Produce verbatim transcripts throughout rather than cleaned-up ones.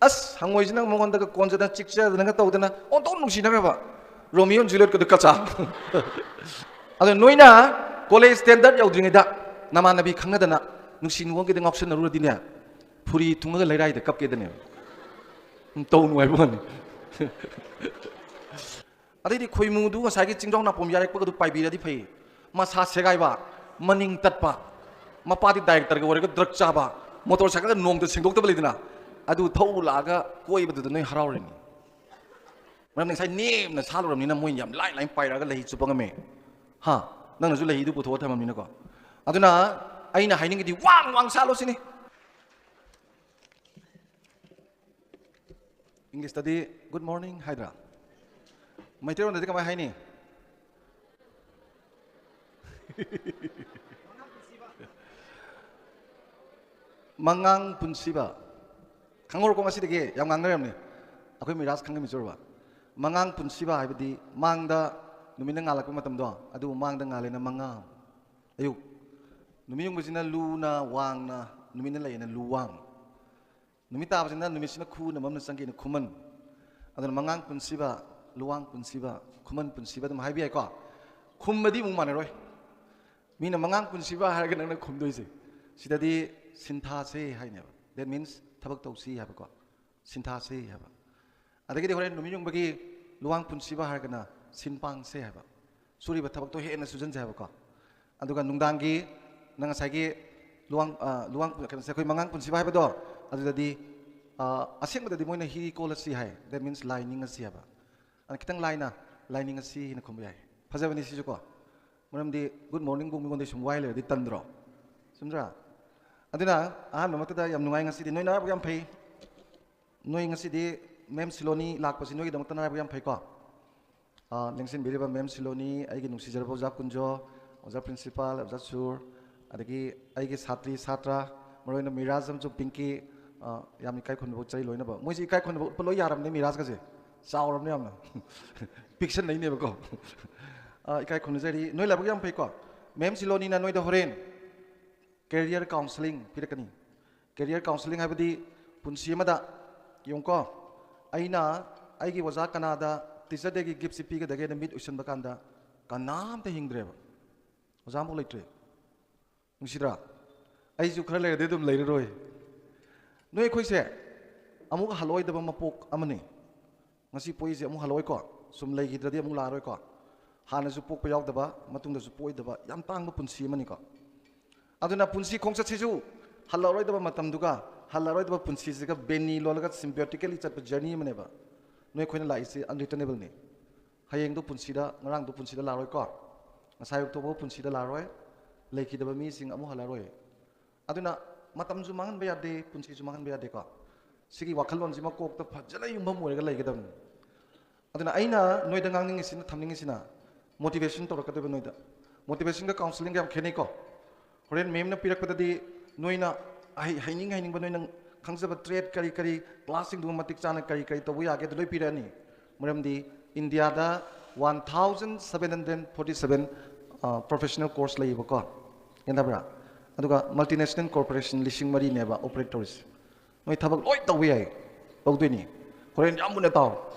ꯑꯁ, ꯍꯪꯉꯣꯏꯁꯤꯅ ꯃꯉꯣꯟꯗꯒ ꯀꯣꯟꯖꯗꯅ ꯆꯤꯛꯆꯗꯅꯒ ꯇꯧꯗꯅ ꯑꯣꯟꯊꯣꯛ ꯅꯨꯡꯁꯤꯅꯈ꯭ꯔꯕ꯫ ꯔꯣꯃꯤꯑꯣ ꯖꯨꯂꯤꯌꯠꯀꯗꯨ ꯀꯆꯥ꯫ ꯑꯗꯣ ꯅꯣꯏꯅ ꯀꯣꯂꯦꯖ ꯁ꯭ꯇꯦꯟꯗꯔꯗ ꯌꯧꯗ꯭ꯔꯤꯉꯩꯗ ꯅꯃꯥꯟꯅꯕꯤ ꯈꯪꯅꯗꯅ ꯅꯨꯡꯁꯤ ꯅꯨꯡꯉꯣꯟꯒꯤꯗ ꯉꯥꯎꯁꯟꯅꯔꯨꯔꯗꯤꯅꯦ, ꯐꯨꯔꯤ ꯊꯨꯡꯉꯒ ꯂꯩꯔꯥꯏꯗ ꯀꯞꯀꯦꯗꯅꯦꯕ꯫ ꯎꯝ, ꯇꯧ ꯅꯨꯡꯉꯥꯏꯕ ꯋꯥꯅꯤ꯫ ꯑꯗꯩꯗꯤ ꯈꯣꯏꯃꯨꯗꯨ ꯉꯁꯥꯏꯒꯤ ꯆꯤꯡꯖꯥꯎ ꯅꯥꯄꯣꯝ ꯌꯥꯔꯛꯄꯒꯗꯨ ꯄꯥꯏꯕꯤꯔꯗꯤ ꯐꯩ꯫ ꯃꯁꯥ ꯁꯦꯒꯥꯏꯕ, ꯃꯅꯤꯡ ꯇꯠꯄ, ꯃꯄꯥꯗꯤ ꯗꯥꯏꯔꯦꯛꯇꯔꯒ ꯑꯣꯏꯔꯒ ꯗ꯭ꯔꯒ ꯆꯥꯕ, ꯃꯣꯇꯣꯔ ꯁꯥꯏꯀꯜꯗ ꯅꯣꯡꯇ ꯁꯦꯡꯗꯣꯛꯇꯕ ꯂꯩꯗꯅ, ꯑꯗꯨ ꯊꯧ ꯂꯥꯛꯑꯒ ꯀꯣꯏꯕꯗꯨꯗ ꯅꯣꯏ ꯍꯔꯥꯎꯔꯤꯅꯤ꯫ ꯃꯔꯝꯗꯤ ꯉꯁꯥꯏ ꯅꯦꯝꯅ ꯁꯥꯠꯂꯨꯔꯕꯅꯤꯅ ꯃꯣꯏ ꯌꯥꯝ ꯂꯥꯏ ꯂꯥꯏꯅ ꯄꯥꯏꯔꯛꯑꯒ ꯂꯩ ꯆꯨꯞꯄ ꯉꯝꯃꯦ꯫ ꯍꯥ? ꯅꯪꯅꯁꯨ ꯂꯩꯗꯨ ꯄꯨꯊꯣꯛꯑ ꯊꯝꯃꯕꯅꯤꯅꯀꯣ꯫ ꯑꯗꯨꯅ ꯑꯩꯅ ꯍꯥꯏꯅꯤꯡꯉꯤꯗꯤ ꯋꯥꯡ ꯋꯥꯡ ꯁꯥꯠꯂꯣ ꯁꯤꯅꯤ꯫ ꯏꯪꯂꯤꯁꯇꯗꯤ "Good morning" ꯍꯥꯏꯗ꯭ꯔꯥ? ꯃꯩꯇꯩꯂꯣꯟꯗꯗꯤ ꯀꯃꯥꯏ ꯍꯥꯏꯅꯤ? ꯃꯉꯥꯡ ꯄꯨꯟꯁꯤꯕ꯫ ꯈꯪꯍꯧꯔꯣꯀꯣ, ꯉꯁꯤꯗꯒꯤ ꯌꯥꯝ ꯉꯥꯡꯅꯔꯕꯅꯤ꯫ ꯑꯩꯈꯣꯏ ꯃꯤꯔꯥꯖ ꯈꯪꯉꯝꯃꯤꯆꯨꯔꯕ꯫ ꯃꯉꯥꯡ ꯄꯨꯟꯁꯤꯕ ꯍꯥꯏꯕꯗꯤ ꯃꯥꯡꯗ ꯅꯨꯃꯤꯠꯅ ꯉꯥꯜꯂꯛꯄ ꯃꯇꯝꯗꯣ, ꯑꯗꯨꯕꯨ ꯃꯥꯡꯗ ꯉꯥꯜꯂꯦꯅ ꯃꯉꯥ꯫ ꯑꯌꯨꯛ꯫ ꯅꯨꯃꯤꯠ ꯌꯨꯡꯕꯁꯤꯅ ꯂꯨꯅ ꯋꯥꯡꯅ ꯅꯨꯃꯤꯠꯅ ꯂꯩꯌꯦꯅ ꯂꯨꯋꯥꯡ꯫ ꯅꯨꯃꯤꯠ ꯇꯥꯕꯁꯤꯅ ꯅꯨꯃꯤꯠꯁꯤꯅ ꯈꯨꯅ ꯃꯝꯅ ꯆꯪꯒꯦꯅ ꯈꯨꯃꯟ꯫ ꯑꯗꯨꯅ ꯃꯉꯥꯡ ꯄꯨꯟꯁꯤꯕ, ꯂꯨꯋꯥꯡ ꯄꯨꯟꯁꯤꯕ, ꯈꯨꯃꯟ ꯄꯨꯟꯁꯤꯕ ꯑꯗꯨꯝ ꯍꯥꯏꯕ ꯌꯥꯏꯀꯣ꯫ ꯈꯨꯝꯕꯗꯤ ꯑꯃꯨꯛ ꯃꯥꯟꯅꯔꯣꯏ꯫ ꯃꯤꯅ ꯃꯉꯥꯡ ꯄꯨꯟꯁꯤꯕ ꯍꯥꯏꯔꯒ ꯅꯪꯅ ꯈꯨꯝꯗꯣꯏꯁꯦ꯫ ꯁꯤꯗꯗꯤ ꯁꯤꯟꯊꯥꯁꯦ ꯍꯥꯏꯅꯦꯕ꯫ That means ꯊꯕꯛ ꯇꯧꯁꯤ ꯍꯥꯏꯕꯀꯣ꯫ ꯁꯤꯟꯊꯥꯁꯤ ꯍꯥꯏꯕ꯫ ꯑꯗꯒꯤꯗꯤ ꯍꯣꯔꯦꯟ ꯅꯨꯃꯤꯠ ꯌꯨꯡꯕꯒꯤ ꯂꯨꯋꯥꯡ ꯄꯨꯟꯁꯤꯕ ꯍꯥꯏꯔꯒꯅ ꯁꯤꯟ ꯄꯥꯡꯁꯦ ꯍꯥꯏꯕ꯫ ꯁꯨꯔꯤꯕ ꯊꯕꯛꯇꯣ ꯍꯦꯟꯅ ꯁꯨꯖꯟꯁꯦ ꯍꯥꯏꯕꯀꯣ꯫ ꯑꯗꯨꯒ ꯅꯨꯡꯗꯥꯡꯒꯤ ꯅꯪ ꯉꯁꯥꯏꯒꯤ ꯂꯨꯋꯥꯡ, ꯑ, ꯂꯨꯋꯥꯡ, ꯀꯩꯅꯣꯁꯦ, ꯑꯩꯈꯣꯏ ꯃꯉꯥꯡ ꯄꯨꯟꯁꯤꯕ ꯍꯥꯏꯕꯗꯣ, ꯑꯗꯨꯗꯗꯤ, ꯑ, ꯑꯁꯦꯡꯕꯗꯗꯤ ꯃꯣꯏꯅ ꯍꯤ ꯀꯣꯜꯂꯁꯤ ꯍꯥꯏ꯫ That means ꯂꯥꯏ ꯅꯤꯡꯉꯁꯤ ꯍꯥꯏꯕ꯫ ꯑꯗꯨꯅ ꯈꯤꯇꯪ ꯂꯥꯏꯅ ꯂꯥꯏ ꯅꯤꯡꯉꯁꯤ ꯍꯥꯏꯅ ꯈꯨꯝꯕ ꯌꯥꯏ꯫ ꯐꯖꯕꯅꯤ ꯁꯤꯁꯨꯀꯣ꯫ ꯃꯔꯝꯗꯤ "Good morning" ꯕꯨ ꯃꯤꯉꯣꯟꯗ ꯁꯨꯝ ꯋꯥꯏ ꯂꯩꯔꯗꯤ ꯇꯟꯗ꯭ꯔꯣ? ꯆꯨꯝꯗ꯭ꯔꯥ? ꯑꯗꯨꯅ ꯑꯍꯥꯟꯕ ꯃꯛꯇꯗ ꯌꯥꯝ ꯅꯨꯡꯉꯥꯏ ꯉꯁꯤꯗꯤ꯫ ꯅꯣꯏ ꯅꯔꯥꯏꯕꯛ ꯌꯥꯝ ꯐꯩ꯫ ꯅꯣꯏ ꯉꯁꯤꯗꯤ ꯃꯦꯝ ꯁꯤꯂꯣꯅꯤ ꯂꯥꯛꯄꯁꯤ ꯅꯣꯏꯒꯤꯗꯃꯛꯇ ꯅꯔꯥꯏꯕꯛ ꯌꯥꯝ ꯐꯩꯀꯣ꯫ ꯑ, ꯂꯦꯡꯁꯤꯟꯕꯤꯔꯤꯕ ꯃꯦꯝ ꯁꯤꯂꯣꯅꯤ, ꯑꯩꯒꯤ ꯅꯨꯡꯁꯤꯖꯔꯕ ꯑꯣꯖꯥ ꯀꯨꯟꯖꯣ, ꯑꯣꯖꯥ ꯄ꯭ꯔꯤꯟꯁꯤꯄꯥꯜ, ꯑꯣꯖꯥ ꯁꯨꯔ, ꯑꯗꯒꯤ ꯑꯩꯒꯤ ꯁꯥꯇ꯭ꯔꯤ ꯁꯥꯇ꯭ꯔ, ꯃꯔꯨꯑꯣꯏꯅ ꯃꯤꯔꯥꯖ ꯑꯃꯁꯨꯡ ꯄꯤꯡꯀꯤ, ꯑ, ꯌꯥꯝ ꯏꯀꯥꯏ ꯈꯨꯝꯅꯕ ꯎꯠꯆꯔꯤ ꯂꯣꯏꯅꯃꯛ꯫ ꯃꯣꯏꯁꯦ ꯏꯀꯥꯏ ꯈꯨꯝꯅꯕ ꯎꯠꯄ ꯂꯣꯏ ꯌꯥꯔꯕꯅꯦ ꯃꯤꯔꯥꯖꯀꯁꯦ꯫ ꯆꯥꯎꯔꯕꯅꯦ ꯌꯥꯝꯅ꯫ ꯄꯤꯛꯁꯟꯅꯩꯅꯦꯕꯀꯣ꯫ ꯑ, ꯏꯀꯥꯏ ꯈꯨꯝꯅꯖꯔꯤ꯫ ꯅꯣꯏ ꯂꯥꯏꯕꯛ ꯌꯥꯝ ꯐꯩꯀꯣ꯫ ꯃꯦꯝ ꯁꯤꯂꯣꯅꯤꯅ ꯅꯣꯏꯗ ꯍꯣꯔꯦꯟ career counselling ꯄꯤꯔꯛꯀꯅꯤ꯫ Career counselling ꯍꯥꯏꯕꯗꯤ ꯄꯨꯟꯁꯤ ꯑꯃꯗ ꯌꯦꯡꯉꯨꯀꯣ, ꯑꯩꯅ ꯑꯩꯒꯤ ꯑꯣꯖꯥ ꯀꯅꯥꯗ ꯇꯤꯆꯔ ꯗꯦꯒꯤ ꯒꯤꯐꯁꯤ ꯄꯤꯒꯗꯒꯦꯅ ꯃꯤꯠ ꯎꯏꯁꯟꯕ ꯀꯥꯟꯗ ꯀꯅꯥꯝꯇ ꯍꯤꯡꯗ꯭ꯔꯦꯕ꯫ ꯑꯣꯖꯥ ꯑꯃꯐꯥꯎ ꯂꯩꯇ꯭ꯔꯦ꯫ ꯅꯨꯡꯁꯤꯗ꯭ꯔꯥ? ꯑꯩꯁꯨ ꯈꯔ ꯂꯩꯔꯗꯤ ꯑꯗꯨꯝ ꯂꯩꯔꯔꯣꯏ꯫ ꯅꯣꯏ ꯑꯩꯈꯣꯏꯁꯦ ꯑꯃꯨꯛ ꯍꯜꯂꯛꯑꯣꯏꯗꯕ ꯃꯄꯣꯛ ꯑꯃꯅꯤ꯫ ꯉꯁꯤ ꯄꯣꯛꯏꯁꯦ ꯑꯃꯨꯛ ꯍꯜꯂꯛꯑꯣꯏꯀꯣ꯫ ꯁꯨꯝ ꯂꯩꯈꯤꯗ꯭ꯔꯗꯤ ꯑꯃꯨꯛ ꯂꯥꯛꯑꯔꯣꯏꯀꯣ꯫ ꯍꯥꯟꯅꯁꯨ ꯄꯣꯛꯄ ꯌꯥꯎꯗꯕ, ꯃꯇꯨꯡꯗꯁꯨ ꯄꯣꯛꯑꯣꯏꯗꯕ ꯌꯥꯝ ꯇꯥꯡꯕ ꯄꯨꯟꯁꯤ ꯑꯃꯅꯤꯀꯣ꯫ ꯑꯗꯨꯅ ꯄꯨꯟꯁꯤ ꯈꯣꯡꯆꯠꯁꯤꯁꯨ ꯍꯜꯂꯛꯑꯔꯣꯏꯗꯕ ꯃꯇꯝꯗꯨꯒ ꯍꯜꯂꯛꯑꯔꯣꯏꯗꯕ ꯄꯨꯟꯁꯤꯁꯤꯒ ꯕꯦꯅꯤ ꯂꯣꯜꯂꯒ ꯁꯤꯝꯕꯤꯌꯣꯇꯤꯀꯦꯂꯤ ꯆꯠꯄ ꯖꯔꯅꯤ ꯑꯃꯅꯦꯕ꯫ ꯅꯣꯏ ꯑꯩꯈꯣꯏꯅ ꯂꯥꯛꯏꯁꯤ ꯑꯟꯔꯤꯇꯔꯅꯦꯕꯜꯅꯤ꯫ ꯍꯌꯦꯡꯗꯨ ꯄꯨꯟꯁꯤꯗ, ꯉꯔꯥꯡꯗꯨ ꯄꯨꯟꯁꯤꯗ ꯂꯥꯛꯑꯔꯣꯏꯀꯣ꯫ ꯉꯁꯥꯏ ꯑꯌꯨꯛ ꯊꯣꯛꯄ ꯄꯨꯟꯁꯤꯗ ꯂꯥꯛꯑꯔꯣꯏ꯫ ꯂꯩꯈꯤꯗꯕ ꯃꯤꯁꯤꯡ ꯑꯃꯨꯛ ꯍꯜꯂꯛꯑꯔꯣꯏ꯫ ꯑꯗꯨꯅ ꯃꯇꯝꯁꯨ ꯃꯥꯡꯍꯟꯕ ꯌꯥꯗꯦ, ꯄꯨꯟꯁꯤꯁꯨ ꯃꯥꯡꯍꯟꯕ ꯌꯥꯗꯦꯀꯣ꯫ ꯁꯤꯒꯤ ꯋꯥꯈꯜꯂꯣꯟꯁꯤꯃ ꯀꯣꯛꯇ ꯐꯖꯅ ꯌꯨꯝꯐꯝ ꯑꯣꯏꯔꯒ ꯂꯩꯒꯗꯕꯅꯤ꯫ ꯑꯗꯨꯅ ꯑꯩꯅ ꯅꯣꯏꯗ ꯉꯥꯡꯅꯤꯡꯉꯤꯁꯤꯅ, ꯊꯝꯅꯤꯡꯉꯤꯁꯤꯅ, ꯃꯣꯇꯤꯚꯦꯁꯟ ꯇꯧꯔꯛꯀꯗꯣꯏꯕ ꯅꯣꯏꯗ꯫ ꯃꯣꯇꯤꯚꯦꯁꯟꯒ ꯀꯥꯎꯟꯁꯤꯂꯤꯡꯒ ꯌꯥꯝ ꯈꯦꯠꯅꯩꯀꯣ꯫ ꯍꯣꯔꯦꯟ ꯃꯦꯝꯅ ꯄꯤꯔꯛꯄꯗꯗꯤ ꯅꯣꯏꯅ ꯍꯩ-, ꯍꯩꯅꯤꯡ ꯍꯩꯅꯤꯡꯕ ꯅꯣꯏꯅ ꯈꯪꯖꯕ ꯇ꯭ꯔꯦꯠ ꯀꯔꯤ ꯀꯔꯤ ꯀ꯭ꯂꯥꯁꯁꯤꯡꯗꯨ ꯃꯇꯤꯛ ꯆꯥꯅ ꯀꯔꯤ ꯀꯔꯤ ꯇꯧꯕ ꯌꯥꯒꯦ ꯑꯗꯨ ꯂꯣꯏ ꯄꯤꯔꯛꯑꯅꯤ꯫ ꯃꯔꯝꯗꯤ ꯏꯟꯗꯤꯌꯥꯗ one thousand seven hundred forty seven professional course ꯂꯩꯌꯦꯕꯀꯣ꯫ ꯒ꯭ꯌꯥꯟ ꯇꯥꯕ꯭ꯔꯥ? ꯑꯗꯨꯒ ꯃꯜꯇꯤꯅꯦꯁꯅꯦꯜ ꯀꯣꯔꯄꯣꯔꯦꯁꯟ ꯂꯤꯁꯤꯡ ꯃꯔꯤꯅꯦꯕ ꯑꯣꯄꯔꯦꯠ ꯇꯧꯔꯤꯁꯦ꯫ ꯅꯣꯏ ꯊꯕꯛ ꯂꯣꯏ ꯇꯧꯕ ꯌꯥꯏ, ꯇꯧꯗꯣꯏꯅꯤ꯫ ꯍꯣꯔꯦꯟ ꯌꯥꯝ ꯃꯨꯟꯅ ꯇꯥꯎ꯫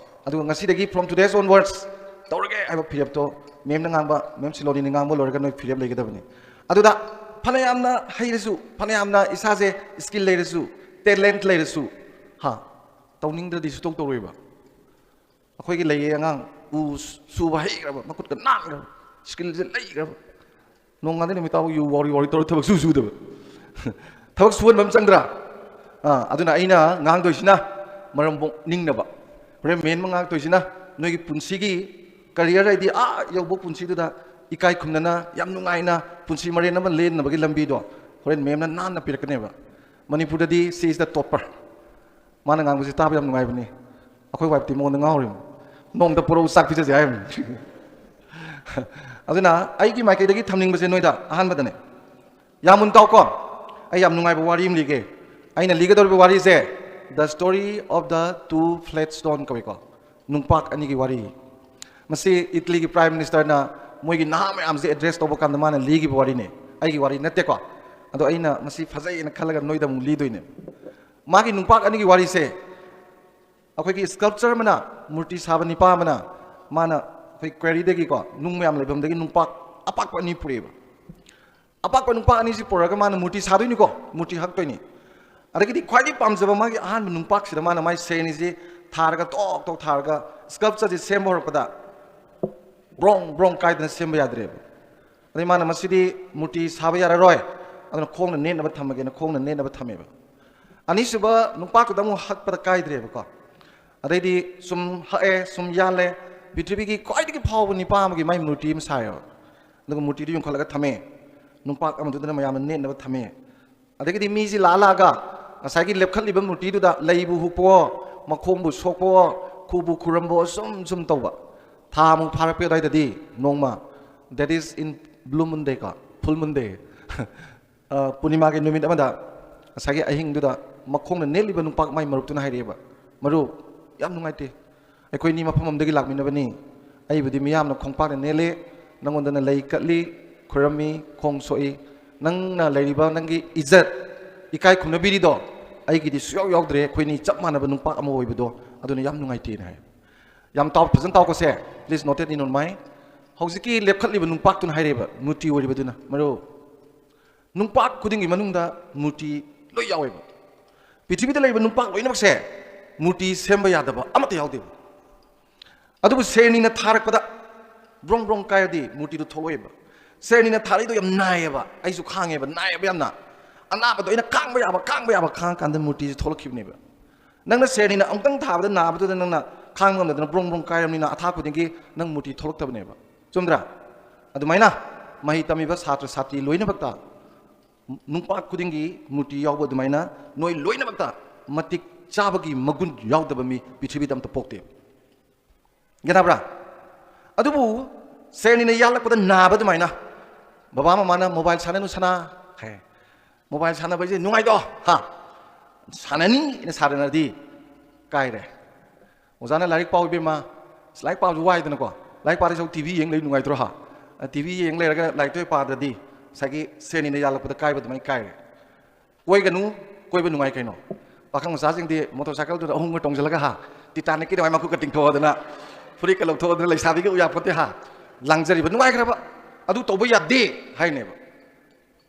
ꯑꯗꯨꯒ ꯉꯁꯤꯗꯒꯤ from today's onwards ꯇꯧꯔꯒꯦ ꯍꯥꯏꯕ ꯐꯤꯔꯦꯞꯇꯣ ꯃꯦꯝꯅ ꯉꯥꯡꯕ, ꯃꯦꯝ ꯁꯤꯂꯣꯅꯤꯅ ꯉꯥꯡꯕ ꯂꯣꯏꯔꯒ ꯅꯣꯏ ꯐꯤꯔꯦꯞ ꯂꯩꯒꯗꯕꯅꯤ꯫ ꯑꯗꯨꯗ ꯐꯅꯌꯥꯝꯅ ꯍꯩꯔꯁꯨ, ꯐꯅꯌꯥꯝꯅ ꯏꯁꯥꯁꯦ ꯁ꯭ꯀꯤꯜ ꯂꯩꯔꯁꯨ, ꯇꯦꯂꯦꯟꯠ ꯂꯩꯔꯁꯨ, ꯍꯥ, ꯇꯧꯅꯤꯡꯗ꯭ꯔꯗꯤ ꯁꯨꯇꯧ ꯇꯧꯔꯣꯏꯕ꯫ ꯑꯩꯈꯣꯏꯒꯤ ꯂꯩꯌꯦ ꯑꯉꯥꯡ, ꯎ ꯁꯨꯕ ꯍꯩꯈ꯭ꯔꯕ, ꯃꯈꯨꯠꯀ ꯅꯥꯟꯈ꯭ꯔꯕ, ꯁ꯭ꯀꯤꯜꯁꯦ ꯂꯩꯈ꯭ꯔꯕ, ꯅꯣꯡꯉꯥꯟꯗꯩ ꯅꯨꯃꯤꯠ ꯇꯥꯕ ꯌꯨ ꯋꯥꯎꯔꯤ ꯋꯥꯎꯔꯤ ꯇꯧꯔ ꯊꯕꯛ ꯁꯨ ꯁꯨꯗꯕ꯫ ꯊꯕꯛ ꯁꯨꯍꯟꯕ ꯑꯃ ꯆꯪꯗ꯭ꯔꯥ? ꯑꯥ, ꯑꯗꯨꯅ ꯑꯩꯅ ꯉꯥꯡꯗꯣꯏꯁꯤꯅ ꯃꯔꯝ ꯃꯣꯛꯅꯤꯡꯅꯕ꯫ ꯍꯣꯔꯦꯟ ꯃꯦꯝ ꯑꯃ ꯉꯥꯡꯉꯛꯇꯣꯏꯁꯤꯅ ꯅꯣꯏꯒꯤ ꯄꯨꯟꯁꯤꯒꯤ ꯀꯔꯤꯌꯔ ꯍꯥꯏꯗꯤ ꯑꯥ ꯌꯧꯕ ꯄꯨꯟꯁꯤꯗꯨꯗ ꯏꯀꯥꯏ ꯈꯨꯝꯅꯅ ꯌꯥꯝ ꯅꯨꯡꯉꯥꯏꯅ ꯄꯨꯟꯁꯤ ꯃꯔꯦꯟ ꯑꯃ ꯂꯦꯟꯅꯕꯒꯤ ꯂꯝꯕꯤꯗꯣ ꯍꯣꯔꯦꯟ ꯃꯦꯝꯅ ꯅꯥꯟꯅ ꯄꯤꯔꯛꯀꯅꯦꯕ꯫ ꯃꯅꯤꯄꯨꯔꯗꯗꯤ she is the topper꯫ ꯃꯥꯅ ꯉꯥꯡꯕꯁꯤ ꯇꯥꯕ ꯌꯥꯝ ꯅꯨꯡꯉꯥꯏꯕꯅꯤ꯫ ꯑꯩꯈꯣꯏ ꯋꯥꯏꯐꯇꯤ ꯃꯉꯣꯟꯗ ꯉꯥꯎꯔꯤꯕꯅꯤ꯫ "ꯅꯣꯡꯃꯇ ꯄꯨꯔꯛꯎ, ꯆꯥꯛ ꯄꯤꯖꯁꯦ" ꯍꯥꯏꯔꯤꯕꯅꯤ꯫ ꯑꯗꯨꯅ ꯑꯩꯒꯤ ꯃꯥꯏꯀꯩꯗꯒꯤ ꯊꯝꯅꯤꯡꯕꯁꯦ ꯅꯣꯏꯗ ꯑꯍꯥꯟꯕꯗꯅꯦ, ꯌꯥꯝ ꯃꯨꯟ ꯇꯥꯎꯀꯣ꯫ ꯑꯩ ꯌꯥꯝ ꯅꯨꯡꯉꯥꯏꯕ ꯋꯥꯔꯤ ꯑꯃ ꯂꯤꯒꯦ꯫ ꯑꯩꯅ ꯂꯤꯒꯗꯧꯔꯤꯕ ꯋꯥꯔꯤꯁꯦ The Story of the Two Flagstone ꯀꯧꯏꯀꯣ꯫ ꯅꯨꯡꯄꯥꯛ ꯑꯅꯤꯒꯤ ꯋꯥꯔꯤ꯫ ꯃꯁꯤ ꯏꯇꯂꯤꯒꯤ ꯄ꯭ꯔꯥꯏꯝ ꯃꯤꯅꯤꯁꯇꯔꯅ ꯃꯣꯏꯒꯤ ꯅꯍꯥ ꯃꯌꯥꯝꯁꯦ ꯑꯦꯗ꯭ꯔꯦꯁ ꯇꯧꯕ ꯀꯥꯟꯗ ꯃꯥꯅ ꯂꯤꯈꯤꯕ ꯋꯥꯔꯤꯅꯤ꯫ ꯑꯩꯒꯤ ꯋꯥꯔꯤ ꯅꯠꯇꯦꯀꯣ꯫ ꯑꯗꯣ ꯑꯩꯅ ꯃꯁꯤ ꯐꯖꯩꯅ ꯈꯜꯂꯒ ꯅꯣꯏꯗ ꯑꯃꯨꯛ ꯂꯤꯗꯣꯏꯅꯦ꯫ ꯃꯥꯒꯤ ꯅꯨꯡꯄꯥꯛ ꯑꯅꯤꯒꯤ ꯋꯥꯔꯤꯁꯦ ꯑꯩꯈꯣꯏꯒꯤ sculptor ꯑꯃꯅ, ꯃꯨꯔꯇꯤ ꯁꯥꯕ ꯅꯤꯄꯥ ꯑꯃꯅ, ꯃꯥꯅ ꯑꯩꯈꯣꯏ quarryꯗꯒꯤꯀꯣ, ꯅꯨꯡ ꯃꯌꯥꯝ ꯂꯩꯐꯝꯗꯒꯤ ꯅꯨꯡꯄꯥꯛ ꯑꯄꯥꯛꯄ ꯑꯅꯤ ꯄꯨꯔꯛꯑꯦꯕ꯫ ꯑꯄꯥꯛꯄ ꯅꯨꯡꯄꯥꯛ ꯑꯅꯤꯁꯤ ꯄꯨꯔꯒ ꯃꯥꯅ ꯃꯨꯔꯇꯤ ꯁꯥꯗꯣꯏꯅꯤꯀꯣ, ꯃꯨꯔꯇꯤ ꯍꯛꯇꯣꯏꯅꯤ꯫ ꯑꯗꯒꯤꯗꯤ ꯈ꯭ꯋꯥꯏꯗꯒꯤ ꯄꯥꯝꯖꯕ ꯃꯥꯒꯤ ꯑꯍꯥꯟꯕ ꯅꯨꯡꯄꯥꯛꯁꯤꯗ ꯃꯥꯅ ꯃꯥꯏ ꯁꯦꯔꯅꯤꯁꯤ ꯊꯥꯔꯒ, ꯇꯣꯛ ꯇꯣꯛ ꯊꯥꯔꯒ, sculptureꯁꯤ ꯁꯦꯝꯕ ꯍꯧꯔꯛꯄꯗ ꯕ꯭ꯔꯣꯡ ꯕ꯭ꯔꯣꯡ ꯀꯥꯏꯗꯅ ꯁꯦꯝꯕ ꯌꯥꯗ꯭ꯔꯦꯕ꯫ ꯑꯗꯩ ꯃꯥꯅ ꯃꯁꯤꯗꯤ ꯃꯨꯔꯇꯤ ꯁꯥꯕ ꯌꯥꯔꯔꯣꯏ, ꯑꯗꯨꯅ ꯈꯣꯡꯅ ꯅꯦꯠꯅꯕ ꯊꯝꯃꯒꯦꯅ ꯈꯣꯡꯅ ꯅꯦꯠꯅꯕ ꯊꯝꯃꯦꯕ꯫ ꯑꯅꯤꯁꯨꯕ ꯅꯨꯡꯄꯥꯛꯇꯨꯗ ꯑꯃꯨꯛ ꯍꯛꯄꯗ ꯀꯥꯏꯗ꯭ꯔꯦꯕꯀꯣ꯫ ꯑꯗꯩꯗꯤ ꯁꯨꯝ ꯍꯛꯑꯦ, ꯁꯨꯝ ꯌꯥꯜꯂꯦ, ꯄ꯭ꯔꯤꯊꯤꯕꯤꯒꯤ ꯈ꯭ꯋꯥꯏꯗꯒꯤ ꯐꯥꯎꯕ ꯅꯤꯄꯥ ꯑꯃꯒꯤ ꯃꯥꯏ ꯃꯨꯔꯇꯤ ꯑꯃ ꯁꯥꯏꯌꯦꯕ꯫ ꯑꯗꯨꯒ ꯃꯨꯔꯇꯤꯗꯨ ꯌꯣꯟꯈꯠꯂꯒ ꯊꯝꯃꯦ, ꯅꯨꯡꯄꯥꯛ ꯑꯃꯗꯨꯗꯅ ꯃꯌꯥꯝꯅ ꯅꯦꯠꯅꯕ ꯊꯝꯃꯦ꯫ ꯑꯗꯒꯤꯗꯤ ꯃꯤꯁꯤ ꯂꯥꯛꯑ ꯂꯥꯛꯑꯒ ꯉꯁꯥꯏꯒꯤ ꯂꯦꯞꯈꯠꯂꯤꯕ ꯃꯨꯔꯇꯤꯗꯨꯗ ꯂꯩꯕꯨ ꯍꯨꯛꯄꯣ, ꯃꯈꯣꯡꯕꯨ ꯁꯣꯛꯄꯣ, ꯈꯨꯕꯨ ꯈꯨꯔꯝꯕꯣ, ꯁꯨꯝ ꯁꯨꯝ ꯇꯧꯕ꯫ ꯊꯥ ꯑꯃꯨꯛ ꯐꯥꯔꯛꯄ ꯑꯗꯨꯋꯥꯏꯗꯗꯤ ꯅꯣꯡꯃ, that is in blue moon day ꯀꯣ, full moon day, ꯑ, ꯄꯨꯔꯅꯤꯃꯥꯒꯤ ꯅꯨꯃꯤꯠ ꯑꯃꯗ ꯉꯁꯥꯏꯒꯤ ꯑꯍꯤꯡꯗꯨꯗ ꯃꯈꯣꯡꯅ ꯅꯦꯠꯂꯤꯕ ꯅꯨꯡꯄꯥꯛ ꯃꯥꯏ ꯃꯔꯨꯞꯇꯨꯅ ꯍꯥꯏꯔꯛꯑꯦꯕ, "ꯃꯔꯨꯞ, ꯌꯥꯝ ꯅꯨꯡꯉꯥꯏꯇꯦ꯫ ꯑꯩꯈꯣꯏꯅꯤ ꯃꯐꯝ ꯑꯃꯗꯒꯤ ꯂꯥꯛꯃꯤꯟꯅꯕꯅꯤ꯫ ꯑꯩꯕꯨꯗꯤ ꯃꯤꯌꯥꯝꯅ ꯈꯣꯡꯄꯥꯛꯅ ꯅꯦꯠꯂꯦ, ꯅꯪꯉꯣꯟꯗꯅ ꯂꯩ ꯀꯠꯂꯤ, ꯈꯨꯔꯝꯃꯤ, ꯈꯣꯡ ꯁꯣꯛꯏ꯫ ꯅꯪꯅ ꯂꯩꯔꯤꯕ ꯅꯪꯒꯤ ꯏꯖꯠ, ꯏꯀꯥꯏ ꯈꯨꯝꯅꯕꯤꯔꯤꯗꯣ ꯑꯩꯒꯤꯗꯤ ꯁꯨꯌꯥꯎ ꯌꯥꯎꯗ꯭ꯔꯦ꯫ ꯑꯩꯈꯣꯏꯅꯤ ꯆꯞ ꯃꯥꯟꯅꯕ ꯅꯨꯡꯄꯥꯛ ꯑꯃ ꯑꯣꯏꯕꯗꯣ, ꯑꯗꯨꯅ ꯌꯥꯝ ꯅꯨꯡꯉꯥꯏꯇꯦꯅ" ꯍꯥꯏ꯫ ꯌꯥꯝ ꯇꯥꯎ, ꯐꯖꯅ ꯇꯥꯎꯀꯣꯁꯦ, please note it in your mind꯫ ꯍꯧꯖꯤꯛꯀꯤ ꯂꯦꯞꯈꯠꯂꯤꯕ ꯅꯨꯡꯄꯥꯛꯇꯨꯅ ꯍꯥꯏꯔꯛꯑꯦꯕ, ꯃꯨꯔꯇꯤ ꯑꯣꯏꯔꯤꯕꯗꯨꯅ, "ꯃꯔꯨꯞ, ꯅꯨꯡꯄꯥꯛ ꯈꯨꯗꯤꯡꯒꯤ ꯃꯅꯨꯡꯗ ꯃꯨꯔꯇꯤ ꯂꯣꯏ ꯌꯥꯎꯋꯦꯕ꯫ ꯄ꯭ꯔꯤꯊꯤꯕꯤꯗ ꯂꯩꯔꯤꯕ ꯅꯨꯡꯄꯥꯛ ꯂꯣꯏꯅꯃꯛꯁꯦ ꯃꯨꯔꯇꯤ ꯁꯦꯝꯕ ꯌꯥꯗꯕ ꯑꯃꯠꯇ ꯌꯥꯎꯗꯦꯕ꯫ ꯑꯗꯨꯕꯨ ꯁꯦꯔꯅꯤꯅ ꯊꯥꯔꯛꯄꯗ ꯕ꯭ꯔꯣꯡ ꯕ꯭ꯔꯣꯡ ꯀꯥꯏꯔꯗꯤ ꯃꯨꯔꯇꯤꯗꯨ ꯊꯣꯛꯂꯛꯑꯣꯏꯕ꯫ ꯁꯦꯔꯅꯤꯅ ꯊꯥꯔꯛꯏꯗꯣ ꯌꯥꯝ ꯅꯥꯏꯌꯦꯕ, ꯑꯩꯁꯨ ꯈꯥꯡꯉꯦꯕ, ꯅꯥꯏꯌꯦꯕ ꯌꯥꯝꯅ꯫ ꯑꯅꯥꯕꯗꯣ ꯑꯩꯅ ꯈꯥꯡꯕ ꯌꯥꯕ, ꯈꯥꯡꯕ ꯌꯥꯕ ꯈꯥꯡꯉꯀꯥꯟꯗ ꯃꯨꯔꯇꯤꯁꯦ ꯊꯣꯛꯂꯛꯈꯤꯕꯅꯦꯕ꯫ ꯅꯪꯅ ꯁꯦꯔꯅꯤꯅ ꯑꯃꯨꯛꯇꯪ ꯊꯥꯕꯗ ꯅꯥꯕꯗꯨꯗ ꯅꯪꯅ ꯈꯥꯡꯕ ꯉꯝꯗꯗꯅ ꯕ꯭ꯔꯣꯡ ꯕ꯭ꯔꯣꯡ ꯀꯥꯏꯔꯕꯅꯤꯅ ꯑꯊꯥ ꯈꯨꯗꯤꯡꯒꯤ ꯅꯪ ꯃꯨꯔꯇꯤ ꯊꯣꯛꯂꯛꯇꯕꯅꯦꯕ꯫ ꯆꯨꯝꯗ꯭ꯔꯥ? ꯑꯗꯨꯃꯥꯏꯅ ꯃꯍꯩ ꯇꯝꯃꯤꯕ ꯁꯥꯇ꯭ꯔ ꯁꯥꯇ꯭ꯔꯤ ꯂꯣꯏꯅꯃꯛꯇ ꯅꯨꯡꯄꯥꯛ ꯈꯨꯗꯤꯡꯒꯤ ꯃꯨꯔꯇꯤ ꯌꯥꯎꯕ ꯑꯗꯨꯃꯥꯏꯅ ꯅꯣꯏ ꯂꯣꯏꯅꯃꯛꯇ ꯃꯇꯤꯛ ꯆꯥꯕꯒꯤ ꯃꯒꯨꯟ ꯌꯥꯎꯗꯕ ꯃꯤ ꯄ꯭ꯔꯤꯊꯤꯕꯤꯗ ꯑꯝꯇ ꯄꯣꯛꯇꯦ꯫ ꯒ꯭ꯌꯥꯟ ꯇꯥꯕ꯭ꯔꯥ? ꯑꯗꯨꯕꯨ ꯁꯦꯔꯅꯤꯅ ꯌꯥꯜꯂꯛꯄꯗ ꯅꯥꯕ ꯑꯗꯨꯃꯥꯏꯅ, ꯕꯕꯥ ꯃꯃꯥꯅ "ꯃꯣꯕꯥꯏꯜ ꯁꯥꯟꯅꯅꯨ ꯁꯅꯥ" ꯍꯥꯏ, "ꯃꯣꯕꯥꯏꯜ ꯁꯥꯟꯅꯕꯁꯦ ꯅꯨꯡꯉꯥꯏꯗꯣ, ꯍꯥ? ꯁꯥꯟꯅꯅꯤ" ꯍꯥꯏꯅ ꯁꯥꯟꯅꯔꯗꯤ ꯀꯥꯏꯔꯦ꯫ ꯑꯣꯖꯥꯅ "ꯂꯥꯏꯔꯤꯛ ꯄꯥꯎ ꯏꯕꯦꯝꯃ", ꯑꯁ, ꯂꯥꯏꯔꯤꯛ ꯄꯥꯕꯁꯨ ꯋꯥꯏꯗꯅꯀꯣ, ꯂꯥꯏꯔꯤꯛ ꯄꯥꯗꯣꯏ ꯁꯔꯨꯛ ꯇꯤ ꯚꯤ ꯌꯦꯡ ꯂꯩ ꯅꯨꯡꯉꯥꯏꯇ꯭ꯔꯣ, ꯍꯥ? ꯇꯤ ꯚꯤ ꯌꯦꯡ ꯂꯩꯔꯒ ꯂꯥꯏꯔꯤꯛꯇꯣ ꯍꯦꯛ ꯄꯥꯗ꯭ꯔꯗꯤ ꯉꯁꯥꯏꯒꯤ ꯁꯦꯔꯅꯤꯅ ꯌꯥꯜꯂꯛꯄꯗ ꯀꯥꯏꯕ ꯑꯗꯨꯃꯥꯏꯅ ꯀꯥꯏꯔꯦ꯫ ꯀꯣꯏꯒꯅꯨ, ꯀꯣꯏꯕ ꯅꯨꯡꯉꯥꯏ ꯀꯩꯅꯣ꯫ ꯄꯥꯈꯪ ꯃꯆꯥꯁꯤꯡꯗꯤ ꯃꯣꯇꯣꯔ ꯁꯥꯏꯀꯜꯗꯨꯗ ꯑꯍꯨꯝꯒ ꯇꯣꯡꯁꯤꯜꯂꯒ ꯍꯥ, ꯇꯤꯇꯥꯅꯤꯛꯀꯤꯗꯤ ꯃꯥꯏ ꯃꯈꯨꯠꯀ ꯇꯤꯡꯊꯣꯛꯑꯗꯅ, ꯐꯨꯔꯤꯠꯀ ꯂꯧꯊꯣꯛꯑꯗꯅ, ꯂꯩꯁꯥꯕꯤꯒ ꯎꯌꯥ ꯐꯠꯇꯦ ꯍꯥ, ꯂꯥꯡꯖꯔꯤꯕ ꯅꯨꯡꯉꯥꯏꯈ꯭ꯔꯕ꯫ ꯑꯗꯨ ꯇꯧꯕ ꯌꯥꯗꯦ ꯍꯥꯏꯅꯦꯕ꯫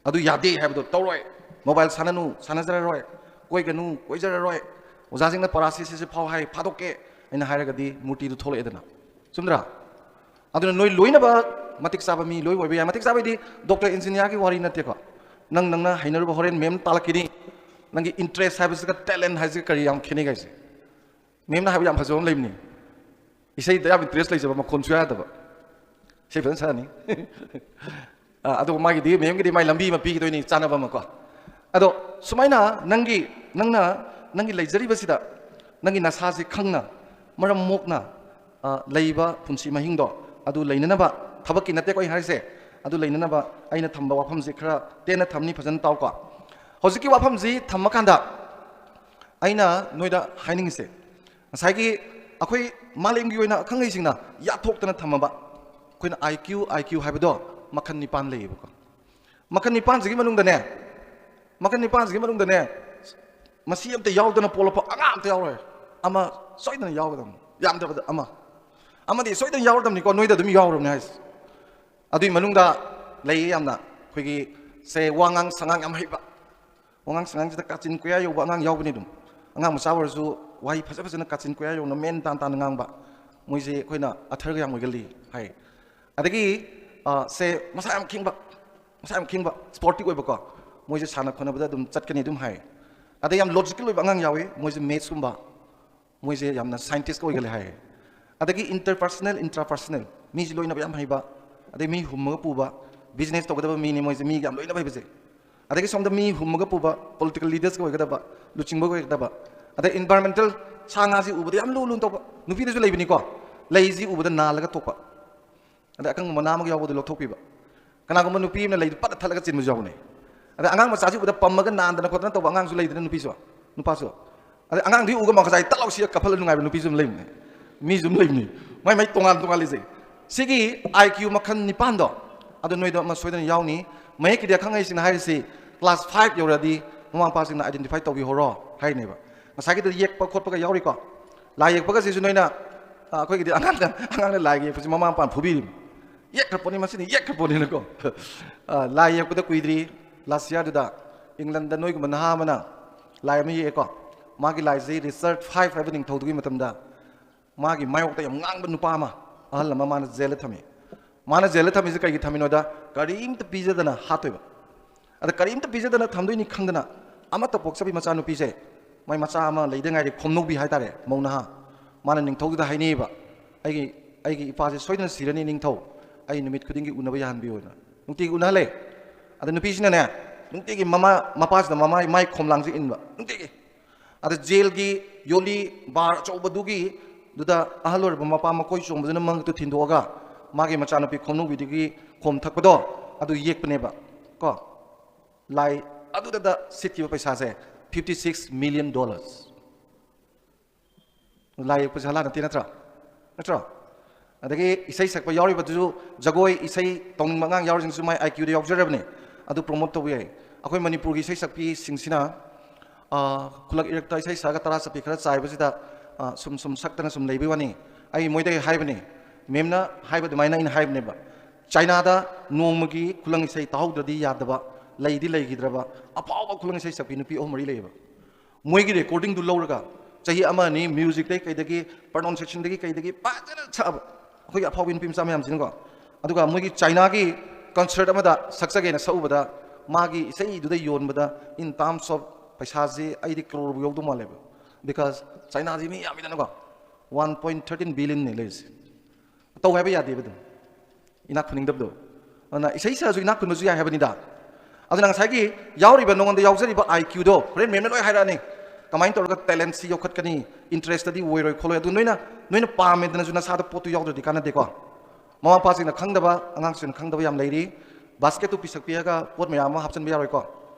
ꯑꯗꯨ ꯌꯥꯗꯦ ꯍꯥꯏꯕꯗꯣ ꯇꯧꯔꯣꯏ꯫ ꯃꯣꯕꯥꯏꯜ ꯁꯥꯟꯅꯅꯨ, ꯁꯥꯟꯅꯖꯔꯔꯣꯏ꯫ ꯀꯣꯏꯒꯅꯨ, ꯀꯣꯏꯖꯔꯔꯣꯏ꯫ ꯑꯣꯖꯥꯁꯤꯡꯅ ꯄꯔꯥꯁꯤꯁꯤꯁꯤ ꯐꯥꯎ ꯍꯥꯏ, ꯐꯥꯗꯣꯛꯀꯦ ꯑꯩꯅ ꯍꯥꯏꯔꯒꯗꯤ ꯃꯨꯔꯇꯤꯗꯨ ꯊꯣꯛꯂꯛꯑꯦꯗꯅ꯫ ꯆꯨꯝꯗ꯭ꯔꯥ? ꯑꯗꯨꯅ ꯅꯣꯏ ꯂꯣꯏꯅꯕ ꯃꯇꯤꯛ ꯆꯥꯕ ꯃꯤ ꯂꯣꯏ ꯑꯣꯏꯕ ꯌꯥꯏ꯫ ꯃꯇꯤꯛ ꯆꯥꯕ ꯍꯥꯏꯗꯤ ꯗꯣꯛꯇꯔ ꯏꯟꯖꯤꯅꯤꯌꯥꯔꯒꯤ ꯋꯥꯔꯤ ꯅꯠꯇꯦꯀꯣ꯫ ꯅꯪ, ꯅꯪꯅ ꯍꯩꯅꯔꯨꯕ ꯍꯣꯔꯦꯟ ꯃꯦꯝ ꯇꯥꯜꯂꯛꯈꯤꯅꯤ꯫ ꯅꯪꯒꯤ ꯏꯟꯇꯔꯦꯁ ꯍꯥꯏꯕꯁꯤꯒ ꯇꯦꯂꯦꯟ ꯍꯥꯏꯁꯤꯒ ꯀꯔꯤ ꯌꯥꯝ ꯈꯦꯠꯅꯩ ꯍꯥꯏꯁꯦ? ꯃꯦꯝꯅ ꯍꯥꯏꯕ ꯌꯥꯝ ꯐꯖꯕ ꯑꯃ ꯂꯩꯕꯅꯤ꯫ ꯏꯁꯩꯗ ꯌꯥꯝ ꯏꯟꯇꯔꯦꯁ ꯂꯩꯖꯕ, ꯃꯈꯣꯟꯁꯨ ꯌꯥꯗꯕ꯫ ꯏꯁꯩ ꯐꯖꯅ ꯁꯛꯑꯅꯤ꯫ ꯑ, ꯑꯗꯨꯒ ꯃꯥꯒꯤꯗꯤ, ꯃꯦꯝꯒꯤꯗꯤ ꯃꯥꯏ ꯂꯝꯕꯤ ꯑꯃ ꯄꯤꯈꯤꯗꯣꯏꯅꯤ, ꯆꯥꯅꯕ ꯑꯃꯀꯣ꯫ ꯑꯗꯣ ꯁꯨꯃꯥꯏꯅ ꯅꯪꯒꯤ, ꯅꯪꯅ ꯅꯪꯒꯤ ꯂꯩꯖꯔꯤꯕꯁꯤꯗ ꯅꯪꯒꯤ ꯅꯁꯥꯁꯤ ꯈꯪꯅ, ꯃꯔꯝ ꯃꯣꯛꯅ, ꯑ, ꯂꯩꯕ ꯄꯨꯟꯁꯤ ꯃꯍꯤꯡꯗꯣ ꯑꯗꯨ ꯂꯩꯅꯅꯕ, ꯊꯕꯛꯀꯤ ꯅꯠꯇꯦꯀꯣ ꯑꯩ ꯍꯥꯏꯔꯤꯁꯦ, ꯑꯗꯨ ꯂꯩꯅꯅꯕ ꯑꯩꯅ ꯊꯝꯕ ꯋꯥꯐꯝꯁꯤ ꯈꯔ ꯇꯦꯟꯅ ꯊꯝꯅꯤ, ꯐꯖꯅ ꯇꯥꯎꯀꯣ꯫ ꯍꯧꯖꯤꯛꯀꯤ ꯋꯥꯐꯝꯁꯤ ꯊꯝꯃꯀꯥꯟꯗ ꯑꯩꯅ ꯅꯣꯏꯗ ꯍꯥꯏꯅꯤꯡꯉꯤꯁꯦ, ꯉꯁꯥꯏꯒꯤ ꯑꯩꯈꯣꯏ ꯃꯥꯂꯦꯝꯒꯤ ꯑꯣꯏꯅ ꯑꯈꯪ ꯑꯍꯩꯁꯤꯡꯅ ꯌꯥꯠꯊꯣꯛꯇꯅ ꯊꯝꯃꯕ ꯑꯩꯈꯣꯏꯅ ꯑꯥꯏ ꯀ꯭ꯌꯨ, ꯑꯥꯏ ꯀ꯭ꯌꯨ ꯍꯥꯏꯕꯗꯣ ꯃꯈꯜ ꯅꯤꯄꯥꯟ ꯂꯩꯌꯦꯕꯀꯣ꯫ ꯃꯈꯜ ꯅꯤꯄꯥꯟꯁꯤꯒꯤ ꯃꯅꯨꯡꯗꯅꯦ, ꯃꯈꯜ ꯅꯤꯄꯥꯟꯁꯤꯒꯤ ꯃꯅꯨꯡꯗꯅꯦ, ꯃꯁꯤ ꯑꯝꯇ ꯌꯥꯎꯗꯅ ꯄꯣꯛꯂꯛꯄ ꯑꯉꯥꯡ ꯑꯝꯇ ꯌꯥꯎꯔꯣꯏ꯫ ꯑꯃ ꯁꯣꯏꯗꯅ ꯌꯥꯎꯒꯗꯕꯅꯤ, ꯌꯥꯝꯗ꯭ꯔꯕꯗ ꯑꯃ꯫ ꯑꯃꯗꯤ ꯁꯣꯏꯗꯅ ꯌꯥꯎꯔꯗꯕꯅꯤꯀꯣ, ꯅꯣꯏꯗ ꯑꯗꯨꯝ ꯌꯥꯎꯔꯕꯅꯤ ꯍꯥꯏꯁꯦ꯫ ꯑꯗꯨꯒꯤ ꯃꯅꯨꯡꯗ ꯂꯩꯌꯦ ꯌꯥꯝꯅ, ꯑꯩꯈꯣꯏꯒꯤ ꯁꯦ, ꯋꯥꯉꯥꯡ ꯁꯉꯥꯡ ꯌꯥꯝ ꯍꯩꯕ, ꯋꯥꯉꯥꯡ ꯁꯉꯥꯡꯁꯤꯗ ꯀꯥꯆꯤꯟ ꯀꯣꯌꯥ ꯌꯧꯕ ꯑꯉꯥꯡ ꯌꯥꯎꯕꯅꯤ ꯑꯗꯨꯝ꯫ ꯑꯉꯥꯡ ꯃꯆꯥ ꯑꯣꯏꯔꯁꯨ ꯋꯥꯍꯩ ꯐꯖ ꯐꯖꯅ ꯀꯥꯆꯤꯟ ꯀꯣꯌꯥ ꯌꯧꯅ ꯃꯦꯟ ꯇꯥꯟ ꯇꯥꯅ ꯉꯥꯡꯕ, ꯃꯣꯏꯁꯦ ꯑꯩꯈꯣꯏꯅ ꯑꯊꯔꯒ ꯌꯥꯝ ꯑꯣꯏꯒꯜꯂꯤ ꯍꯥꯏ꯫ ꯑꯗꯒꯤ, ꯑ, ꯁꯦ, ꯃꯁꯥ ꯌꯥꯝ ꯈꯤꯡꯕ, ꯃꯁꯥ ꯌꯥꯝ ꯈꯤꯡꯕ, ꯁ꯭ꯄꯣꯔꯇꯤꯛ ꯑꯣꯏꯕꯀꯣ, ꯃꯣꯏꯁꯦ ꯁꯥꯟꯅ ꯈꯣꯠꯅꯕꯗ ꯑꯗꯨꯝ ꯆꯠꯀꯅꯤ ꯑꯗꯨꯝ ꯍꯥꯏ꯫ ꯑꯗꯩ ꯌꯥꯝ ꯂꯣꯖꯤꯀꯦꯜ ꯑꯣꯏꯕ ꯑꯉꯥꯡ ꯌꯥꯎꯏ, ꯃꯣꯏꯁꯦ ꯃꯦꯠꯁꯀꯨꯝꯕ, ꯃꯣꯏꯁꯦ ꯌꯥꯝꯅ ꯁꯥꯏꯟꯇꯤꯁꯀ ꯑꯣꯏꯒꯜꯂꯦ ꯍꯥꯏ꯫ ꯑꯗꯒꯤ ꯏꯟꯇꯔꯄꯔꯁꯅꯦꯜ, ꯏꯟꯇ꯭ꯔꯥꯄꯔꯁꯅꯦꯜ, ꯃꯤꯁꯦ ꯂꯣꯏꯅꯕ ꯌꯥꯝ ꯍꯩꯕ, ꯑꯗꯩ ꯃꯤ ꯍꯨꯝꯃꯒ ꯄꯨꯕ, ꯕꯤꯖꯤꯅꯦꯁ ꯇꯧꯒꯗꯕ ꯃꯤꯅꯤ ꯃꯣꯏꯁꯦ, ꯃꯤꯒ ꯌꯥꯝ ꯂꯣꯏꯅꯕ ꯍꯩꯕꯁꯦ꯫ ꯑꯗꯒꯤ ꯁꯣꯝꯗ ꯃꯤ ꯍꯨꯝꯃꯒ ꯄꯨꯕ, ꯄꯣꯂꯤꯇꯤꯀꯦꯜ ꯂꯤꯗꯔꯁꯀ ꯑꯣꯏꯒꯗꯕ, ꯂꯨꯆꯤꯡꯕꯒ ꯑꯣꯏꯒꯗꯕ, ꯑꯗꯩ ꯏꯟꯚꯥꯏꯔꯣꯟꯃꯦꯟꯇꯦꯜ, ꯁꯥ ꯉꯥꯁꯤ ꯎꯕꯗ ꯌꯥꯝ ꯂꯨ ꯂꯨꯅ ꯇꯧꯕ, ꯅꯨꯄꯤꯗꯁꯨ ꯂꯩꯕꯅꯤꯀꯣ, ꯂꯩꯁꯤ ꯎꯕꯗ ꯅꯥꯜꯂꯒ ꯇꯣꯛꯄ, ꯑꯗꯩ ꯑꯀꯪꯕ ꯃꯅꯥ ꯑꯃꯒ ꯌꯥꯎꯕꯗꯨ ꯂꯧꯊꯣꯛꯄꯤꯕ꯫ ꯀꯅꯥꯒꯨꯝꯕ ꯅꯨꯄꯤ ꯑꯃꯅ ꯂꯩꯗꯨ ꯄꯠ ꯊꯠꯂꯒ ꯆꯤꯟꯕꯁꯨ ꯌꯥꯎꯕꯅꯦ꯫ ꯑꯗꯩ ꯑꯉꯥꯡ ꯃꯆꯥꯁꯤ ꯎꯕꯗ ꯄꯝꯃꯒ ꯅꯥꯟꯗꯅ ꯈꯣꯠꯇꯅ ꯇꯧꯕ ꯑꯉꯥꯡꯁꯨ ꯂꯩꯗꯅ, ꯅꯨꯄꯤꯁꯨ, ꯅꯨꯄꯥꯁꯨ꯫ ꯑꯗꯩ ꯑꯉꯥꯡꯗꯨ ꯎꯒ ꯃꯈꯖꯥꯏ ꯇꯠ ꯂꯥꯎ ꯁꯤꯒ ꯀꯞꯍꯜꯂ ꯅꯨꯡꯉꯥꯏꯕ ꯅꯨꯄꯤꯁꯨ ꯑꯗꯨꯝ ꯂꯩꯕꯅꯦ, ꯃꯤꯁꯨ ꯑꯗꯨꯝ ꯂꯩꯕꯅꯤ꯫ ꯃꯥꯏ ꯃꯥꯏ ꯇꯣꯉꯥꯟ ꯇꯣꯉꯥꯟ ꯂꯩꯖꯩ꯫ ꯁꯤꯒꯤ ꯑꯥꯏ ꯀ꯭ꯌꯨ ꯃꯈꯜ ꯅꯤꯄꯥꯟꯗꯣ, ꯑꯗꯨ ꯅꯣꯏꯗ ꯑꯃ ꯁꯣꯏꯗꯅ ꯌꯥꯎꯅꯤ꯫ ꯃꯌꯦꯛꯀꯤꯗꯤ ꯑꯈꯪ ꯑꯍꯩꯁꯤꯡꯅ ꯍꯥꯏꯔꯤꯁꯤ, ꯀ꯭ꯂꯥꯁ ꯐꯥꯏꯚ ꯌꯧꯔꯗꯤ ꯃꯃꯥ ꯃꯄꯥꯁꯤꯡꯅ ꯑꯥꯏꯗꯦꯟꯇꯤꯐꯥꯏ ꯇꯧꯕꯤꯍꯧꯔꯣ꯫ ꯍꯥꯏꯅꯦꯕ꯫ ꯉꯁꯥꯏꯒꯤꯗ ꯌꯦꯛꯄ ꯈꯣꯠꯄꯒ ꯌꯥꯎꯔꯤꯀꯣ꯫ ꯂꯥꯏ ꯌꯦꯛꯄꯒꯁꯤꯁꯨ ꯅꯣꯏꯅ, ꯑ, ꯑꯩꯈꯣꯏꯒꯤꯗꯤ ꯑꯉꯥꯡꯅ, ꯑꯉꯥꯡꯅ ꯂꯥꯏ ꯌꯦꯛꯄꯁꯤ ꯃꯃꯥ ꯃꯄꯥꯅ ꯐꯨꯕꯤꯔꯤꯕꯅꯤ꯫ "ꯌꯦꯛꯈ꯭ꯔ ꯄꯣꯠꯅꯤ, ꯃꯁꯤꯅ ꯌꯦꯛꯈ꯭ꯔ ꯄꯣꯠꯅꯤꯅꯀꯣ"꯫ ꯑ, ꯂꯥꯏ ꯌꯦꯛꯄꯗ ꯀꯨꯏꯗ꯭ꯔꯤ, ꯂꯥꯁ ꯌꯥꯔꯗꯨꯗ ꯏꯪꯂꯟꯗ ꯅꯣꯏꯒꯨꯝꯕ ꯅꯍꯥ ꯑꯃꯅ ꯂꯥꯏ ꯑꯃ ꯌꯦꯛꯑꯦꯀꯣ꯫ ꯃꯥꯒꯤ ꯂꯥꯏꯁꯤ ꯔꯤꯆꯥꯔꯗ ꯐꯥꯏꯚ ꯍꯥꯏꯕ ꯅꯤꯡꯊꯧꯗꯨꯒꯤ ꯃꯇꯝꯗ ꯃꯥꯒꯤ ꯃꯥꯌꯣꯛꯇ ꯌꯥꯝ ꯉꯥꯡꯕ ꯅꯨꯄꯥ ꯑꯃ, ꯑꯍꯜ ꯑꯃ, ꯃꯥꯅ ꯖꯦꯜꯗ ꯊꯝꯃꯤ꯫ ꯃꯥꯅ ꯖꯦꯜꯗ ꯊꯝꯃꯤꯁꯦ ꯀꯩꯒꯤ ꯊꯝꯃꯤꯅꯣꯗ, ꯀꯔꯤꯝꯇ ꯄꯤꯖꯗꯅ ꯍꯥꯠꯇꯣꯏꯕ꯫ ꯑꯗ ꯀꯔꯤꯝꯇ ꯄꯤꯖꯗꯅ ꯊꯝꯗꯣꯏꯅꯤ ꯈꯪꯗꯅ, ꯑꯃꯠꯇ ꯄꯣꯛꯆꯕꯤ ꯃꯆꯥꯅꯨꯄꯤꯁꯦ, ꯃꯥꯏ ꯃꯆꯥ ꯑꯃ ꯂꯩꯗ ꯉꯥꯏꯔꯤ, ꯈꯣꯝꯅꯧꯕꯤ ꯍꯥꯏꯇꯥꯔꯦ, ꯃꯧ ꯅꯍꯥ꯫ ꯃꯥꯅ ꯅꯤꯡꯊꯧꯗꯨꯗ ꯍꯥꯏꯅꯩꯕ, "ꯑꯩꯒꯤ, ꯑꯩꯒꯤ ꯏꯄꯥꯁꯦ ꯁꯣꯏꯗꯅ ꯁꯤꯔꯅꯤ ꯅꯤꯡꯊꯧ, ꯑꯩ ꯅꯨꯃꯤꯠ ꯈꯨꯗꯤꯡꯒꯤ ꯎꯅꯕ ꯌꯥꯍꯟꯕꯤꯌꯨ" ꯍꯥꯏꯅ꯫ ꯅꯨꯡꯇꯤꯒꯤ ꯎꯅꯍꯜꯂꯦ꯫ ꯑꯗ ꯅꯨꯄꯤꯁꯤꯅꯅꯦ, ꯅꯨꯡꯇꯤꯒꯤ ꯃꯃꯥ, ꯃꯄꯥꯁꯤꯗ ꯃꯃꯥꯏ, ꯃꯥꯏ ꯈꯣꯝꯂꯥꯡꯁꯦ ꯏꯟꯕ, ꯅꯨꯡꯇꯤꯒꯤ꯫ ꯑꯗ ꯖꯦꯜꯒꯤ ꯌꯣꯂꯤ ꯕꯥꯔ ꯑꯆꯧꯕꯗꯨꯒꯤ ꯗꯨꯗ ꯑꯍꯜ ꯑꯣꯏꯔꯕ ꯃꯄꯥ ꯃꯀꯣꯏ ꯆꯣꯡꯕꯗꯨꯅ ꯃꯉꯛꯇꯨ ꯊꯤꯟꯗꯣꯛꯑꯒ ꯃꯥꯒꯤ ꯃꯆꯥꯅꯨꯄꯤ ꯈꯣꯝꯅꯧꯕꯤꯗꯨꯒꯤ ꯈꯣꯝ ꯊꯛꯄꯗꯣ ꯑꯗꯨ ꯌꯦꯛꯄꯅꯦꯕ ꯀꯣ꯫ ꯂꯥꯏ ꯑꯗꯨꯗ ꯁꯤꯠꯈꯤꯕ ꯄꯩꯁꯥꯁꯦ fifty six million dollars꯫ ꯂꯥꯏ ꯌꯦꯛꯄꯁꯦ ꯍꯂꯥ ꯅꯠꯇꯦ, ꯅꯠꯇ꯭ꯔꯥ? ꯅꯠꯇ꯭ꯔꯣ? ꯑꯗꯒꯤ ꯏꯁꯩ ꯁꯛꯄ ꯌꯥꯎꯔꯤꯕꯗꯨꯁꯨ, ꯖꯒꯣꯏ ꯏꯁꯩ ꯇꯧꯅꯤꯡꯕ ꯑꯉꯥꯡ ꯌꯥꯎꯔꯤꯁꯤꯡꯁꯨ ꯃꯥꯏ IQ ꯗ ꯌꯥꯎꯖꯔꯕꯅꯤ꯫ ꯑꯗꯨ promote ꯇꯧꯕ ꯌꯥꯏ꯫ ꯑꯩꯈꯣꯏ ꯃꯅꯤꯄꯨꯔꯒꯤ ꯏꯁꯩ ꯁꯛꯄꯤꯁꯤꯡꯁꯤꯅ, ꯑ, ꯈꯨꯜꯂꯛ ꯏꯔꯛꯇ ꯏꯁꯩ ꯁꯛꯑꯒ ꯇꯔꯥ ꯆꯠꯄꯤ ꯈꯔ ꯆꯥꯏꯕꯁꯤꯗ, ꯑ, ꯁꯨꯝ ꯁꯨꯝ ꯁꯛꯇꯅ ꯁꯨꯝ ꯂꯩꯕꯩ ꯋꯥꯅꯤ꯫ ꯑꯩ ꯃꯣꯏꯗꯒꯤ ꯍꯥꯏꯕꯅꯤ, ꯃꯦꯝꯅ ꯍꯥꯏꯕ ꯑꯗꯨꯃꯥꯏꯅ ꯑꯩꯅ ꯍꯥꯏꯕꯅꯦꯕ꯫ ꯆꯥꯏꯅꯥꯗ ꯅꯣꯡꯃꯒꯤ ꯈꯨꯂꯪ ꯏꯁꯩ ꯇꯥꯍꯧꯗ꯭ꯔꯗꯤ ꯌꯥꯗꯕ, ꯂꯩꯗꯤ ꯂꯩꯈꯤꯗ꯭ꯔꯕ ꯑꯐꯥꯎꯕ ꯈꯨꯂꯪ ꯏꯁꯩ ꯁꯛꯄꯤ ꯅꯨꯄꯤ ꯑꯍꯨꯝ ꯃꯔꯤ ꯂꯩꯌꯦꯕ꯫ ꯃꯣꯏꯒꯤ recording ꯗꯨ ꯂꯧꯔꯒ ꯆꯍꯤ ꯑꯃ ꯑꯅꯤ music ꯇꯩ ꯀꯩꯗꯒꯤ, pronunciation ꯗꯒꯤ ꯀꯩꯗꯒꯤ ꯐꯖꯅ ꯁꯛꯑꯕ ꯑꯩꯈꯣꯏꯒꯤ ꯑꯐꯥꯎꯕꯤ ꯅꯨꯄꯤ ꯃꯆꯥ ꯃꯌꯥꯝꯁꯤꯅꯀꯣ꯫ ꯑꯗꯨꯒ ꯃꯣꯏꯒꯤ ꯆꯥꯏꯅꯥꯒꯤ concert ꯑꯃꯗ ꯁꯛꯆꯒꯦꯅ ꯁꯛꯎꯕꯗ, ꯃꯥꯒꯤ ꯏꯁꯩꯗꯨꯗ ꯌꯣꯟꯕꯗ, in terms of ꯄꯩꯁꯥꯁꯤ ꯑꯩꯗꯤ ꯀ꯭ꯔꯣꯔꯕꯨ ꯌꯧꯗꯧ ꯃꯥꯜꯂꯦꯕ꯫ Because ꯆꯥꯏꯅꯥꯁꯤ me ꯌꯥꯝꯃꯤꯗꯅꯀꯣ, one point thirteen billion ꯅꯦ ꯂꯩꯔꯤꯁꯦ꯫ ꯇꯧ ꯍꯥꯏꯕ ꯌꯥꯗꯦꯕ ꯑꯗꯨꯝ꯫ ꯏꯅꯥꯛ ꯈꯨꯟꯅꯤꯡꯗꯕꯗꯣ꯫ ꯑꯗꯨꯅ ꯏꯁꯩ ꯁꯛꯑꯁꯨ ꯏꯅꯥꯛ ꯈꯨꯟꯕꯁꯨ ꯌꯥꯏ ꯍꯥꯏꯕꯅꯤꯗ꯫ ꯑꯗꯨꯅ ꯉꯁꯥꯏꯒꯤ ꯌꯥꯎꯔꯤꯕ, ꯅꯉꯣꯟꯗ ꯌꯥꯎꯖꯔꯤꯕ IQ ꯗꯣ ꯍꯣꯔꯦꯟ ꯃꯦꯝꯅ ꯂꯣꯏ ꯍꯥꯏꯔꯛꯑꯅꯤ꯫ ꯀꯃꯥꯏꯅ ꯇꯧꯔꯒ talent ꯁꯤ ꯌꯣꯛꯈꯠꯀꯅꯤ, interest ꯇꯗꯤ ꯑꯣꯏꯔꯣꯏ ꯈꯣꯠꯂꯣꯏ꯫ ꯑꯗꯨ ꯅꯣꯏꯅ, ꯅꯣꯏꯅ ꯄꯥꯝꯃꯦꯗꯅꯁꯨ ꯅꯁꯥꯗ ꯄꯣꯠꯇꯨ ꯌꯥꯎꯗ꯭ꯔꯗꯤ ꯀꯥꯟꯅꯗꯦꯀꯣ꯫ ꯃꯃꯥ ꯃꯄꯥꯁꯤꯡꯅ ꯈꯪꯗꯕ, ꯑꯉꯥꯡꯁꯤꯡꯅ ꯈꯪꯗꯕ ꯌꯥꯝ ꯂꯩꯔꯤ꯫ Basket ꯇꯨ ꯄꯤꯁꯛ ꯄꯤꯛꯑꯒ ꯄꯣꯠ ꯃꯌꯥꯝ ꯑꯃ ꯍꯥꯞꯆꯤꯟꯕ ꯌꯥꯔꯣꯏꯀꯣ꯫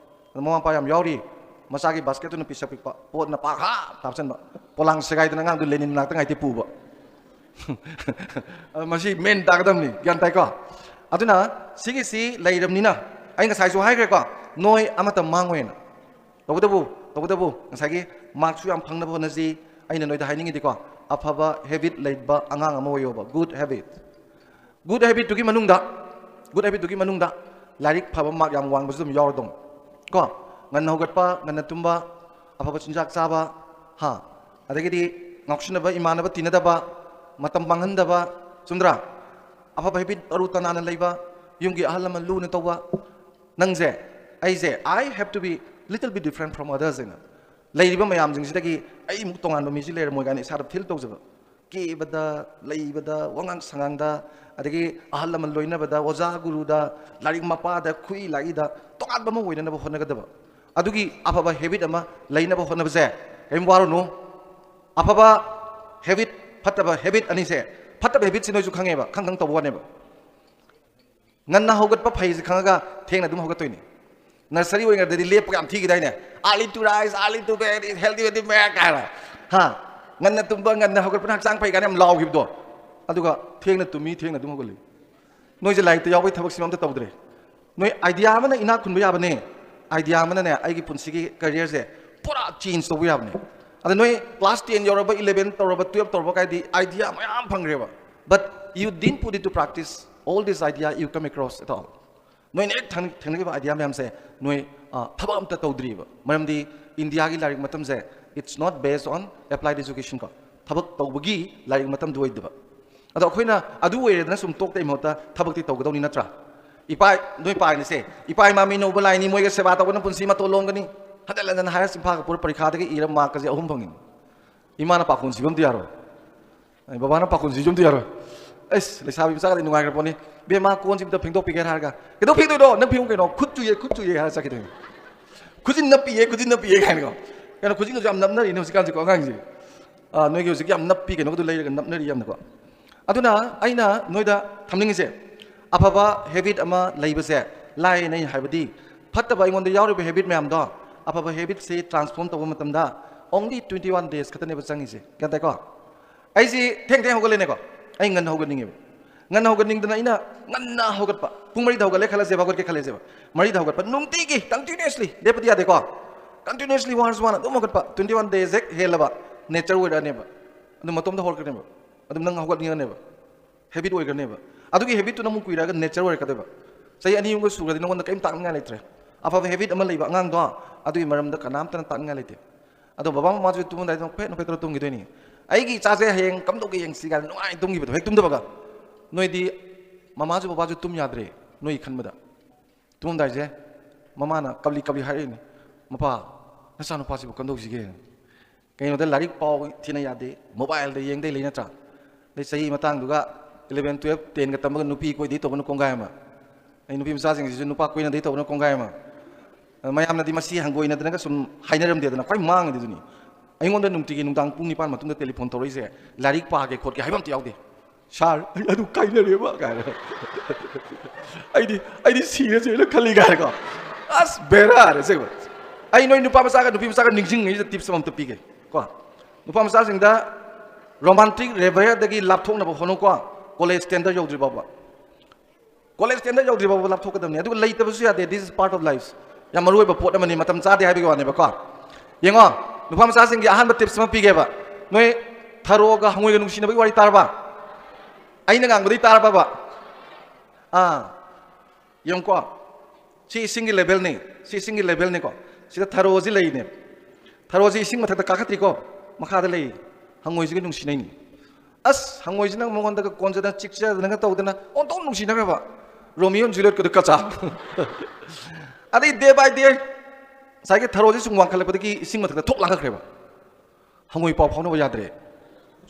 ꯑꯗꯣ ꯃꯃꯥ ꯃꯄꯥ ꯌꯥꯝ ꯌꯥꯎꯔꯤ, ꯃꯆꯥꯒꯤ basket ꯇꯨꯅ ꯄꯤꯁꯛ ꯄꯤꯛꯄ, ꯄꯣꯠꯅ ꯄꯥꯛ ꯍꯥꯞ ꯍꯥꯞꯆꯤꯟꯕ, ꯄꯣꯂꯥꯡ ꯁꯦꯒꯥꯏꯗꯅ ꯑꯉꯥꯡꯗꯨ ꯂꯦꯅꯤꯟ ꯃꯅꯥꯛꯇ ꯉꯥꯏꯇꯦ ꯄꯨꯕ꯫ ꯑꯗꯣ ꯃꯁꯤ ꯃꯦꯟ ꯇꯥꯒꯗꯕꯅꯤ, ꯒ꯭ꯌꯥꯟ ꯇꯥꯏꯀꯣ? ꯑꯗꯨꯅ ꯁꯤꯒꯤꯁꯤ ꯂꯩꯔꯕꯅꯤꯅ, ꯑꯩ ꯉꯁꯥꯏꯁꯨ ꯍꯥꯏꯈ꯭ꯔꯦꯀꯣ, ꯅꯣꯏ ꯑꯃꯠꯇ ꯃꯥꯡꯉꯣꯏꯅ꯫ ꯇꯧꯕꯇꯕꯨ ꯇꯧꯕꯇꯕꯨ ꯉꯁꯥꯏꯒꯤ ꯃꯥꯔꯛꯁꯨ ꯌꯥꯝ ꯐꯪꯅꯕ ꯍꯣꯠꯅꯁꯤ꯫ ꯑꯩꯅ ꯅꯣꯏꯗ ꯍꯥꯏꯅꯤꯡꯉꯤꯗꯤꯀꯣ, ꯑꯐꯕ ꯍꯦꯕꯤꯠ ꯂꯩꯕ ꯑꯉꯥꯡ ꯑꯃ ꯑꯣꯏꯌꯣꯕ, ꯒꯨꯗ ꯍꯦꯕꯤꯠ꯫ ꯒꯨꯗ ꯍꯦꯕꯤꯠꯇꯨꯒꯤ ꯃꯅꯨꯡꯗ, ꯒꯨꯗ ꯍꯦꯕꯤꯠꯇꯨꯒꯤ ꯃꯅꯨꯡꯗ ꯂꯥꯏꯔꯤꯛ ꯐꯕ, ꯃꯥꯔꯛ ꯌꯥꯝ ꯋꯥꯡꯕꯁꯨ ꯑꯗꯨꯝ ꯌꯥꯎꯔꯗꯧꯅꯤ ꯀꯣ꯫ ꯉꯟꯅ ꯍꯧꯒꯠꯄ, ꯉꯟꯅ ꯇꯨꯝꯕ, ꯑꯐꯕ ꯆꯤꯟꯖꯥꯛ ꯆꯥꯕ, ꯍꯥ, ꯑꯗꯒꯤꯗꯤ ꯉꯥꯎꯁꯤꯟꯅꯕ, ꯏꯃꯥꯟꯅꯕ ꯇꯤꯟꯅꯗꯕ, ꯃꯇꯝ ꯃꯥꯡꯍꯟꯗꯕ, ꯆꯨꯝꯗ꯭ꯔꯥ? ꯑꯐꯕ ꯍꯦꯕꯤꯠ ꯇꯔꯨ ꯇꯅꯥꯟꯅ ꯂꯩꯕ, ꯌꯨꯝꯒꯤ ꯑꯍꯜ ꯂꯃꯟ ꯂꯨꯅ ꯇꯧꯕ꯫ ꯅꯪꯁꯦ, ꯑꯩꯁꯦ, "I have to be little bit different from others" ꯍꯥꯏꯅ, ꯂꯩꯔꯤꯕ ꯃꯌꯥꯝꯁꯤꯡꯁꯤꯗꯒꯤ ꯑꯩꯃꯨꯛ ꯇꯣꯉꯥꯟꯕ ꯃꯤꯁꯤ ꯂꯩꯔꯝꯃꯣꯏ ꯀꯥꯏꯅ ꯏꯁꯥꯗ ꯐꯤꯜ ꯇꯧꯖꯕ꯫ ꯀꯦꯕꯗ, ꯂꯩꯕꯗ, ꯋꯥꯉꯥꯡ ꯁꯉꯥꯡꯗ, ꯑꯗꯒꯤ ꯑꯍꯜ ꯂꯃꯟ ꯂꯣꯏꯅꯕꯗ, ꯑꯣꯖꯥ ꯒꯨꯔꯨꯗ, ꯂꯥꯏꯔꯤꯛ ꯃꯄꯥꯗ, ꯈꯨꯏ ꯂꯥꯛꯏꯗ ꯇꯣꯉꯥꯟꯕ ꯑꯃ ꯑꯣꯏꯅꯅꯕ ꯍꯣꯠꯅꯒꯗꯕ꯫ ꯑꯗꯨꯒꯤ ꯑꯐꯕ ꯍꯦꯕꯤꯠ ꯑꯃ ꯂꯩꯅꯕ ꯍꯣꯠꯅꯕꯁꯦ ꯀꯔꯤꯝ ꯋꯥꯔꯨꯅꯨ꯫ ꯑꯐꯕ ꯍꯦꯕꯤꯠ, ꯐꯠꯇꯕ ꯍꯦꯕꯤꯠ ꯑꯅꯤꯁꯦ, ꯐꯠꯇꯕ ꯍꯦꯕꯤꯠꯁꯤ ꯅꯣꯏꯁꯨ ꯈꯪꯉꯦꯕ, ꯈꯪ ꯈꯪ ꯇꯧꯕ ꯋꯥꯅꯦꯕ꯫ ꯉꯟꯅ ꯍꯧꯒꯠꯄ ꯐꯩꯁꯦ ꯈꯪꯉꯒ ꯊꯦꯡꯅ ꯑꯗꯨꯝ ꯍꯧꯒꯠꯇꯣꯏꯅꯤ꯫ ꯅꯔꯁꯔꯤ ꯑꯣꯏꯔꯤꯉꯩꯗꯗꯤ ꯂꯦꯞꯄꯒ ꯌꯥꯝ ꯊꯤꯈꯤꯗꯥꯏꯅꯦ? "Early to rise, early to bed is healthy, healthy man" ꯀꯥꯏꯅ, ꯍꯥ? "ꯉꯟꯅ ꯇꯨꯝꯕ, ꯉꯟꯅ ꯍꯧꯒꯠꯄꯅ ꯍꯛꯆꯥꯡ ꯐꯩ" ꯀꯥꯏꯅ ꯌꯥꯝ ꯂꯥꯎꯈꯤꯕꯗꯣ꯫ ꯑꯗꯨꯒ ꯊꯦꯡꯅ ꯇꯨꯝꯃꯤ, ꯊꯦꯡꯅ ꯑꯗꯨꯝ ꯍꯧꯒꯠꯂꯤ꯫ ꯅꯣꯏꯁꯦ ꯂꯥꯏꯔꯤꯛꯇ ꯌꯥꯎꯕꯩ ꯊꯕꯛꯁꯤꯃ ꯑꯝꯇ ꯇꯧꯗ꯭ꯔꯦ꯫ ꯅꯣꯏ ꯑꯥꯏꯗꯤꯌꯥ ꯑꯃꯅ ꯏꯅꯥꯛ ꯈꯨꯟꯕ ꯌꯥꯕꯅꯦ, ꯑꯥꯏꯗꯤꯌꯥ ꯑꯃꯅꯅꯦ ꯑꯩꯒꯤ ꯄꯨꯟꯁꯤꯒꯤ ꯀꯦꯔꯤꯌꯔꯁꯦ ꯄꯨꯔꯥ ꯆꯦꯟꯖ ꯇꯧꯕ ꯌꯥꯕꯅꯦ꯫ ꯑꯗ ꯅꯣꯏ ꯀ꯭ꯂꯥꯁ ꯇꯦꯟ ꯌꯧꯔꯕ, ꯏꯂꯦꯚꯦꯟ ꯇꯧꯔꯕ, ꯇꯨꯌꯦꯜꯞ ꯇꯧꯔꯕ ꯀꯥꯏꯗꯤ ꯑꯥꯏꯗꯤꯌꯥ ꯃꯌꯥꯝ ꯐꯪꯈ꯭ꯔꯦꯕ, but you didn't put it to practice, all this idea you come across at all. ꯅꯣꯏꯅ ꯍꯦꯛ ꯊꯦꯡ-, ꯊꯦꯡꯅꯈꯤꯕ ꯑꯥꯏꯗꯤꯌꯥ ꯃꯌꯥꯝꯁꯦ ꯅꯣꯏ, ꯑ, ꯊꯕꯛ ꯑꯝꯇ ꯇꯧꯗ꯭ꯔꯤꯕ꯫ ꯃꯔꯝꯗꯤ ꯏꯟꯗꯤꯌꯥꯒꯤ ꯂꯥꯏꯔꯤꯛ ꯃꯇꯝꯁꯦ, it's not based on applied education ꯀꯣ, ꯊꯕꯛ ꯇꯧꯕꯒꯤ ꯂꯥꯏꯔꯤꯛ ꯃꯇꯝꯗꯨ ꯑꯣꯏꯗꯕ꯫ ꯑꯗꯣ ꯑꯩꯈꯣꯏꯅ ꯑꯗꯨ ꯑꯣꯏꯔꯦꯗꯅ ꯁꯨꯝ ꯇꯣꯛꯇꯩ ꯃꯍꯨꯠꯇ ꯊꯕꯛꯇꯤ ꯇꯧꯒꯗꯧꯅꯤ ꯅꯠꯇ꯭ꯔꯥ? ꯏꯄꯥ, ꯅꯣꯏ ꯄꯥꯏꯅꯤꯁꯦ, "ꯏꯄꯥ ꯏꯃꯥ ꯃꯤ ꯅꯧꯕ ꯂꯥꯏꯅꯤ, ꯃꯣꯏꯒ ꯁꯦꯕꯥ ꯇꯧꯕꯅ ꯄꯨꯟꯁꯤ ꯃꯇꯣꯟ ꯂꯣꯝꯒꯅꯤ"꯫ ꯍꯟꯖꯟ ꯍꯟꯖꯟ ꯍꯥꯏꯔ ꯆꯤꯟꯐꯥꯒ ꯄꯨꯔ ꯄꯔꯤꯈꯥꯗꯒꯤ ꯏꯔ ꯃꯥꯔꯛꯀꯁꯦ ꯑꯍꯨꯝ ꯐꯪꯉꯤ꯫ ꯏꯃꯥꯅ ꯄꯥꯈꯣꯟ ꯁꯤꯕ ꯑꯝꯇ ꯌꯥꯔꯣꯏ꯫ ꯑꯩ ꯕꯕꯥꯅ ꯄꯥꯈꯣꯟ ꯁꯤꯕ ꯑꯝꯇ ꯌꯥꯔꯣꯏ꯫ ꯑꯩꯁ, ꯂꯩꯁꯥꯕꯤ ꯃꯆꯥꯒꯗꯤ ꯅꯨꯡꯉꯥꯏꯈ꯭ꯔ ꯄꯣꯠꯅꯤ꯫ "ꯕꯦꯝꯃ, ꯀꯣꯟꯁꯤ ꯑꯝꯇ ꯐꯦꯡꯗꯣꯛꯄꯤꯒꯦ" ꯍꯥꯏꯔꯒ, "ꯀꯩꯗꯧ ꯐꯦꯡꯗꯣꯏꯅꯣ? ꯅꯪ ꯐꯦꯡꯉꯨ ꯀꯩꯅꯣ, ꯈꯨꯠ ꯆꯨꯏꯌꯦ, ꯈꯨꯠ ꯆꯨꯏꯌꯦ" ꯍꯥꯏꯔ ꯆꯠꯈꯤꯗꯣꯏꯅꯤ꯫ "ꯈꯨꯖꯤꯟ ꯅꯞꯄꯤꯌꯦ, ꯈꯨꯖꯤꯟ ꯅꯞꯄꯤꯌꯦ" ꯀꯥꯏꯅꯀꯣ꯫ ꯀꯩꯅꯣ, ꯈꯨꯖꯤꯟꯒꯁꯨ ꯌꯥꯝ ꯅꯞꯅꯔꯤꯅꯦ ꯍꯧꯖꯤꯛꯀꯥꯟꯁꯦꯀꯣ ꯑꯉꯥꯡꯁꯤꯡꯁꯦ꯫ ꯑ, ꯅꯣꯏꯒꯤ ꯍꯧꯖꯤꯛ ꯌꯥꯝ ꯅꯞꯄꯤ, ꯀꯩꯅꯣꯒꯗꯣ ꯂꯩꯔꯒ ꯅꯞꯅꯔꯤ ꯌꯥꯝꯅꯀꯣ꯫ ꯑꯗꯨꯅ ꯑꯩꯅ ꯅꯣꯏꯗ ꯊꯝꯅꯤꯡꯉꯤꯁꯦ, ꯑꯐꯕ ꯍꯦꯕꯤꯠ ꯑꯃ ꯂꯩꯕꯁꯦ ꯂꯥꯏꯅ, ꯑꯩ ꯍꯥꯏꯕꯗꯤ ꯐꯠꯇꯕ ꯑꯩꯉꯣꯟꯗ ꯌꯥꯎꯔꯤꯕ ꯍꯦꯕꯤꯠ ꯃꯌꯥꯝꯗꯣ, ꯑꯐꯕ ꯍꯦꯕꯤꯠꯁꯦ ꯇ꯭ꯔꯥꯟꯁꯐꯣꯔꯝ ꯇꯧꯕ ꯃꯇꯝꯗ only twenty one days ꯈꯛꯇꯅꯦꯕ ꯆꯪꯉꯤꯁꯦ꯫ ꯒ꯭ꯌꯥꯟ ꯇꯥꯏꯀꯣ? ꯑꯩꯁꯤ ꯊꯦꯡ ꯊꯦꯡ ꯍꯧꯒꯠꯂꯦꯅꯦꯀꯣ, ꯑꯩ ꯉꯟꯅ ꯍꯧꯒꯠꯅꯤꯡꯉꯦꯕ꯫ ꯉꯟꯅ ꯍꯧꯒꯠꯅꯤꯡꯗꯅ ꯑꯩꯅ ꯉꯟꯅ ꯍꯧꯒꯠꯄ, ꯄꯨꯡ ꯃꯔꯤꯗ ꯍꯧꯒꯠꯂꯦ ꯈꯜꯂꯁꯦꯕ, ꯍꯧꯒꯠꯀꯦ ꯈꯜꯂꯁꯦꯕ, ꯃꯔꯤꯗ ꯍꯧꯒꯠꯄ ꯅꯨꯡꯇꯤꯒꯤ, continuously, ꯂꯦꯞꯄꯗꯤ ꯌꯥꯗꯦꯀꯣ꯫ Continuously ꯋꯥꯔꯁꯨ ꯋꯥꯅ ꯑꯗꯨꯝ ꯍꯧꯒꯠꯄ, twenty one days ꯍꯦꯛ ꯍꯦꯜꯂꯕ ꯅꯦꯆꯔ ꯑꯣꯏꯔꯛꯑꯅꯦꯕ꯫ ꯑꯗꯨꯝ ꯃꯇꯣꯝꯇ ꯍꯧꯔꯛꯀꯅꯦꯕ꯫ ꯑꯗꯨꯝ ꯅꯪ ꯍꯧꯒꯠꯅꯤꯡꯉꯅꯦꯕ꯫ ꯍꯦꯕꯤꯠ ꯑꯣꯏꯈ꯭ꯔꯅꯦꯕ꯫ ꯑꯗꯨꯒꯤ ꯍꯦꯕꯤꯠꯇꯨꯅ ꯑꯃꯨꯛ ꯀꯨꯏꯔꯛꯑꯒ ꯅꯦꯆꯔ ꯑꯣꯏꯔꯛꯀꯗꯣꯏꯕ꯫ ꯆꯍꯤ ꯑꯅꯤ ꯑꯍꯨꯝꯒ ꯁꯨꯈ꯭ꯔꯗꯤ ꯅꯉꯣꯟꯗ ꯀꯔꯤꯝ ꯇꯥꯛꯅꯤꯡꯉꯥꯏ ꯂꯩꯇ꯭ꯔꯦ꯫ ꯑꯐꯕ ꯍꯦꯕꯤꯠ ꯑꯃ ꯂꯩꯕ ꯑꯉꯥꯡꯗꯣ, ꯑꯗꯨꯒꯤ ꯃꯔꯝꯗ ꯀꯅꯥꯝꯇꯅ ꯇꯥꯛꯅꯤꯡꯉꯥꯏ ꯂꯩꯇꯦ꯫ ꯑꯗꯣ ꯕꯕꯥ ꯃꯃꯥꯁꯨ ꯇꯨꯝꯃꯝꯗꯥꯏꯗ ꯅꯣꯛꯐꯦꯠ ꯅꯣꯛꯐꯦꯠ ꯇꯧꯔ ꯇꯨꯝꯈꯤꯗꯣꯏꯅꯤ꯫ "ꯑꯩꯒꯤ ꯏꯆꯥꯁꯦ ꯍꯌꯦꯡ ꯀꯝꯗꯧꯒꯦ ꯌꯦꯡꯁꯤ" ꯀꯥꯏꯅ ꯅꯨꯡꯉꯥꯏꯅ ꯇꯨꯝꯈꯤꯕꯗꯣ ꯍꯦꯛ ꯇꯨꯝꯗꯕꯒ꯫ ꯅꯣꯏꯗꯤ ꯃꯃꯥꯁꯨ ꯕꯕꯥꯁꯨ ꯇꯨꯝ ꯌꯥꯗ꯭ꯔꯦ ꯅꯣꯏ ꯈꯟꯕꯗ꯫ ꯇꯨꯝꯃꯝꯗꯥꯏꯁꯦ ꯃꯃꯥꯅ ꯀꯞꯂꯤ ꯀꯞꯂꯤ ꯍꯥꯏꯔꯛꯏꯅꯤ, "ꯃꯄꯥ, ꯅꯆꯥꯅꯨꯄꯥꯁꯤꯕꯨ ꯀꯝꯗꯧꯁꯤꯒꯦ?" ꯀꯩꯅꯣꯗ ꯂꯥꯏꯔꯤꯛ ꯄꯥꯎ ꯊꯤꯅ ꯌꯥꯗꯦ, ꯃꯣꯕꯥꯏꯜꯗ ꯌꯦꯡꯗꯩ ꯂꯩ ꯅꯠꯇ꯭ꯔꯥ? ꯑꯗꯩ ꯆꯍꯤ ꯃꯇꯥꯡꯗꯨꯒ eleven, twelve, tenꯒ ꯇꯝꯕꯒ ꯅꯨꯄꯤ ꯀꯣꯏꯗꯩ ꯇꯧꯕꯅ ꯀꯣꯡꯒꯥꯏ ꯑꯃ꯫ ꯑꯩ ꯅꯨꯄꯤ ꯃꯆꯥꯁꯤꯡꯁꯤꯁꯨ ꯅꯨꯄꯥ ꯀꯣꯏꯅꯗꯩ ꯇꯧꯕꯅ ꯀꯣꯡꯒꯥꯏ ꯑꯃ꯫ ꯑꯗ ꯃꯌꯥꯝꯅꯗꯤ ꯃꯁꯤ ꯍꯪꯒꯣꯏꯅꯗꯅꯒ ꯁꯨꯝ ꯍꯥꯏꯅꯔꯝꯗꯦꯗꯅ, ꯈ꯭ꯋꯥꯏ ꯃꯥꯡꯉꯤꯗꯨꯅꯤ꯫ ꯑꯩꯉꯣꯟꯗ ꯅꯨꯡꯇꯤꯒꯤ ꯅꯨꯡꯗꯥꯡ ꯄꯨꯡ ꯅꯤꯄꯥꯟ ꯃꯇꯨꯡꯗ ꯇꯦꯂꯤꯐꯣꯟ ꯇꯧꯔꯛꯏꯁꯦ, "ꯂꯥꯏꯔꯤꯛ ꯄꯥꯒꯦ ꯈꯣꯠꯀꯦ" ꯍꯥꯏꯕ ꯑꯝꯇ ꯌꯥꯎꯗꯦ꯫ "ꯁꯥꯔ, ꯑꯩ ꯑꯗꯨ ꯀꯥꯏꯅꯔꯦꯕ" ꯀꯥꯏꯅ꯫ "ꯑꯩꯗꯤ, ꯑꯩꯗꯤ ꯁꯤꯔꯁꯦꯅ ꯈꯜꯂꯤ" ꯀꯥꯏꯅꯀꯣ꯫ ꯑꯁ, ꯕꯦꯔꯥꯅꯦ ꯑꯁꯦꯡꯕ꯫ ꯑꯩ ꯅꯣꯏ ꯅꯨꯄꯥ ꯃꯆꯥꯒ ꯅꯨꯄꯤ ꯃꯆꯥꯒ ꯅꯤꯡꯁꯤꯡꯉꯩꯁꯤꯗ ꯇꯤꯞꯁ ꯑꯃꯃꯝꯇ ꯄꯤꯒꯦ ꯀꯣ꯫ ꯅꯨꯄꯥ ꯃꯆꯥꯁꯤꯡꯗ ꯔꯣꯃꯥꯟꯇꯤꯛ ꯑꯦꯐꯤꯌꯔꯗꯒꯤ ꯂꯥꯞꯊꯣꯛꯅꯕ ꯍꯣꯠꯅꯧꯀꯣ꯫ ꯀꯣꯂꯦꯖ ꯁ꯭ꯇꯦꯟꯗꯔꯗ ꯌꯧꯗ꯭ꯔꯤ ꯐꯥꯎꯕ꯫ ꯀꯣꯂꯦꯖ ꯁ꯭ꯇꯦꯟꯗꯔꯗ ꯌꯧꯗ꯭ꯔꯤ ꯐꯥꯎꯕ ꯂꯥꯞꯊꯣꯛꯀꯗꯕꯅꯤ꯫ ꯑꯗꯨꯒ ꯂꯩꯇꯕꯁꯨ ꯌꯥꯗꯦ꯫ This is part of life. ꯌꯥꯝ ꯃꯔꯨ ꯑꯣꯏꯕ ꯄꯣꯠ ꯑꯃꯅꯤ꯫ ꯃꯇꯝ ꯆꯥꯗꯦ ꯍꯥꯏꯕꯒꯤ ꯋꯥꯅꯦꯕꯀꯣ꯫ ꯌꯦꯡꯉꯣ, ꯅꯨꯄꯥ ꯃꯆꯥꯁꯤꯡꯒꯤ ꯑꯍꯥꯟꯕ ꯇꯤꯞꯁ ꯑꯃ ꯄꯤꯒꯦꯕ꯫ ꯅꯣꯏ ꯊꯔꯣꯒ ꯍꯉꯣꯏꯒ ꯅꯨꯡꯁꯤꯅꯕꯒꯤ ꯋꯥꯔꯤ ꯇꯥꯔꯕ? ꯑꯩꯅ ꯉꯥꯡꯕꯗꯤ ꯇꯥꯔꯕꯕ? ꯑꯥ, ꯌꯦꯡꯉꯨꯀꯣ꯫ ꯁꯤ ꯏꯁꯤꯡꯒꯤ ꯂꯦꯚꯦꯜꯅꯤ꯫ ꯁꯤ ꯏꯁꯤꯡꯒꯤ ꯂꯦꯚꯦꯜꯅꯤꯀꯣ꯫ ꯁꯤꯗ ꯊꯔꯣꯁꯤ ꯂꯩꯅꯦ꯫ ꯊꯔꯣꯁꯤ ꯏꯁꯤꯡ ꯃꯊꯛꯇ ꯀꯥꯈꯠꯇ꯭ꯔꯤꯀꯣ꯫ ꯃꯈꯥꯗ ꯂꯩ꯫ ꯍꯉꯣꯏꯁꯤꯒ ꯅꯨꯡꯁꯤꯅꯩꯅꯤ꯫ ꯑꯁ, ꯍꯉꯣꯏꯁꯤꯅ ꯃꯉꯣꯟꯗꯒ ꯀꯣꯟꯖꯗꯅ ꯆꯤꯛꯆꯗꯅꯒ ꯇꯧꯗꯅ ꯑꯣꯟꯊꯣꯛ ꯅꯨꯡꯁꯤꯅꯈ꯭ꯔꯕ꯫ Romeo and ꯖꯨꯂꯤꯌꯦꯠꯀꯗꯣ ꯀꯆꯥ꯫ ꯑꯗꯩ day by day ꯉꯁꯥꯏꯒꯤ ꯊꯔꯣꯁꯤ ꯁꯨꯝ ꯋꯥꯡꯈꯠꯂꯛꯄꯗꯒꯤ ꯏꯁꯤꯡ ꯃꯊꯛꯇ ꯊꯣꯛ ꯂꯥꯡꯈꯠꯈ꯭ꯔꯦꯕ꯫ ꯍꯉꯣꯏ ꯄꯥꯎ ꯐꯥꯎꯅꯕ ꯌꯥꯗ꯭ꯔꯦ꯫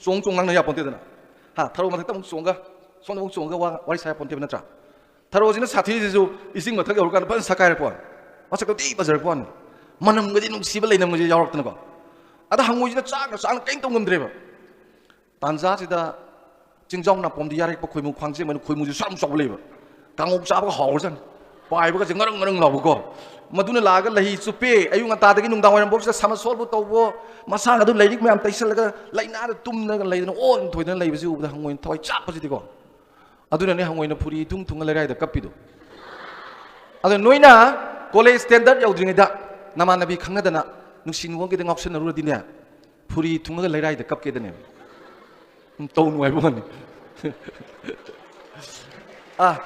ꯆꯣꯡ ꯆꯣꯡ ꯂꯥꯡꯅ ꯌꯥꯄꯣꯟꯇꯦꯗꯅ꯫ ꯍꯥ, ꯊꯔꯣ ꯃꯊꯛꯇ ꯑꯃꯨꯛ ꯆꯣꯡꯉꯒ, ꯁꯣꯝꯗ ꯑꯃꯨꯛ ꯆꯣꯡꯉꯒ ꯋꯥ-, ꯋꯥꯔꯤ ꯁꯥ ꯌꯥꯄꯣꯟꯇꯦꯕ ꯅꯠꯇ꯭ꯔꯥ? ꯊꯔꯣꯁꯤꯅ ꯁꯥꯊꯤꯔꯤꯁꯤꯁꯨ ꯏꯁꯤꯡ ꯃꯊꯛ ꯌꯧꯔꯀꯥꯟꯗ ꯐꯖꯅ ꯁꯛꯀꯥꯏꯔꯛꯄ ꯋꯥꯅꯤ꯫ ꯃꯁꯛꯇꯣ ꯊꯤ ꯐꯖꯔꯛꯄ ꯋꯥꯅꯤ꯫ ꯃꯅꯝꯒꯗꯤ ꯅꯨꯡꯁꯤꯕ ꯂꯩꯅꯝꯒꯁꯦ ꯌꯥꯎꯔꯛꯇꯅꯀꯣ꯫ ꯑꯗ ꯍꯉꯣꯏꯁꯤꯅ ꯆꯥꯛꯅ ꯆꯥꯛꯅ ꯀꯔꯤꯝ ꯇꯧ ꯉꯝꯗ꯭ꯔꯦꯕ꯫ ꯇꯥꯟꯖꯥꯁꯤꯗ ꯆꯤꯡꯖꯥꯎ ꯅꯥꯄꯣꯝꯗ ꯌꯥꯔꯛꯄ ꯈꯣꯏꯃꯨ ꯈ꯭ꯋꯥꯡꯖꯦꯝ ꯍꯥꯏꯅ ꯈꯣꯏꯃꯨꯁꯤ ꯁ꯭ꯋꯥꯏ ꯌꯥꯝ ꯆꯥꯎꯕ ꯂꯩꯕ꯫ ꯀꯥꯡꯉꯧ ꯆꯥꯕꯒ ꯍꯥꯎꯔꯖꯥꯠꯅꯤ꯫ ꯄꯥꯏꯕꯒꯁꯦ ꯉꯔꯪ ꯉꯔꯪ ꯂꯥꯎꯕꯀꯣ꯫ ꯃꯗꯨꯅ ꯂꯥꯛꯑꯒ ꯂꯩ ꯆꯨꯞꯄꯦ꯫ ꯑꯌꯨꯛ ꯉꯟꯇꯥꯗꯒꯤ ꯅꯨꯡꯗꯥꯡ ꯋꯥꯏꯔꯝꯐꯥꯎꯁꯤꯗ ꯁꯃꯁꯣꯜꯕꯨ ꯇꯧꯕꯣ, ꯃꯁꯥꯒꯗꯨ ꯂꯥꯏꯔꯤꯛ ꯃꯌꯥꯝ ꯇꯩꯁꯜꯂꯒ ꯂꯥꯏꯅꯥꯗ ꯇꯨꯝꯗꯅ ꯂꯩꯗꯅ ꯑꯣꯟ ꯊꯣꯏꯗꯅ ꯂꯩꯕꯁꯤ ꯎꯕꯗ ꯍꯪꯉꯣꯏꯅ ꯊꯋꯥꯏ ꯆꯥꯛꯄꯁꯤꯗꯤꯀꯣ꯫ ꯑꯗꯨꯅꯅꯦ ꯍꯪꯉꯣꯏꯅ ꯐꯨꯔꯤ ꯏꯊꯨꯡ ꯊꯨꯡꯉ ꯂꯩꯔꯥꯏꯗ ꯀꯞꯄꯤꯗꯣ꯫ ꯑꯗꯣ ꯅꯣꯏꯅ ꯀꯣꯂꯦꯖ ꯁ꯭ꯇꯦꯟꯗꯔꯗ ꯌꯧꯗ꯭ꯔꯤꯉꯩꯗ ꯅꯃꯥꯟꯅꯕꯤ ꯈꯪꯅꯗꯅ ꯅꯨꯡꯁꯤ ꯅꯨꯡꯉꯣꯟꯒꯤꯗ ꯉꯥꯎꯁꯟꯅꯔꯨꯔꯗꯤꯅꯦ, ꯐꯨꯔꯤ ꯊꯨꯡꯉꯒ ꯂꯩꯔꯥꯏꯗ ꯀꯞꯀꯦꯗꯅꯦ꯫ ꯎꯝ, ꯇꯧꯅꯨ ꯍꯥꯏꯕ ꯋꯥꯅꯤ꯫ ꯑꯥ,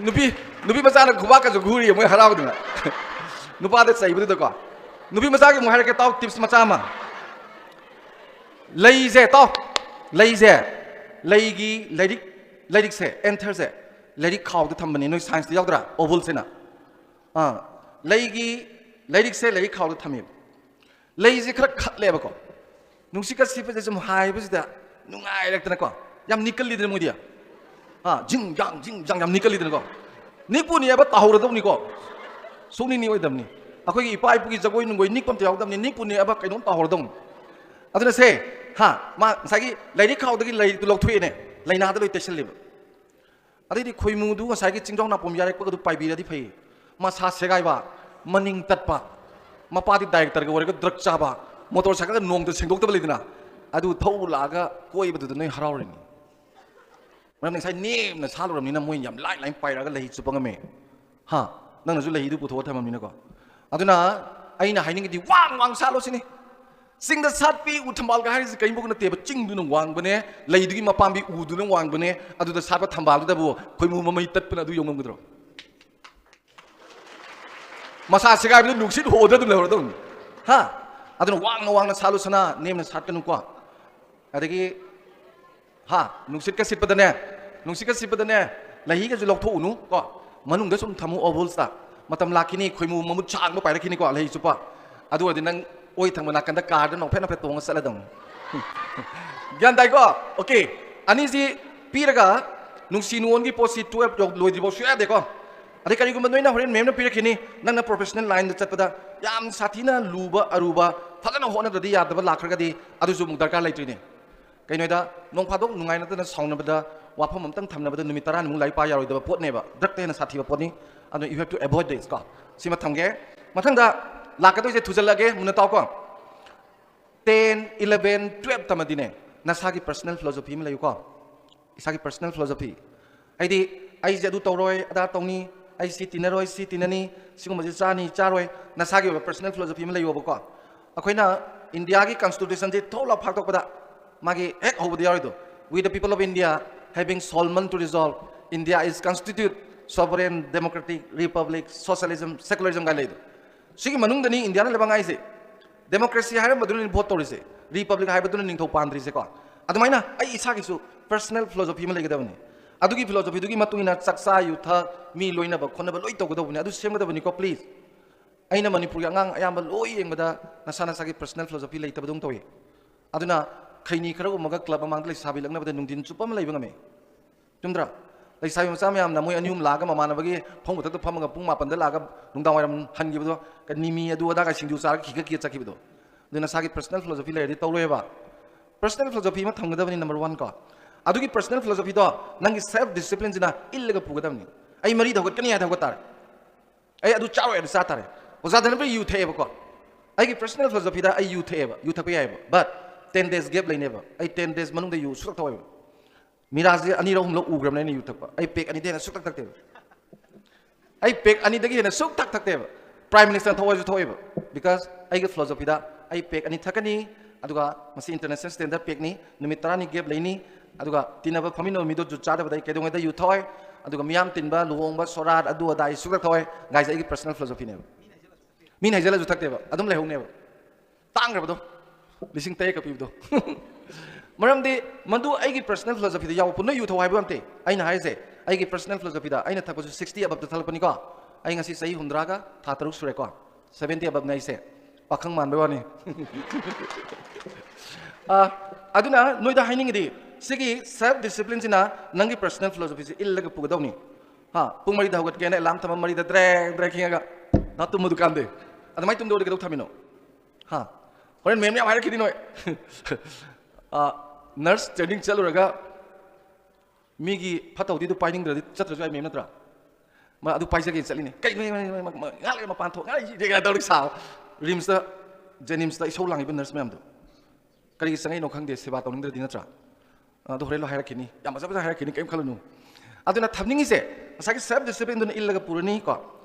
ꯅꯨꯄꯤ, ꯅꯨꯄꯤ ꯃꯆꯥꯅ ꯈꯨꯕꯥꯛꯀꯁꯨ ꯈꯨꯔꯤ ꯃꯣꯏ ꯍꯔꯥꯎꯗꯅ꯫ ꯅꯨꯄꯥꯗ ꯆꯩꯕꯗꯨꯗꯀꯣ꯫ ꯅꯨꯄꯤ ꯃꯆꯥꯒꯤ ꯑꯃꯨꯛ ꯍꯥꯏꯔꯛꯀꯦ ꯇꯥꯎ, tips ꯃꯆꯥ ꯑꯃ꯫ ꯂꯩꯁꯦ ꯇꯥꯎ, ꯂꯩꯁꯦ, ꯂꯩꯒꯤ ꯂꯥꯏꯔꯤꯛ, ꯂꯥꯏꯔꯤꯛꯁꯦ, anthers ꯁꯦ ꯂꯥꯏꯔꯤꯛ ꯈꯥꯎꯗ ꯊꯝꯕꯅꯤ, ꯅꯣꯏ science ꯇ ꯌꯥꯎꯗ꯭ꯔꯥ? Ovals ꯍꯥꯏꯅ꯫ ꯑꯥ, ꯂꯩꯒꯤ ꯂꯥꯏꯔꯤꯛꯁꯦ ꯂꯥꯏꯔꯤꯛ ꯈꯥꯎꯗ ꯊꯝꯃꯦꯕ꯫ ꯂꯩꯁꯦ ꯈꯔ ꯈꯠꯂꯦꯕꯀꯣ꯫ ꯅꯨꯡꯁꯤꯠꯀ ꯁꯤꯠꯄꯁꯦ ꯁꯨꯝ ꯍꯥꯏꯕꯁꯤꯗ ꯅꯨꯡꯉꯥꯏꯔꯛꯇꯅꯀꯣ꯫ ꯌꯥꯝ ꯅꯤꯛꯀꯜꯂꯤꯗꯅ ꯃꯣꯏꯗꯤ꯫ ꯍꯥ, ꯖꯤꯡ ꯖꯥꯡ, ꯖꯤꯡ ꯖꯥꯡ ꯌꯥꯝ ꯅꯤꯛꯀꯜꯂꯤꯗꯅꯀꯣ꯫ ꯅꯤꯛꯄꯨ ꯅꯤꯛꯑꯕ ꯇꯥꯍꯧꯔꯗꯧꯅꯤꯀꯣ꯫ ꯁꯨꯡꯅꯤ ꯅꯤꯛꯑꯣꯏꯗꯕꯅꯤ꯫ ꯑꯩꯈꯣꯏꯒꯤ ꯏꯄꯥ ꯏꯄꯨꯒꯤ ꯖꯒꯣꯏ ꯅꯨꯡꯒꯣꯏ ꯅꯤꯛꯄ ꯑꯝꯇ ꯌꯥꯎꯗꯕꯅꯤ, ꯅꯤꯛꯄꯨ ꯅꯤꯛꯑꯕ ꯀꯩꯅꯣꯝ ꯇꯥꯍꯧꯔꯗꯧꯅꯤ꯫ ꯑꯗꯨꯅ ꯁꯦ, ꯍꯥ, ꯃꯥ ꯉꯁꯥꯏꯒꯤ ꯂꯥꯏꯔꯤꯛ ꯈꯥꯎꯗꯒꯤ ꯂꯩꯗꯨ ꯂꯧꯊꯣꯛꯑꯦꯅꯦ, ꯂꯥꯏꯅꯥꯗ ꯂꯣꯏ ꯇꯩꯁꯜꯂꯦꯕ꯫ ꯑꯗꯩꯗꯤ ꯈꯣꯏꯃꯨꯗꯨ ꯉꯁꯥꯏꯒꯤ ꯆꯤꯡꯖꯥꯎ ꯅꯥꯄꯣꯝ ꯌꯥꯔꯛꯄꯒꯗꯨ ꯄꯥꯏꯕꯤꯔꯗꯤ ꯐꯩ꯫ ꯃꯁꯥ ꯁꯦꯒꯥꯏꯕ, ꯃꯅꯤꯡ ꯇꯠꯄ, ꯃꯄꯥꯗꯤ director ꯒ ꯑꯣꯏꯔꯒ drug ꯆꯥꯕ, motorcycle ꯒ ꯅꯣꯡꯃꯇ ꯁꯦꯡꯗꯣꯛꯇꯕ ꯂꯩꯗꯅ, ꯑꯗꯨ ꯊꯧ ꯂꯥꯛꯑꯒ ꯀꯣꯏꯕꯗꯨꯗ ꯅꯣꯏ ꯍꯔꯥꯎꯔꯤꯅꯤ꯫ ꯃꯔꯝꯗꯤ ꯉꯁꯥꯏ ꯅꯦꯝꯅ ꯁꯥꯠꯂꯨꯔꯕꯅꯤꯅ ꯃꯣꯏ ꯌꯥꯝ ꯂꯥꯏ ꯂꯥꯏꯅ ꯄꯥꯏꯔꯛꯑꯒ ꯂꯩ ꯆꯨꯞꯄ ꯉꯝꯃꯦ꯫ ꯍꯥ? ꯅꯪꯅꯁꯨ ꯂꯩꯗꯨ ꯄꯨꯊꯣꯛꯑ ꯊꯝꯃꯝꯅꯤꯅꯀꯣ꯫ ꯑꯗꯨꯅ ꯑꯩꯅ ꯍꯥꯏꯅꯤꯡꯉꯤꯗꯤ ꯋꯥꯡ ꯋꯥꯡ ꯁꯥꯠꯂꯣ ꯁꯤꯅꯤ꯫ ꯆꯤꯡꯗ ꯁꯥꯠꯄꯤ ꯎ ꯊꯝꯕꯥꯜꯒ ꯍꯥꯏꯔꯤꯁꯤ ꯀꯔꯤꯝꯐꯥꯎ ꯅꯠꯇꯦꯕ꯫ ꯆꯤꯡꯗꯨꯅ ꯋꯥꯡꯕꯅꯦ, ꯂꯩꯗꯨꯒꯤ ꯃꯄꯥꯝꯕꯤ ꯎꯗꯨꯅ ꯋꯥꯡꯕꯅꯦ, ꯑꯗꯨꯗ ꯁꯥꯠꯄ ꯊꯝꯕꯥꯜꯗꯨꯗꯕꯨ ꯈꯣꯏꯃꯨ ꯃꯃꯩ ꯇꯠꯄꯅ ꯑꯗꯨ ꯌꯧ ꯉꯝꯒꯗ꯭ꯔꯣ? ꯃꯁꯥ ꯁꯦꯒꯥꯏꯕꯗꯨ ꯅꯨꯡꯁꯤꯠ ꯍꯣꯗ ꯑꯗꯨꯝ ꯂꯩꯍꯧꯔꯗꯧꯅꯤ꯫ ꯍꯥ? ꯑꯗꯨꯅ ꯋꯥꯡꯅ ꯋꯥꯡꯅ ꯁꯥꯠꯂꯨ ꯁꯅꯥ, ꯅꯦꯝꯅ ꯁꯥꯠꯀꯅꯨꯀꯣ꯫ ꯑꯗꯒꯤ, ꯍꯥ, ꯅꯨꯡꯁꯤꯠꯀ ꯁꯤꯠꯄꯗꯅꯦ, ꯅꯨꯡꯁꯤꯠꯀ ꯁꯤꯠꯄꯗꯅꯦ, ꯂꯩꯍꯤꯒꯁꯨ ꯂꯧꯊꯣꯛꯎꯅꯨ ꯀꯣ꯫ ꯃꯅꯨꯡꯗ ꯁꯨꯝ ꯊꯝꯃꯨ ovals ꯇ꯫ ꯃꯇꯝ ꯂꯥꯛꯈꯤꯅꯤ, ꯈꯣꯏꯃꯨ ꯃꯃꯨꯠ ꯁꯥꯡꯕ ꯄꯥꯏꯔꯛꯈꯤꯅꯤꯀꯣ, ꯂꯩꯍꯤ ꯆꯨꯞꯄ꯫ ꯑꯗꯨ ꯑꯣꯏꯔꯗꯤ ꯅꯪ ꯑꯣꯏ ꯊꯪꯕ ꯅꯥꯀꯟꯗ car ꯗ ꯅꯣꯛꯐꯦꯠ ꯅꯣꯛꯐꯦꯠ ꯇꯣꯡꯉ ꯆꯠꯂꯗꯧꯅꯤ꯫ ꯒ꯭ꯌꯥꯟ ꯇꯥꯏꯀꯣ? Okay꯫ ꯑꯅꯤꯁꯤ ꯄꯤꯔꯒ ꯅꯨꯡꯁꯤ ꯅꯨꯡꯉꯣꯟꯒꯤ ꯄꯣꯠꯁꯤ twelve ꯌꯧ-, ꯂꯣꯏꯗ꯭ꯔꯤꯐꯥꯎ ꯁꯨꯡꯌꯥ ꯌꯥꯗꯦꯀꯣ꯫ ꯑꯗꯩ ꯀꯔꯤꯒꯨꯝꯕ ꯅꯣꯏꯅ ꯍꯣꯔꯦꯟ ma'am ꯅ ꯄꯤꯔꯛꯈꯤꯅꯤ, ꯅꯪꯅ professional line ꯗ ꯆꯠꯄꯗ ꯌꯥꯝ ꯁꯥꯊꯤꯅ ꯂꯨꯕ ꯑꯔꯨꯕ ꯐꯖꯅ ꯍꯣꯠꯅꯗ꯭ꯔꯗꯤ ꯌꯥꯗꯕ ꯂꯥꯛꯈ꯭ꯔꯒꯗꯤ ꯑꯗꯨꯁꯨ ꯑꯃꯨꯛ ꯗꯔꯀꯥꯔ ꯂꯩꯇ꯭ꯔꯤꯅꯦ꯫ ꯀꯩꯅꯣꯗ ꯅꯣꯡ ꯐꯥꯗꯣꯛ ꯅꯨꯡꯉꯥꯏꯅꯗꯅ ꯁꯥꯎꯅꯕꯗ ꯋꯥꯐꯝ ꯑꯝꯇꯪ ꯊꯝꯅꯕꯗ ꯅꯨꯃꯤꯠ ꯇꯔꯥꯅꯤꯃꯨꯛ ꯂꯥꯏꯔꯤꯛ ꯄꯥ ꯌꯥꯔꯣꯏꯗꯕ ꯄꯣꯠꯅꯦꯕ꯫ Drug ꯇ ꯍꯦꯟꯅ ꯁꯥꯊꯤꯕ ꯄꯣꯠꯅꯤ꯫ ꯑꯗꯨꯅ you have to avoid this ꯀꯣ꯫ ꯁꯤꯃ ꯊꯝꯒꯦ꯫ ꯃꯊꯪꯗ ꯂꯥꯛꯀꯗꯣꯏꯁꯦ ꯊꯨꯖꯜꯂꯛꯑꯒꯦ, ꯃꯨꯟꯅ ꯇꯥꯎꯀꯣ꯫ Ten, eleven, twelve ꯇꯃꯗꯤꯅꯦ, ꯅꯁꯥꯒꯤ personal philosophy ꯑꯃ ꯂꯩꯌꯨꯀꯣ꯫ ꯏꯁꯥꯒꯤ personal philosophy꯫ ꯍꯥꯏꯗꯤ, ꯑꯩꯁꯦ ꯑꯗꯨ ꯇꯧꯔꯣꯏ, ꯑꯗꯥ ꯇꯧꯅꯤ, ꯑꯩ ꯁꯤ ꯇꯤꯟꯅꯔꯣꯏ, ꯁꯤ ꯇꯤꯟꯅꯅꯤ, ꯁꯤꯒꯨꯝꯕꯁꯤ ꯆꯥꯅꯤ, ꯆꯥꯔꯣꯏ, ꯅꯁꯥꯒꯤ ꯑꯣꯏꯕ personal philosophy ꯑꯃ ꯂꯩꯌꯣꯕꯀꯣ꯫ ꯑꯩꯈꯣꯏꯅ ꯏꯟꯗꯤꯌꯥꯒꯤ constitutionꯁꯤ ꯊꯣꯛꯂ ꯐꯥꯛꯇꯣꯛꯄꯗ ꯃꯥꯒꯤ ꯍꯦꯛ ꯍꯧꯕꯗ ꯌꯥꯎꯔꯤꯗꯣ, "We the people of India having sole mandate to resolve, India is constitute sovereign democratic republic socialism secularism" ꯀꯥꯏ ꯂꯩꯗꯣ꯫ ꯁꯤꯒꯤ ꯃꯅꯨꯡꯗꯅꯤ ꯏꯟꯗꯤꯌꯥꯅ ꯂꯩꯕ ꯉꯥꯏꯁꯦ꯫ Democracy ꯍꯥꯏꯔꯝꯕꯗꯨꯅꯅꯤ vote ꯇꯧꯔꯤꯁꯦ, republic ꯍꯥꯏꯕꯗꯨꯅ ꯅꯤꯡꯊꯧ ꯄꯥꯟꯗ꯭ꯔꯤꯁꯦꯀꯣ꯫ ꯑꯗꯨꯃꯥꯏꯅ ꯑꯩ ꯏꯁꯥꯒꯤꯁꯨ personal philosophy ꯑꯃ ꯂꯩꯒꯗꯕꯅꯤ꯫ ꯑꯗꯨꯒꯤ philosophyꯗꯨꯒꯤ ꯃꯇꯨꯡ ꯏꯟꯅ ꯆꯥꯛꯆꯥ ꯌꯨꯊꯛ, ꯃꯤ ꯂꯣꯏꯅꯕ ꯈꯣꯠꯅꯕ ꯂꯣꯏ ꯇꯧꯒꯗꯧꯕꯅꯤ꯫ ꯑꯗꯨ ꯁꯦꯝꯒꯗꯕꯅꯤꯀꯣ please꯫ ꯑꯩꯅ ꯃꯅꯤꯄꯨꯔꯒꯤ ꯑꯉꯥꯡ ꯑꯌꯥꯝꯕ ꯂꯣꯏ ꯌꯦꯡꯕꯗ ꯅꯁꯥ ꯅꯁꯥꯒꯤ personal philosophy ꯂꯩꯇꯕꯗꯧꯅ ꯇꯧꯏ꯫ ꯑꯗꯨꯅ ꯈꯩꯅꯤ ꯈꯔ ꯎꯝꯃꯒ club ꯃꯃꯥꯡꯗ ꯂꯩꯁꯥꯕꯤ ꯂꯛꯅꯕꯗ ꯅꯨꯡꯊꯤꯟ ꯆꯨꯞꯄ ꯑꯃ ꯂꯩꯕ ꯉꯝꯃꯤ꯫ ꯆꯨꯝꯗ꯭ꯔꯥ? ꯂꯩꯁꯥꯕꯤ ꯃꯆꯥ ꯃꯌꯥꯝꯅ ꯃꯣꯏ ꯑꯅꯤ ꯑꯍꯨꯝ ꯂꯥꯛꯑꯒ ꯃꯃꯥꯟꯅꯕꯒꯤ ꯐꯝ ꯃꯊꯛꯇ ꯐꯝꯃꯒ ꯄꯨꯡ ꯃꯥꯄꯟꯗ ꯂꯥꯛꯑꯒ ꯅꯨꯡꯗꯥꯡ ꯋꯥꯏꯔꯝ ꯍꯟꯈꯤꯕꯗꯣ, ꯀ-, ꯃꯤꯃꯤ ꯑꯗꯨ ꯑꯗꯥꯒ ꯁꯤꯡꯖꯨ ꯆꯥꯔꯒ ꯈꯤꯒꯠ ꯈꯤꯒꯠ ꯆꯠꯈꯤꯕꯗꯣ꯫ ꯑꯗꯨ ꯅꯁꯥꯒꯤ personal philosophy ꯂꯩꯔꯗꯤ ꯇꯧꯔꯣꯏꯕ꯫ Personal philosophy ꯑꯃ ꯊꯝꯒꯗꯕꯅꯤ number one ꯀꯣ꯫ ꯑꯗꯨꯒꯤ personal philosophyꯗꯣ ꯅꯪꯒꯤ self disciplineꯁꯤꯅ ꯏꯜꯂꯒ ꯄꯨꯒꯗꯕꯅꯤ꯫ ꯑꯩ ꯃꯔꯤꯗ ꯍꯧꯒꯠꯀꯅꯤ ꯍꯥꯏꯗ ꯍꯧꯒꯠ ꯇꯥꯔꯦ꯫ ꯑꯩ ꯑꯗꯨ ꯆꯥꯔꯣꯏ ꯍꯥꯏꯗ ꯆꯥ ꯇꯥꯔꯦ꯫ ꯑꯣꯖꯥ ꯙꯅꯄ꯭ꯔꯤ ꯌꯨ ꯊꯛꯑꯦꯕꯀꯣ꯫ ꯑꯩꯒꯤ personal philosophyꯗ ꯑꯩ ꯌꯨ ꯊꯛꯑꯦꯕ, ꯌꯨ ꯊꯛꯄ ꯌꯥꯏꯑꯕ, but ten days gap ꯂꯩꯅꯦꯕ꯫ ꯑꯩ ten days ꯃꯅꯨꯡꯗ ꯌꯨ ꯁꯨꯛꯊꯛ ꯊꯛꯑꯣꯏꯕ꯫ ꯃꯤꯔꯥꯁꯦ ꯑꯅꯤꯔꯛ ꯑꯍꯨꯝꯂꯛ ꯎꯈ꯭ꯔꯕꯅꯦ ꯑꯩꯅ ꯌꯨ ꯊꯛꯄ꯫ ꯑꯩ peg ꯑꯅꯤꯗꯩ ꯍꯦꯟꯅ ꯁꯨꯛꯊꯛ ꯊꯛꯇꯦꯕ꯫ ꯑꯩ peg ꯑꯅꯤꯗꯒꯤ ꯍꯦꯟꯅ ꯁꯨꯛꯊꯛ ꯊꯛꯇꯦꯕ꯫ Prime Minister ꯊꯛꯑꯣ ꯍꯥꯏꯁꯨ ꯊꯛꯑꯣꯏꯕ, because ꯑꯩꯒꯤ philosophyꯗ ꯑꯩ peg ꯑꯅꯤ ꯊꯛꯀꯅꯤ, ꯑꯗꯨꯒ ꯃꯁꯤ international standard pegꯅꯤ, ꯅꯨꯃꯤꯠ ꯇꯔꯥꯅꯤ gap ꯂꯩꯅꯤ, ꯑꯗꯨꯒ ꯇꯤꯟꯅꯕ ꯐꯝꯃꯤꯟꯅꯕ ꯃꯤꯗꯣ ꯖꯨꯠ ꯆꯥꯗꯕꯗ ꯑꯩ ꯀꯩꯗꯧꯉꯩꯗ ꯌꯨ ꯊꯛꯑꯣꯏ꯫ ꯑꯗꯨꯒ ꯃꯤꯌꯥꯝ ꯇꯤꯟꯕ, ꯂꯨꯍꯣꯡꯕ, ꯁꯣꯔꯥꯠ, ꯑꯗꯨ ꯑꯗꯥ ꯑꯩ ꯁꯨꯛꯊꯛ ꯊꯛꯑꯣꯏ꯫ Guys, ꯑꯩꯒꯤ personal philosophyꯅꯦꯕ꯫ ꯃꯤꯅ ꯍꯩꯖꯜꯂꯁꯨ ꯊꯛꯇꯦꯕ, ꯑꯗꯨꯝ ꯂꯩꯍꯧꯅꯦꯕ꯫ ꯇꯥꯡꯈ꯭ꯔꯕꯗꯣ, ꯂꯤꯁꯤꯡ ꯇꯔꯦꯠꯀ ꯄꯤꯕꯗꯣ꯫ ꯃꯔꯝꯗꯤ ꯃꯗꯨ ꯑꯩꯒꯤ personal philosophyꯗ ꯌꯥꯎꯕ ꯄꯣꯠ꯫ ꯅꯣꯏ ꯌꯨ ꯊꯛꯑꯣ ꯍꯥꯏꯕ ꯅꯠꯇꯦ꯫ ꯑꯩꯅ ꯍꯥꯏꯔꯤꯁꯦ, ꯑꯩꯒꯤ personal philosophyꯗ ꯑꯩꯅ ꯊꯛꯄꯁꯨ sixty aboveꯇ ꯊꯛꯂꯛꯄꯅꯤꯀꯣ꯫ ꯑꯩ ꯉꯁꯤ ꯆꯍꯤ ꯍꯨꯝꯗ꯭ꯔꯥꯒ ꯊꯥ ꯇꯔꯨꯛ ꯁꯨꯔꯦꯀꯣ꯫ Seventy aboveꯅꯦ ꯑꯩꯁꯦ꯫ ꯄꯥꯈꯪ ꯃꯥꯟꯕꯩ ꯋꯥꯅꯤ꯫ ꯑ, ꯑꯗꯨꯅ ꯅꯣꯏꯗ ꯍꯥꯏꯅꯤꯡꯉꯤꯗꯤ, ꯁꯤꯒꯤ self disciplineꯁꯤꯅ ꯅꯪꯒꯤ personal philosophyꯁꯤ ꯏꯜꯂꯒ ꯄꯨꯒꯗꯧꯅꯤ꯫ ꯍꯥ, ꯄꯨꯡ ꯃꯔꯤꯗ ꯍꯧꯒꯠꯀꯦꯅ alarm ꯊꯝꯃ ꯃꯔꯤꯗ ꯗ꯭ꯔꯦꯡ ꯗ꯭ꯔꯦꯡ ꯈꯤꯡꯉꯒ ꯅꯥ ꯇꯨꯝꯕ ꯗꯨꯀꯥꯟꯗꯤ꯫ ꯑꯗꯨꯃꯥꯏꯅ ꯇꯨꯝꯗꯧꯔꯗꯤ ꯀꯩꯗꯧ ꯊꯝꯃꯤꯅꯣ? ꯍꯥ? ꯍꯣꯔꯦꯟ ꯃꯦꯝ ꯌꯥꯝ ꯍꯥꯏꯔꯛꯈꯤꯅꯤ ꯅꯣꯏ꯫ ꯑ, nurse training ꯆꯠꯂꯨꯔꯒ ꯃꯤꯒꯤ ꯐꯠꯇ ꯍꯥꯎꯗꯤꯗꯨ ꯄꯥꯏꯅꯤꯡꯗ꯭ꯔꯗꯤ ꯆꯠꯇ꯭ꯔꯁꯨ ꯌꯥꯏ ꯃꯦꯝ ꯅꯠꯇ꯭ꯔꯥ? ꯃꯥ ꯑꯗꯨ ꯄꯥꯏꯖꯒꯦꯅ ꯆꯠꯂꯤꯅꯦ꯫ ꯀꯩꯅꯣ, ꯉꯥꯏꯍꯥꯛ ꯂꯩꯔ ꯃꯄꯥꯟ ꯊꯣꯛ, ꯉꯥꯏꯍꯥꯛ ꯂꯩꯔ ꯇꯧꯔꯤ ꯁꯥꯕ꯫ ꯔꯤꯝꯁꯇ, ꯖꯦꯅꯤꯝꯁꯇ ꯏꯁꯧ ꯂꯥꯡꯉꯤꯕ nurse ꯃꯌꯥꯝꯗꯣ꯫ ꯀꯔꯤꯒꯤ ꯆꯪꯉꯛꯏꯅꯣ ꯈꯪꯗꯦ, ꯁꯦꯕꯥ ꯇꯧꯅꯤꯡꯗ꯭ꯔꯗꯤ ꯅꯠꯇ꯭ꯔꯥ? ꯑꯗꯨ ꯍꯣꯔꯦꯟ ꯂꯣꯏ ꯍꯥꯏꯔꯛꯈꯤꯅꯤ꯫ ꯌꯥꯝ ꯐꯖ ꯐꯖ ꯍꯥꯏꯔꯛꯈꯤꯅꯤ, ꯀꯔꯤꯝ ꯈꯜꯂꯨꯅꯨ꯫ ꯑꯗꯨꯅ ꯊꯝꯅꯤꯡꯉꯤꯁꯦ, ꯉꯁꯥꯏꯒꯤ self discipline ꯗꯨꯅ ꯏꯜꯂꯒ ꯄꯨꯔꯅꯤ ꯀꯣ꯫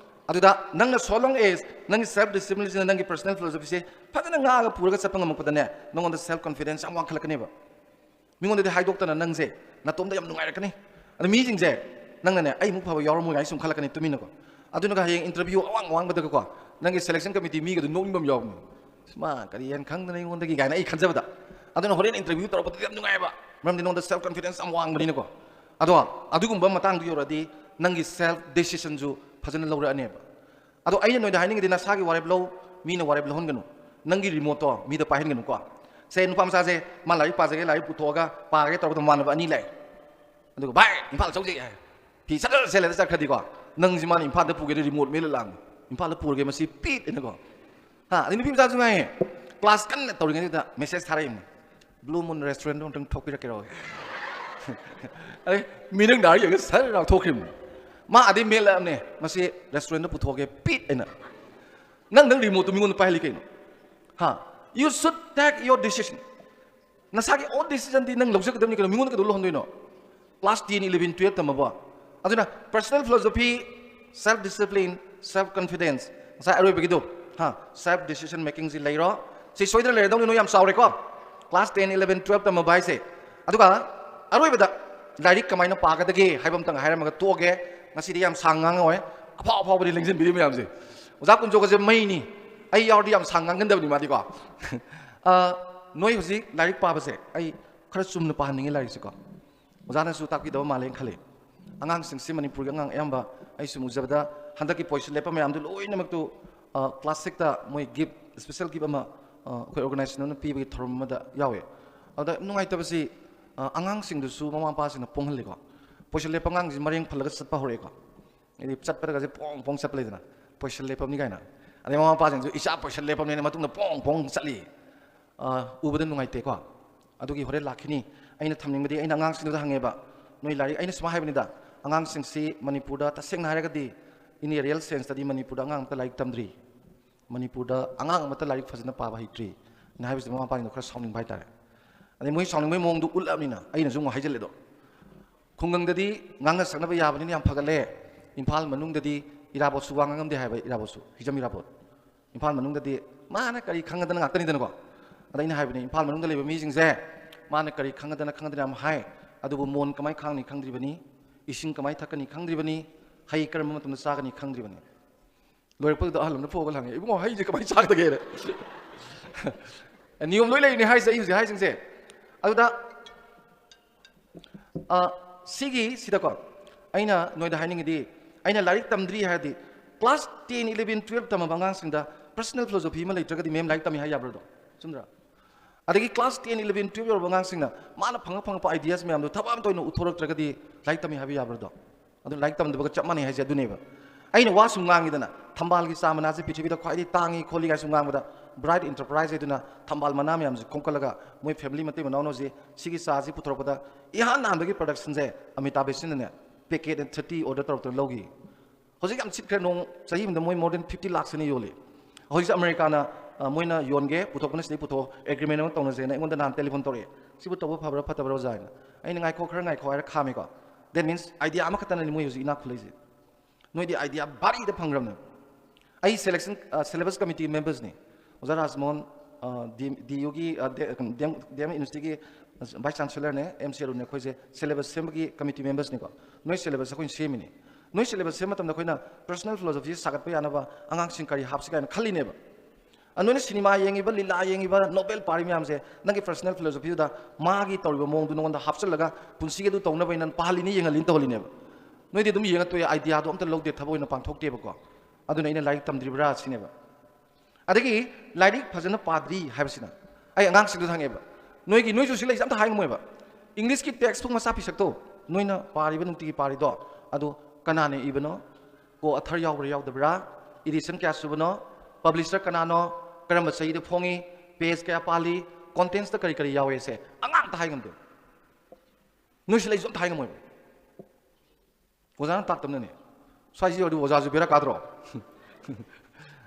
ꯑꯗꯨꯗ ꯅꯪꯅ so long as ꯅꯪꯒꯤ self discipline ꯁꯤꯅ, ꯅꯪꯒꯤ personal philosophy ꯁꯦ ꯐꯖꯅ ꯉꯥꯛꯑꯒ ꯄꯨꯔꯒ ꯆꯠꯄ ꯉꯝꯃꯛꯄꯗꯅꯦ, ꯅꯉꯣꯟꯗ self confidence ꯌꯥꯝ ꯋꯥꯡꯈꯠꯂꯛꯀꯅꯦꯕ꯫ ꯃꯤꯉꯣꯟꯗꯗꯤ ꯍꯥꯏꯗꯣꯛꯇꯅ ꯅꯪꯁꯦ ꯅꯇꯣꯝꯗ ꯌꯥꯝ ꯅꯨꯡꯉꯥꯏꯔꯛꯀꯅꯤ꯫ ꯑꯗ ꯃꯤꯁꯤꯡꯁꯦ, ꯅꯪꯅꯅꯦ, "ꯑꯩꯃꯨꯛ ꯐꯕ ꯌꯥꯎꯔꯝꯃꯣꯏ" ꯍꯥꯏꯅ ꯁꯨꯝ ꯈꯜꯂꯛꯀꯅꯤ ꯇꯨꯃꯤꯟꯅꯀꯣ꯫ ꯑꯗꯨꯅꯒ ꯍꯌꯦꯡ interview ꯑꯋꯥꯡ ꯑꯋꯥꯡꯕꯗꯒꯀꯣ, ꯅꯪꯒꯤ selection committee ꯃꯤꯒꯗꯨ ꯅꯣꯛꯅꯤꯡꯕ ꯑꯃ ꯌꯥꯎꯕꯅꯦ꯫ "ꯃꯥ ꯀꯔꯤ ꯍꯦꯟꯅ ꯈꯪꯗꯅ ꯑꯩꯉꯣꯟꯗꯒꯤ?" ꯀꯥꯏꯅ ꯑꯩ ꯈꯟꯖꯕꯗ꯫ ꯑꯗꯨꯅ ꯍꯣꯔꯦꯟ interview ꯇꯧꯔꯛꯄꯗꯗꯤ ꯌꯥꯝ ꯅꯨꯡꯉꯥꯏꯕ, ꯃꯔꯝꯗꯤ ꯅꯉꯣꯟꯗ self confidence ꯌꯥꯝ ꯋꯥꯡꯕꯅꯤꯅꯀꯣ꯫ ꯑꯗꯣ ꯑꯗꯨꯒꯨꯝꯕ ꯃꯇꯥꯡꯗꯨ ꯌꯧꯔꯛꯑꯗꯤ ꯅꯪꯒꯤ self decision ꯁꯨ ꯐꯖꯅ ꯂꯧꯔꯛꯑꯅꯦꯕ꯫ ꯑꯗꯣ ꯑꯩꯅ ꯅꯣꯏꯗ ꯍꯥꯏꯅꯤꯡꯉꯤꯗꯤ, ꯅꯁꯥꯒꯤ ꯋꯥꯔꯦꯞ ꯂꯧ, ꯃꯤꯅ ꯋꯥꯔꯦꯞ ꯂꯧꯍꯟꯒꯅꯨ꯫ ꯅꯪꯒꯤ remote ꯇꯣ ꯃꯤꯗ ꯄꯥꯏꯍꯟꯒꯅꯨꯀꯣ꯫ ꯁꯦ, ꯅꯨꯄꯥ ꯃꯆꯥꯁꯦ, ꯃꯥ ꯂꯥꯏꯔꯤꯛ ꯄꯥꯖꯒꯦ, ꯂꯥꯏꯔꯤꯛ ꯄꯨꯊꯣꯛꯑꯒ ꯄꯥꯔꯒꯦ ꯇꯧꯔꯒ ꯃꯃꯥꯟꯅꯕ ꯑꯅꯤ ꯂꯥꯛꯑꯦ꯫ ꯑꯗꯨꯒ, "ꯚꯥꯏ, ꯏꯝꯐꯥꯜ ꯆꯧꯁꯦ" ꯍꯥꯏ꯫ ꯐꯤ ꯁꯠ ꯁꯠ ꯁꯦꯠꯂꯦꯗ ꯆꯠꯈ꯭ꯔꯗꯤꯀꯣ, ꯅꯪꯁꯤ ꯃꯥꯅ ꯏꯝꯐꯥꯜꯗ ꯄꯨꯒꯦꯗꯤ remote ꯃꯦꯠꯂ ꯂꯥꯛꯑꯅꯤ꯫ "ꯏꯝꯐꯥꯜꯗ ꯄꯨꯔꯒꯦ ꯃꯁꯤ ꯄꯤꯠ" ꯍꯥꯏꯅꯀꯣ꯫ ꯍꯥ, ꯑꯗꯩ ꯅꯨꯄꯤ ꯃꯆꯥꯁꯨ ꯉꯥꯏꯌꯦ꯫ Class ꯀꯟꯅ ꯇꯧꯔꯤꯉꯩꯗꯨꯗ message ꯊꯥꯔꯛꯏꯕꯅꯤ, "Blue Moon Restaurant ꯗꯣ ꯑꯝꯇꯪ ꯊꯣꯛꯄꯤꯔꯛꯀꯦꯔꯣ?" ꯑꯩ ꯃꯤꯔꯪ ꯅꯥꯔ ꯌꯦꯡꯉ ꯁꯠ ꯂꯥꯎ ꯊꯣꯛꯈ꯭ꯔꯤꯕꯅꯤ꯫ ꯃꯥ ꯑꯗꯩ ꯃꯦꯠꯂꯛꯑꯕꯅꯦ, "ꯃꯁꯤ restaurant ꯗ ꯄꯨꯊꯣꯛꯑꯒꯦ ꯄꯤꯠ" ꯍꯥꯏꯅ꯫ ꯅꯪ, ꯅꯪ remote ꯇꯨ ꯃꯤꯉꯣꯟꯗ ꯄꯥꯏꯍꯜꯂꯤ ꯀꯩꯅꯣ? ꯍꯥ? You should take your decision. ꯅꯁꯥꯒꯤ own decision ꯗꯤ ꯅꯪ ꯂꯧꯖꯒꯗꯕꯅꯤ ꯀꯩꯅꯣ, ꯃꯤꯉꯣꯟꯗ ꯀꯩꯗꯧ ꯂꯧꯍꯟꯗꯣꯏꯅꯣ? Class ten, eleven, twelve ꯇꯝꯃꯕꯣ? ꯑꯗꯨꯅ personal philosophy, self discipline, self confidence, ꯉꯁꯥꯏ ꯑꯔꯣꯏꯕꯒꯤꯗꯣ, ꯍꯥ, self decision making ꯁꯤ ꯂꯩꯔꯣ꯫ ꯁꯤ ꯁꯣꯏꯗꯅ ꯂꯩꯔꯗꯧꯅꯤ, ꯅꯣꯏ ꯌꯥꯝ ꯆꯥꯎꯔꯦꯀꯣ, class ten, eleven, twelve ꯇꯝꯃꯕ ꯍꯥꯏꯁꯦ꯫ ꯑꯗꯨꯒ ꯑꯔꯣꯏꯕꯗ ꯂꯥꯏꯔꯤꯛ ꯀꯃꯥꯏꯅ ꯄꯥꯒꯗꯒꯦ ꯍꯥꯏꯕ ꯑꯝꯇꯪ ꯍꯥꯏꯔꯝꯃꯒ ꯇꯣꯛꯑꯒꯦ꯫ ꯉꯁꯤꯗꯤ ꯌꯥꯝ ꯁꯥꯡ ꯉꯥꯡꯉꯣꯏ, ꯑꯐꯥꯎ ꯑꯐꯥꯎꯕꯗꯤ ꯂꯦꯡꯁꯤꯟꯕꯤꯔꯤ ꯃꯌꯥꯝꯁꯦ꯫ ꯑꯣꯖꯥ ꯀꯨꯟꯖꯣꯛꯀꯁꯦ ꯃꯩꯅꯤ, ꯑꯩ ꯌꯥꯎꯔꯗꯤ ꯌꯥꯝ ꯁꯥꯡ ꯉꯥꯡꯒꯟꯗꯕꯅꯤ ꯃꯥꯗꯤꯀꯣ꯫ ꯑ, ꯅꯣꯏ ꯍꯧꯖꯤꯛ ꯂꯥꯏꯔꯤꯛ ꯄꯥꯕꯁꯦ ꯑꯩ ꯈꯔ ꯆꯨꯝꯅ ꯄꯥꯍꯟꯅꯤꯡꯉꯤ ꯂꯥꯏꯔꯤꯛꯁꯦꯀꯣ꯫ ꯑꯣꯖꯥꯅꯁꯨ ꯇꯥꯛꯄꯤꯗꯕ ꯃꯥꯜꯂꯦꯅ ꯈꯜꯂꯤ꯫ ꯑꯉꯥꯡꯁꯤꯡꯁꯤ ꯃꯅꯤꯄꯨꯔꯒꯤ ꯑꯉꯥꯡ ꯑꯌꯥꯝꯕ ꯑꯩ ꯁꯨꯝ ꯎꯖꯕꯗ ꯍꯟꯗꯛꯀꯤ position ꯂꯦꯞꯄ ꯃꯌꯥꯝꯗꯨ ꯂꯣꯏꯅꯃꯛꯇꯨ, ꯑ, class six ꯇ ꯃꯣꯏ gift, special gift ꯑꯃ, ꯑ, ꯑꯩꯈꯣꯏ organization ꯑꯃꯅ ꯄꯤꯕꯒꯤ ꯊꯧꯔꯝ ꯑꯃꯗ ꯌꯥꯎꯋꯦ꯫ ꯑꯗ ꯅꯨꯡꯉꯥꯏꯇꯕꯁꯤ, ꯑ, ꯑꯉꯥꯡꯁꯤꯡꯗꯨꯁꯨ ꯃꯃꯥ ꯃꯄꯥꯁꯤꯡꯅ ꯄꯣꯡꯍꯜꯂꯤꯀꯣ꯫ Position ꯂꯦꯞꯄ ꯑꯉꯥꯡꯁꯤ ꯃꯔꯦꯡ ꯐꯜꯂꯒ ꯆꯠꯄ ꯍꯧꯔꯛꯑꯦꯀꯣ꯫ ꯍꯥꯏꯗꯤ ꯆꯠꯄꯗꯒꯁꯦ ꯄꯣꯡ ꯄꯣꯡ ꯆꯠꯄ ꯂꯩꯗꯅ, position ꯂꯦꯞꯄꯝꯅꯤ ꯀꯥꯏꯅ꯫ ꯑꯗꯩ ꯃꯃꯥ ꯃꯄꯥꯁꯤꯡꯁꯨ, "ꯏꯆꯥ position ꯂꯦꯞꯄꯝꯅꯦꯅ ꯃꯇꯨꯡꯗ ꯄꯣꯡ ꯄꯣꯡ ꯆꯠꯂꯤ"꯫ ꯑ, ꯎꯕꯗ ꯅꯨꯡꯉꯥꯏꯇꯦꯀꯣ꯫ ꯑꯗꯨꯒꯤ ꯍꯣꯔꯦꯟ ꯂꯥꯛꯈꯤꯅꯤ꯫ ꯑꯩꯅ ꯊꯝꯅꯤꯡꯕꯗꯤ, ꯑꯩꯅ ꯑꯉꯥꯡꯁꯤꯡꯗꯨꯗ ꯍꯪꯉꯦꯕ, "ꯅꯣꯏ ꯂꯥꯏꯔꯤꯛ", ꯑꯩꯅ ꯁꯨꯃꯥꯏꯅ ꯍꯥꯏꯕꯅꯤꯗ, "ꯑꯉꯥꯡꯁꯤꯡꯁꯤ ꯃꯅꯤꯄꯨꯔꯗ ꯇꯁꯦꯡꯅ ꯍꯥꯏꯔꯒꯗꯤ, in a real sense ꯇꯗꯤ ꯃꯅꯤꯄꯨꯔꯗ ꯑꯉꯥꯡ ꯑꯃꯇ ꯂꯥꯏꯔꯤꯛ ꯇꯝꯗ꯭ꯔꯤ, ꯃꯅꯤꯄꯨꯔꯗ ꯑꯉꯥꯡ ꯑꯃꯠꯇ ꯂꯥꯏꯔꯤꯛ ꯐꯖꯅ ꯄꯥꯕ ꯍꯩꯇ꯭ꯔꯤ" ꯅ ꯍꯥꯏꯕꯁꯤꯗ ꯃꯃꯥ ꯃꯄꯥꯁꯤꯡꯗꯣ ꯈꯔ ꯁꯥꯎꯅꯤꯡꯕ ꯍꯥꯏꯇꯥꯔꯦ꯫ ꯑꯗꯩ ꯃꯣꯏ ꯁꯥꯎꯅꯤꯡꯕꯒꯤ ꯃꯑꯣꯡꯗꯣ ꯎꯠꯂꯕꯅꯤꯅ ꯑꯩꯅꯁꯨ ꯑꯃꯨꯛ ꯍꯥꯏꯖꯜꯂꯦꯗꯣ꯫ ꯈꯨꯡꯒꯪꯗꯗꯤ ꯉꯥꯡꯅ ꯁꯛꯅꯕ ꯌꯥꯕꯅꯤꯅ ꯌꯥꯝ ꯐꯒꯠꯂꯦ, ꯏꯝꯐꯥꯜ ꯃꯅꯨꯡꯗꯗꯤ ꯏꯔꯥꯕꯣꯠꯁꯨ ꯋꯥ ꯉꯥꯡꯉꯝꯗꯦ ꯍꯥꯏꯕ, ꯏꯔꯥꯕꯣꯠꯁꯨ, ꯍꯤꯖꯝ ꯏꯔꯥꯕꯣꯠ꯫ ꯏꯝꯐꯥꯜ ꯃꯅꯨꯡꯗꯗꯤ ꯃꯥꯅ ꯀꯔꯤ ꯈꯪꯒꯗꯅ ꯉꯥꯛꯇꯅꯤꯗꯅꯀꯣ꯫ ꯑꯗ ꯑꯩꯅ ꯍꯥꯏꯕꯅꯤ, ꯏꯝꯐꯥꯜ ꯃꯅꯨꯡꯗ ꯂꯩꯕ ꯃꯤꯁꯤꯡꯁꯦ ꯃꯥꯅ ꯀꯔꯤ ꯈꯪꯒꯗꯅ ꯈꯪꯒꯗꯅ ꯌꯥꯝ ꯍꯥꯏ, ꯑꯗꯨꯕꯨ ꯃꯣꯟ ꯀꯃꯥꯏꯅ ꯈꯥꯡꯅꯤ ꯈꯪꯗ꯭ꯔꯤꯕꯅꯤ, ꯏꯁꯤꯡ ꯀꯃꯥꯏꯅ ꯊꯛꯀꯅꯤ ꯈꯪꯗ꯭ꯔꯤꯕꯅꯤ, ꯍꯩ ꯀꯔꯝꯕ ꯃꯇꯝꯗ ꯆꯥꯒꯅꯤ ꯈꯪꯗ꯭ꯔꯤꯕꯅꯤ꯫ ꯂꯣꯏꯔꯛꯄꯗꯨꯗ ꯑꯍꯜ ꯑꯃꯅ ꯐꯣꯛꯑꯒ ꯍꯪꯉꯦ, "ꯏꯕꯨꯡꯉꯣ, ꯍꯩꯁꯦ ꯀꯃꯥꯏꯅ ꯆꯥꯒꯗꯒꯦꯅ?" ꯅꯤꯌꯣꯝ ꯂꯣꯏ ꯂꯩꯔꯤꯅꯦ ꯍꯥꯏꯁꯦ, ꯑꯩ ꯍꯧꯖꯤꯛ ꯍꯥꯏꯁꯤꯡꯁꯦ꯫ ꯑꯗꯨꯗ ꯑ, ꯁꯤꯒꯤ ꯁꯤꯗꯀꯣ, ꯑꯩꯅ ꯅꯣꯏꯗ ꯍꯥꯏꯅꯤꯡꯉꯤꯗꯤ, ꯑꯩꯅ ꯂꯥꯏꯔꯤꯛ ꯇꯝꯗ꯭ꯔꯤ ꯍꯥꯏꯔꯗꯤ, class ten, eleven, twelve ꯇꯝꯃꯕ ꯑꯉꯥꯡꯁꯤꯡꯗ personal philosophy ꯑꯃ ꯂꯩꯇ꯭ꯔꯒꯗꯤ ꯃꯦꯝ ꯂꯥꯏꯔꯤꯛ ꯇꯝꯃꯤ ꯍꯥꯏ ꯌꯥꯕ꯭ꯔꯗꯣ? ꯆꯨꯝꯗ꯭ꯔꯥ? ꯑꯗꯒꯤ class ten, eleven, twelve ꯌꯧꯔꯕ ꯑꯉꯥꯡꯁꯤꯡꯅ ꯃꯥꯅ ꯐꯪꯉ ꯐꯪꯉꯛꯄ ideas ꯃꯌꯥꯝꯗꯣ ꯊꯕꯛ ꯑꯃꯇ ꯑꯣꯏꯅ ꯎꯠꯊꯣꯔꯛꯇ꯭ꯔꯒꯗꯤ ꯂꯥꯏꯔꯤꯛ ꯇꯝꯃꯤ ꯍꯥꯏꯕ ꯌꯥꯕ꯭ꯔꯗꯣ? ꯑꯗꯨ ꯂꯥꯏꯔꯤꯛ ꯇꯝꯗꯕꯒ ꯆꯞ ꯃꯥꯟꯅꯩ ꯍꯥꯏꯁꯦ ꯑꯗꯨꯅꯦꯕ꯫ ꯑꯩꯅ ꯋꯥ ꯁꯨꯝ ꯉꯥꯡꯉꯤꯗꯅ, ꯊꯝꯕꯥꯜꯒꯤ ꯆꯥ ꯃꯅꯥꯁꯦ ꯄ꯭ꯔꯤꯊꯤꯕꯤꯗ ꯈ꯭ꯋꯥꯏꯗꯒꯤ ꯇꯥꯡꯉꯤ ꯈꯣꯠꯂꯤ ꯀꯥꯏꯁꯨ ꯉꯥꯡꯕꯗ, Bright Enterprise ꯍꯥꯏꯗꯨꯅ ꯊꯝꯕꯥꯜ ꯃꯅꯥ ꯃꯌꯥꯝꯁꯦ ꯈꯣꯝꯀꯠꯂꯒ ꯃꯣꯏ family ꯃꯇꯩ ꯃꯅꯥꯎꯅ ꯍꯧꯖꯤꯛ ꯁꯤꯒꯤ ꯆꯥꯁꯤ ꯄꯨꯊꯣꯔꯛꯄꯗ ꯏꯍꯥꯟ ꯍꯥꯟꯕꯒꯤ production ꯁꯦ ꯑꯃꯤꯇꯥꯕ ꯕꯆꯟꯅꯅꯦ packet thirty order ꯇꯧꯔꯛꯇꯅ ꯂꯧꯈꯤ꯫ ꯍꯧꯖꯤꯛ ꯌꯥꯝ ꯁꯤꯠꯈ꯭ꯔꯦ, ꯅꯣꯡ ꯆꯍꯤ ꯑꯃꯗ ꯃꯣꯏ more than fifty ꯂꯥꯛꯁꯤꯅ ꯌꯣꯜꯂꯤ꯫ ꯍꯧꯖꯤꯛꯁꯦ ꯑꯃꯦꯔꯤꯀꯥꯅ, ꯑ, ꯃꯣꯏꯅ ꯌꯣꯟꯒꯦ, ꯄꯨꯊꯣꯛꯄꯅ ꯁꯤꯗꯩ ꯄꯨꯊꯣꯛ, agreement ꯑꯃ ꯇꯧꯅꯁꯦꯅ ꯑꯩꯉꯣꯟꯗ ꯅꯍꯥꯟ telephone ꯇꯧꯔꯛꯑꯦ꯫ "ꯁꯤꯕꯨ ꯇꯧꯕ ꯐꯕ꯭ꯔꯥ ꯐꯠꯇꯕ꯭ꯔꯥ, ꯑꯣꯖꯥ?" ꯍꯥꯏꯅ꯫ ꯑꯩꯅ, "ꯉꯥꯏꯈꯣ, ꯈꯔ ꯉꯥꯏꯈꯣ" ꯍꯥꯏꯔ ꯈꯥꯝꯃꯦꯀꯣ꯫ That means idea ꯑꯃꯈꯛꯇꯅꯅꯤ ꯃꯣꯏ ꯍꯧꯖꯤꯛ ꯏꯅꯥꯛ ꯈꯨꯜꯂꯛꯏꯁꯦ꯫ ꯅꯣꯏꯗꯤ idea ꯚꯥꯔꯤꯗ ꯐꯪꯈ꯭ꯔꯕꯅꯦ꯫ ꯑꯩ selection, ꯑ, syllabus committee members ꯅꯤ꯫ ꯑꯣꯖꯥ ꯔꯥꯖꯃꯣꯍꯟ, ꯑ, ꯗꯤ-, ꯗꯤ ꯌꯨꯒꯤ, ꯑ, ꯗꯦ-, ꯗꯤ ꯑꯦꯝ, ꯗꯤ ꯑꯦꯝ ꯌꯨꯅꯤꯚꯔꯁꯤꯇꯤꯒꯤ vice chancellor ꯅꯦ, ꯑꯦꯝ ꯁꯤ ꯑꯔꯨꯟꯅꯦ, ꯑꯩꯈꯣꯏꯁꯦ syllabus ꯁꯦꯝꯕꯒꯤ committee members ꯅꯤꯀꯣ꯫ ꯅꯣꯏ syllabus ꯑꯩꯈꯣꯏꯅ ꯁꯦꯝꯃꯤꯅꯤ꯫ ꯅꯣꯏ syllabus ꯁꯦꯝꯕ ꯃꯇꯝꯗ ꯑꯩꯈꯣꯏꯅ personal philosophy ꯁꯥꯒꯠꯄ ꯌꯥꯅꯕ ꯑꯉꯥꯡꯁꯤꯡ ꯀꯔꯤ ꯍꯥꯞꯁꯤ ꯀꯥꯏꯅ ꯈꯜꯂꯤꯅꯦꯕ꯫ ꯑ, ꯅꯣꯏꯅ ꯁꯤꯅꯦꯃꯥ ꯌꯦꯡꯉꯤꯕ, ꯂꯤꯂꯥ ꯌꯦꯡꯉꯤꯕ, novel ꯄꯥꯔꯤ ꯃꯌꯥꯝꯁꯦ ꯅꯪꯒꯤ personal philosophyꯗꯨꯗ ꯃꯥꯒꯤ ꯇꯧꯔꯤꯕ ꯃꯑꯣꯡꯗꯨ ꯅꯉꯣꯟꯗ ꯍꯥꯞꯆꯤꯜꯂꯒ ꯄꯨꯟꯁꯤꯒꯤ ꯑꯗꯨ ꯇꯧꯅꯕ ꯑꯩꯅ ꯄꯥꯍꯜꯂꯤꯅꯤ, ꯌꯦꯡꯍꯜꯂꯤꯅꯤ, ꯇꯧꯍꯜꯂꯤꯅꯦꯕ꯫ ꯅꯣꯏꯗꯤ ꯑꯗꯨꯝ ꯌꯦꯡꯉ ꯇꯣꯛꯑꯦ, ideaꯗꯣ ꯑꯝꯇ ꯂꯧꯗꯦ, ꯊꯕꯛ ꯑꯣꯏꯅ ꯄꯥꯡꯊꯣꯛꯇꯦꯕꯀꯣ꯫ ꯑꯗꯨꯅ ꯑꯩꯅ ꯂꯥꯏꯔꯤꯛ ꯇꯝꯗ꯭ꯔꯤꯕ꯭ꯔꯥ ꯁꯤꯅꯦꯕ꯫ ꯑꯗꯒꯤ ꯂꯥꯏꯔꯤꯛ ꯐꯖꯅ ꯄꯥꯗ꯭ꯔꯤ ꯍꯥꯏꯕꯁꯤꯅ ꯑꯩ ꯑꯉꯥꯡꯁꯤꯡꯗꯨꯗ ꯍꯪꯉꯦꯕ, "ꯅꯣꯏꯒꯤ, ꯅꯣꯏꯁꯨ ꯁꯤ ꯂꯩꯁꯦ ꯑꯝꯇ ꯍꯥꯏ ꯉꯝꯃꯣꯏꯕ꯫ Englishꯀꯤ textbook ꯃꯆꯥ ꯄꯤꯁꯛꯇꯣ ꯅꯣꯏꯅ ꯄꯥꯔꯤꯕ, ꯅꯨꯡꯇꯤꯒꯤ ꯄꯥꯔꯤꯗꯣ, ꯑꯗꯨ ꯀꯅꯥꯅ ꯏꯕꯅꯣ? Co-author ꯌꯥꯎꯕ꯭ꯔꯥ ꯌꯥꯎꯗꯕ꯭ꯔꯥ? Edition ꯀꯌꯥ ꯁꯨꯕꯅꯣ? Publisher ꯀꯅꯥꯅꯣ? ꯀꯔꯝꯕ ꯆꯍꯤꯗ ꯐꯣꯡꯉꯤ? Page ꯀꯌꯥ ꯄꯥꯜꯂꯤ? Contentsꯇ ꯀꯔꯤ ꯀꯔꯤ ꯌꯥꯎꯋꯦꯁꯦ ꯑꯉꯥꯡ ꯑꯝꯇ ꯍꯥꯏ ꯉꯝꯗꯦ꯫ ꯅꯣꯏꯁꯤ ꯂꯩꯁꯨ ꯑꯝꯇ ꯍꯥꯏ ꯉꯝꯃꯣꯏꯕ꯫ ꯑꯣꯖꯥꯅ ꯇꯥꯛꯇꯕꯅꯅꯦ꯫ ꯁ꯭ꯋꯥꯏꯁꯤ ꯌꯧꯔꯗꯤ ꯑꯣꯖꯥꯁꯨ ꯕꯦꯔꯥ ꯀꯥꯗ꯭ꯔꯣ?"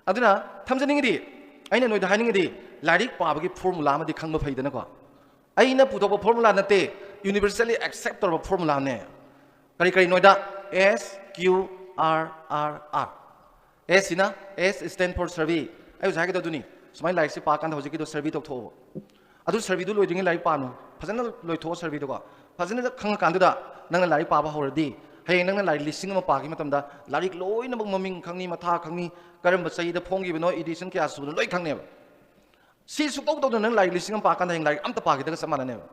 ꯑꯗꯨꯅ ꯊꯝꯖꯅꯤꯡꯉꯤꯗꯤ, ꯑꯩꯅ ꯅꯣꯏꯗ ꯍꯥꯏꯅꯤꯡꯉꯤꯗꯤ, ꯂꯥꯏꯔꯤꯛ ꯄꯥꯕꯒꯤ formula ꯑꯃꯗꯤ ꯈꯪꯕ ꯐꯩꯗꯅꯀꯣ꯫ ꯑꯩꯅ ꯄꯨꯊꯣꯛꯄ formula ꯅꯠꯇꯦ, Universally accept ꯇꯧꯔꯕ formula ꯅꯦ꯫ ꯀꯔꯤ ꯀꯔꯤ ꯅꯣꯏꯗ? S Q R R R꯫ S ꯁꯤꯅ, S stand for survey꯫ ꯑꯩ ꯍꯧꯖꯤꯛ ꯍꯥꯏꯒꯗꯧꯗꯨꯅꯤ, ꯁꯨꯃꯥꯏꯅ ꯂꯥꯏꯔꯤꯛꯁꯦ ꯄꯥꯀꯥꯟꯗ ꯍꯧꯖꯤꯛꯀꯤꯗꯣ survey ꯇꯧꯊꯣꯛꯑꯣ꯫ ꯑꯗꯨ survey ꯗꯨ ꯂꯣꯏꯗ꯭ꯔꯤꯉꯩ ꯂꯥꯏꯔꯤꯛ ꯄꯥꯅꯨ꯫ ꯐꯖꯅ ꯂꯣꯏꯊꯣꯛꯑꯣ survey ꯗꯨꯀꯣ꯫ ꯐꯖꯅ ꯈꯪꯉꯀꯥꯟꯗꯨꯗ ꯅꯪꯅ ꯂꯥꯏꯔꯤꯛ ꯄꯥꯕ ꯍꯧꯔꯗꯤ, ꯍꯌꯦꯡ ꯅꯪꯅ ꯂꯥꯏꯔꯤꯛ ꯂꯤꯁꯤꯡ ꯑꯃ ꯄꯥꯈꯤꯕ ꯃꯇꯝꯗ ꯂꯥꯏꯔꯤꯛ ꯂꯣꯏꯅꯃꯛ ꯃꯃꯤꯡ ꯈꯪꯅꯤ, ꯃꯊꯥ ꯈꯪꯅꯤ, ꯀꯔꯝꯕ ꯆꯍꯤꯗ ꯐꯣꯡꯈꯤꯕꯅꯣ, edition ꯀꯌꯥ ꯁꯨꯕꯅꯣ ꯂꯣꯏ ꯈꯪꯅꯦꯕ꯫ ꯁꯤ ꯁꯨꯛꯇꯧ ꯇꯧꯗꯅ ꯅꯪ ꯂꯥꯏꯔꯤꯛ ꯂꯤꯁꯤꯡ ꯑꯃ ꯄꯥꯀꯥꯟꯗ ꯍꯌꯦꯡ ꯂꯥꯏꯔꯤꯛ ꯑꯝꯇ ꯄꯥꯈꯤꯗꯒ ꯆꯞ ꯃꯥꯟꯅꯅꯦꯕ꯫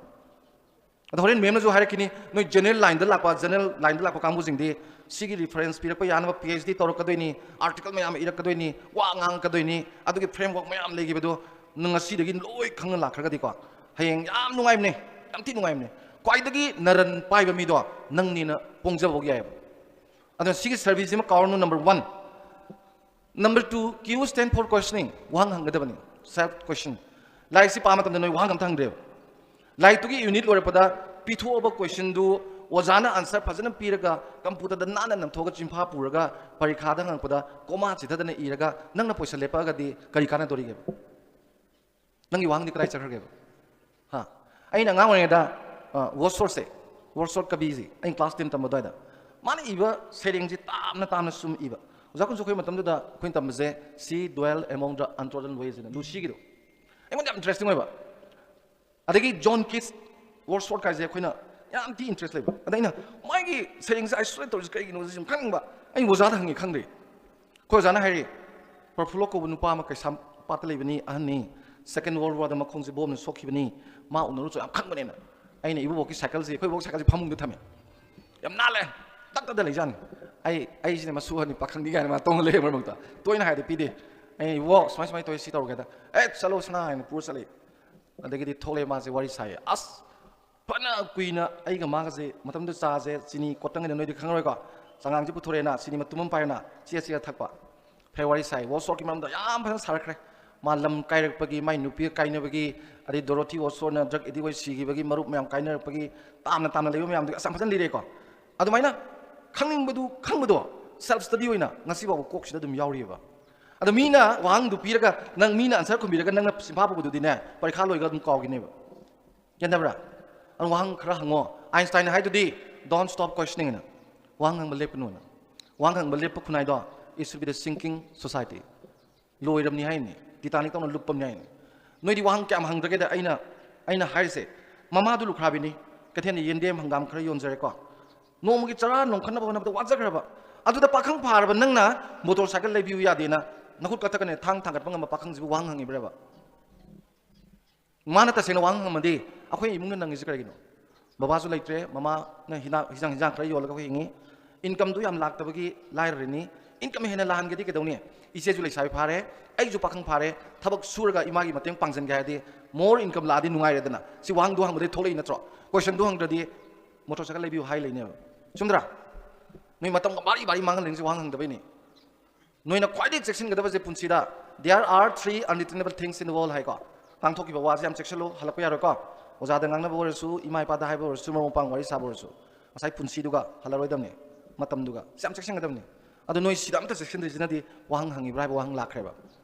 ꯑꯗꯣ ꯍꯣꯔꯦꯟ ꯃꯦꯝꯅꯁꯨ ꯍꯥꯏꯔꯛꯈꯤꯅꯤ, ꯅꯣꯏ general line ꯗ ꯂꯥꯛꯄ, general line ꯗ ꯂꯥꯛꯄ ꯀꯥꯡꯕꯨꯁꯤꯡꯗꯤ ꯁꯤꯒꯤ reference ꯄꯤꯔꯛꯄ ꯌꯥꯅꯕ PhD ꯇꯧꯔꯛꯀꯗꯣꯏꯅꯤ, article ꯃꯌꯥꯝ ꯑꯃ ꯏꯔꯛꯀꯗꯣꯏꯅꯤ, ꯋꯥ ꯉꯥꯡꯉꯛꯀꯗꯣꯏꯅꯤ, ꯑꯗꯨꯒꯤ framework ꯃꯌꯥꯝ ꯂꯩꯈꯤꯕꯗꯣ ꯅꯪ ꯉꯁꯤꯗꯒꯤ ꯂꯣꯏ ꯈꯪꯉ ꯂꯥꯛꯈ꯭ꯔꯒꯗꯤꯀꯣ, ꯍꯌꯦꯡ ꯌꯥꯝ ꯅꯨꯡꯉꯥꯏꯕꯅꯦ, ꯌꯥꯝ ꯊꯤ ꯅꯨꯡꯉꯥꯏꯕꯅꯦ꯫ ꯈ꯭ꯋꯥꯏꯗꯒꯤ ꯅꯔꯟ ꯄꯥꯏꯕ ꯃꯤꯗꯣ ꯅꯪꯅꯦꯅ ꯄꯣꯡꯖꯕ ꯌꯥꯏꯑꯕ꯫ ꯑꯗꯨꯅ ꯁꯤꯒꯤ survey ꯁꯤꯃ ꯀꯥꯎꯔꯅꯨ, number one꯫ Number two, Q stand for questioning, ꯋꯥꯍꯪ ꯍꯪꯒꯗꯕꯅꯤ, self question꯫ ꯂꯥꯏꯔꯤꯛꯁꯤ ꯄꯥꯕ ꯃꯇꯝꯗ ꯅꯣꯏ ꯋꯥꯍꯪ ꯑꯝꯇ ꯍꯪꯗ꯭ꯔꯦꯕ꯫ ꯂꯥꯏꯔꯤꯛꯇꯨꯒꯤ unit ꯂꯣꯏꯔꯛꯄꯗ ꯄꯤꯊꯣꯛꯑꯕ question ꯗꯨ ꯑꯣꯖꯥꯅ answer ꯐꯖꯅ ꯄꯤꯔꯒ computer ꯗ ꯅꯥꯟꯅ ꯅꯝꯊꯣꯛꯑꯒ ꯆꯤꯟꯐꯥ ꯄꯨꯔꯒ ꯄꯔꯤꯈꯥꯗ ꯍꯪꯉꯛꯄꯗ comma ꯆꯤꯊꯗꯅ ꯏꯔꯒ ꯅꯪꯅ position ꯂꯦꯞꯄꯛꯑꯒꯗꯤ ꯀꯔꯤ ꯀꯥꯟꯅꯗꯣꯔꯤꯒꯦꯕ? ꯅꯪꯒꯤ ꯋꯥꯍꯪꯗꯤ ꯀꯗꯥꯏ ꯆꯠꯈ꯭ꯔꯒꯦꯕ? ꯍꯥ? ꯑꯩꯅ ꯑꯉꯥꯡ ꯑꯣꯏꯔꯤꯉꯩꯗ, ꯑ, Wordsworth ꯁꯦ, Wordsworth ꯀꯕꯤꯁꯤ, ꯑꯩꯅ class ten ꯇꯝꯕ ꯑꯗꯨꯋꯥꯏꯗ, ꯃꯥꯅ ꯏꯕ ꯁꯩꯔꯦꯡꯁꯤ ꯇꯥꯝꯅ ꯇꯥꯝꯅ ꯁꯨꯝ ꯏꯕ꯫ ꯑꯣꯖꯥ ꯀꯨꯟꯁꯨ ꯑꯩꯈꯣꯏ ꯃꯇꯝꯗꯨꯗ ꯑꯩꯈꯣꯏꯅ ꯇꯝꯕꯁꯦ She Dwelt Among the Untrodden Ways ꯍꯥꯏꯅ ꯂꯨꯁꯤꯒꯤꯗꯣ꯫ ꯑꯩꯉꯣꯟꯗ ꯌꯥꯝ interesting ꯑꯣꯏꯕ꯫ ꯑꯗꯒꯤ John Keats, Wordsworth ꯀꯥꯏꯁꯦ ꯑꯩꯈꯣꯏꯅ ꯌꯥꯝ ꯊꯤ interest ꯂꯩꯕ꯫ ꯑꯗ ꯑꯩꯅ ꯃꯥꯒꯤ ꯁꯩꯔꯦꯡꯁꯦ isolate ꯇꯧꯔꯤꯁꯦ ꯀꯩꯒꯤꯅꯣ ꯁꯤ ꯁꯨꯝ ꯈꯪꯅꯤꯡꯕ꯫ ꯑꯩꯅ ꯑꯣꯖꯥꯗ ꯍꯪꯉꯤ, ꯈꯪꯗ꯭ꯔꯤ꯫ ꯑꯩꯈꯣꯏ ꯑꯣꯖꯥꯅ ꯍꯥꯏꯔꯤ, Purfullok ꯀꯧꯕ ꯅꯨꯄꯥ ꯑꯃ ꯀꯩꯁꯥꯝꯄꯥꯠꯇ ꯂꯩꯕꯅꯤ, ꯑꯍꯟꯅꯤ, Second World War ꯗ ꯃꯈꯣꯡꯁꯦ ꯕꯣꯝꯅ ꯁꯣꯛꯈꯤꯕꯅꯤ, ꯃꯥ ꯎꯅꯔꯨꯆꯣ ꯌꯥꯝ ꯈꯪꯕꯅꯦꯅ꯫ ꯑꯩꯅ ꯏꯕꯣꯕꯣꯛꯀꯤ cycle ꯁꯦ, ꯑꯩꯈꯣꯏ ꯕꯣꯛ cycle ꯁꯦ ꯐꯃꯨꯡꯗ ꯊꯝꯃꯦ, ꯌꯥꯝ ꯅꯥꯜꯂꯦ, ꯇꯛꯇꯗ ꯂꯩꯖꯥꯠꯅꯤ꯫ ꯑꯩ, ꯑꯩꯁꯤꯅ ꯃꯁꯨ ꯑꯍꯟꯅꯤ, ꯄꯥꯈꯪꯗꯤ ꯀꯥꯏꯅ ꯃꯥ ꯇꯣꯡꯉ ꯂꯩ ꯃꯔꯛ ꯃꯔꯛꯇ꯫ ꯇꯣꯏꯅ ꯍꯥꯏꯔꯗꯤ ꯄꯤꯗꯦ꯫ ꯑꯩꯅ, "ꯏꯕꯣ, ꯁꯨꯃꯥꯏ ꯁꯨꯃꯥꯏ ꯇꯧꯋꯦ, ꯁꯤ ꯇꯧꯔꯒꯦꯗ"꯫ "ꯑꯦ, ꯆꯠꯂꯣ ꯁꯅꯥ" ꯍꯥꯏꯅ ꯄꯨꯔ ꯆꯠꯂꯦ꯫ ꯑꯗꯒꯤꯗꯤ ꯊꯣꯛꯂꯛꯑꯦ, ꯃꯥꯁꯦ ꯋꯥꯔꯤ ꯁꯥꯏꯌꯦ꯫ ꯑꯁ, ꯐꯅ ꯀꯨꯏꯅ ꯑꯩꯒ ꯃꯥꯒꯁꯦ, ꯃꯇꯝꯗꯨ ꯆꯥꯁꯦ ꯆꯤꯅꯤ ꯀꯣꯠꯇꯉꯩꯗ ꯅꯣꯏꯗꯤ ꯈꯪꯉꯔꯣꯏꯀꯣ, ꯆꯉꯥꯡꯁꯦ ꯄꯨꯊꯣꯔꯛꯑꯦꯅ ꯆꯤꯅꯤ ꯃꯇꯨꯝ ꯑꯃ ꯄꯥꯏꯔꯦꯅ ꯆꯤꯛꯑ ꯆꯤꯛꯑ ꯊꯛꯄ꯫ ꯐꯦ ꯋꯥꯔꯤ ꯁꯥꯏ, Wordsworth ꯀꯤ ꯃꯔꯝꯗ ꯌꯥꯝ ꯐꯖꯅ ꯁꯥꯔꯛꯈ꯭ꯔꯦ꯫ ꯃꯥ ꯂꯝ ꯀꯥꯏꯔꯛꯄꯒꯤ, ꯃꯥꯏ ꯅꯨꯄꯤꯒ ꯀꯥꯏꯅꯕꯒꯤ, ꯑꯗꯩ Dorothy Wordsworth ꯅ drug addict ꯑꯣꯏ ꯁꯤꯈꯤꯕꯒꯤ, ꯃꯔꯨꯞ ꯃꯌꯥꯝ ꯀꯥꯏꯅꯔꯛꯄꯒꯤ, ꯇꯥꯝꯅ ꯇꯥꯝꯅ ꯂꯩꯕ ꯃꯌꯥꯝꯗꯨ ꯑꯁ ꯌꯥꯝ ꯐꯖꯅ ꯂꯤꯔꯛꯑꯦꯀꯣ꯫ ꯑꯗꯨꯃꯥꯏꯅ ꯈꯪꯅꯤꯡꯕꯗꯨ ꯈꯪꯕꯗꯣ, self study ꯑꯣꯏꯅ ꯉꯁꯤ ꯐꯥꯎꯕ ꯀꯣꯛꯁꯤꯗ ꯑꯗꯨꯝ ꯌꯥꯎꯔꯤꯑꯕ꯫ ꯑꯗꯣ ꯃꯤꯅ ꯋꯥꯍꯪꯗꯨ ꯄꯤꯔꯒ, ꯅꯪ, ꯃꯤꯅ answer ꯈꯨꯝꯕꯤꯔꯒ ꯅꯪꯅ ꯆꯤꯟꯐꯥ ꯄꯨꯕꯗꯨꯗꯤꯅꯦ, ꯄꯔꯤꯈꯥ ꯂꯣꯏꯔꯒ ꯑꯗꯨꯝ ꯀꯥꯎꯈꯤꯅꯦꯕ꯫ ꯒ꯭ꯌꯥꯟ ꯇꯥꯕ꯭ꯔꯥ? ꯑꯗꯨ ꯋꯥꯍꯪ ꯈꯔ ꯍꯪꯉꯣ꯫ ꯑꯥꯏꯟꯁꯇꯥꯏꯟꯅ ꯍꯥꯏꯗꯨꯗꯤ, "Don't stop questioning" ꯍꯥꯏꯅ꯫ ꯋꯥꯍꯪ ꯍꯪꯕ ꯂꯦꯞꯀꯅꯨꯅ꯫ ꯋꯥꯍꯪ ꯍꯪꯕ ꯂꯦꯞꯄ ꯈꯨꯟꯅꯥꯏꯗꯣ, it should be the sinking society. ꯂꯣꯏꯔꯕꯅꯤ ꯍꯥꯏꯅꯤ, ꯇꯤꯇꯥꯅꯤꯛ ꯇꯧꯅ ꯂꯨꯞꯄꯝꯅꯤ ꯍꯥꯏꯅꯤ꯫ ꯅꯣꯏꯗꯤ ꯋꯥꯍꯪ ꯀꯌꯥꯝ ꯍꯪꯗ꯭ꯔꯒꯦꯗ? ꯑꯩꯅ ꯑꯩꯅ ꯍꯥꯏꯔꯤꯁꯦ, ꯃꯃꯥꯗꯨ ꯂꯨꯈ꯭ꯔꯥꯕꯤꯅꯤ, ꯀꯩꯊꯦꯜꯗ ꯌꯦꯟꯗꯦꯝ ꯍꯪꯒꯥꯝ ꯈꯔ ꯌꯣꯟꯖꯔꯦꯀꯣ, ꯅꯣꯡꯃꯒꯤ ꯆꯔꯥ ꯅꯣꯡꯈꯠꯅꯕ ꯍꯣꯠꯅꯕꯗ ꯋꯥꯖꯈ꯭ꯔꯕ, ꯑꯗꯨꯗ ꯄꯥꯈꯪ ꯐꯥꯔꯕ ꯅꯪꯅ ꯃꯣꯇꯣꯔ ꯁꯥꯏꯀꯜ ꯂꯩꯕꯤꯌꯨ ꯌꯥꯗꯦꯅ ꯅꯈꯨꯠ ꯀꯊꯛꯀꯅꯦ ꯊꯥꯡ ꯊꯥꯡꯒꯠꯄ ꯉꯝꯕ ꯄꯥꯈꯪꯁꯤꯕꯨ ꯋꯥꯍꯪ ꯍꯪꯉꯤꯕ꯭ꯔꯕ? ꯃꯥꯅ ꯇꯁꯦꯡꯅ ꯋꯥꯍꯪ ꯍꯪꯉꯝꯃꯗꯤ, ꯑꯩꯈꯣꯏ ꯏꯃꯨꯡꯅ ꯅꯪꯉꯤꯁꯦ ꯀꯔꯤꯒꯤꯅꯣ? ꯕꯕꯥꯁꯨ ꯂꯩꯇ꯭ꯔꯦ, ꯃꯃꯥꯅ ꯍꯤꯗꯥꯛ, ꯍꯤꯟꯖꯥꯡ, ꯍꯤꯟꯖꯥꯡ ꯈꯔ ꯌꯣꯜꯂꯒ ꯑꯩꯈꯣꯏ ꯍꯤꯡꯉꯤ꯫ ꯏꯟꯀꯝꯗꯨ ꯌꯥꯝ ꯂꯥꯛꯇꯕꯒꯤ ꯂꯥꯏꯔꯔꯤꯅꯤ꯫ ꯏꯟꯀꯝ ꯍꯦꯟꯅ ꯂꯥꯛꯍꯟꯒꯦꯗꯤ ꯀꯩꯗꯧꯅꯤ? ꯏꯆꯦꯁꯨ ꯂꯩꯁꯥꯕꯤ ꯐꯥꯔꯦ, ꯑꯩꯁꯨ ꯄꯥꯈꯪ ꯐꯥꯔꯦ, ꯊꯕꯛ ꯁꯨꯔꯒ ꯏꯃꯥꯒꯤ ꯃꯇꯦꯡ ꯄꯥꯡꯁꯤꯟꯒꯦ ꯍꯥꯏꯔꯗꯤ more income ꯂꯥꯛꯑꯗꯤ ꯅꯨꯡꯉꯥꯏꯔꯦꯗꯅ꯫ ꯁꯤ ꯋꯥꯍꯪꯗꯨ ꯍꯪꯕꯗꯩ ꯊꯣꯛꯂꯛꯏ ꯅꯠꯇ꯭ꯔꯣ? ꯀꯣꯏꯁꯟꯗꯨ ꯍꯪꯗ꯭ꯔꯗꯤ ꯃꯣꯇꯣꯔ ꯁꯥꯏꯀꯜ ꯂꯩꯕꯤꯌꯨ ꯍꯥꯏ ꯂꯩꯅꯦꯕ꯫ ꯆꯨꯝꯗ꯭ꯔꯥ? ꯅꯣꯏ ꯃꯇꯝꯒ ꯃꯥꯔꯤ ꯃꯥꯔꯤ ꯃꯥꯡꯍꯜꯂꯤꯁꯦ ꯋꯥꯍꯪ ꯍꯪꯗꯕꯩꯅꯦ꯫ ꯅꯣꯏꯅ ꯈ꯭ꯋꯥꯏꯗꯒꯤ ꯆꯦꯛꯁꯤꯟꯒꯗꯕꯁꯦ ꯄꯨꯟꯁꯤꯗ, "There are three unredeemable things in the world" ꯍꯥꯏꯀꯣ꯫ ꯉꯥꯡꯊꯣꯛꯈꯤꯕ ꯋꯥꯁꯦ ꯌꯥꯝ ꯆꯦꯛꯁꯤꯜꯂꯨ, ꯍꯜꯂꯛꯄ ꯌꯥꯔꯣꯏꯀꯣ꯫ ꯑꯣꯖꯥꯗ ꯉꯥꯡꯅꯕ ꯑꯣꯏꯔꯁꯨ, ꯏꯃꯥ ꯏꯄꯥꯗ ꯍꯥꯏꯕ ꯑꯣꯏꯔꯁꯨ, ꯃꯔꯨꯞ ꯃꯄꯥꯡ ꯋꯥꯔꯤ ꯁꯥꯕ ꯑꯣꯏꯔꯁꯨ, ꯉꯁꯥꯏ ꯄꯨꯟꯁꯤꯗꯨꯒ ꯍꯜꯂꯔꯣꯏꯗꯕꯅꯤ, ꯃꯇꯝꯗꯨꯒ꯫ ꯁꯤ ꯌꯥꯝ ꯆꯦꯛꯁꯤꯟꯒꯗꯕꯅꯤ꯫ ꯑꯗꯣ ꯅꯣꯏ ꯁꯤꯗ ꯑꯝꯇ ꯆꯦꯛꯁꯤꯟꯗ꯭ꯔꯤꯁꯤꯅꯗꯤ ꯋꯥꯍꯪ ꯍꯪꯉꯤꯕ꯭ꯔꯥ ꯍꯥꯏꯕ ꯋꯥꯍꯪ ꯂꯥꯛꯈ꯭ꯔꯦꯕ꯫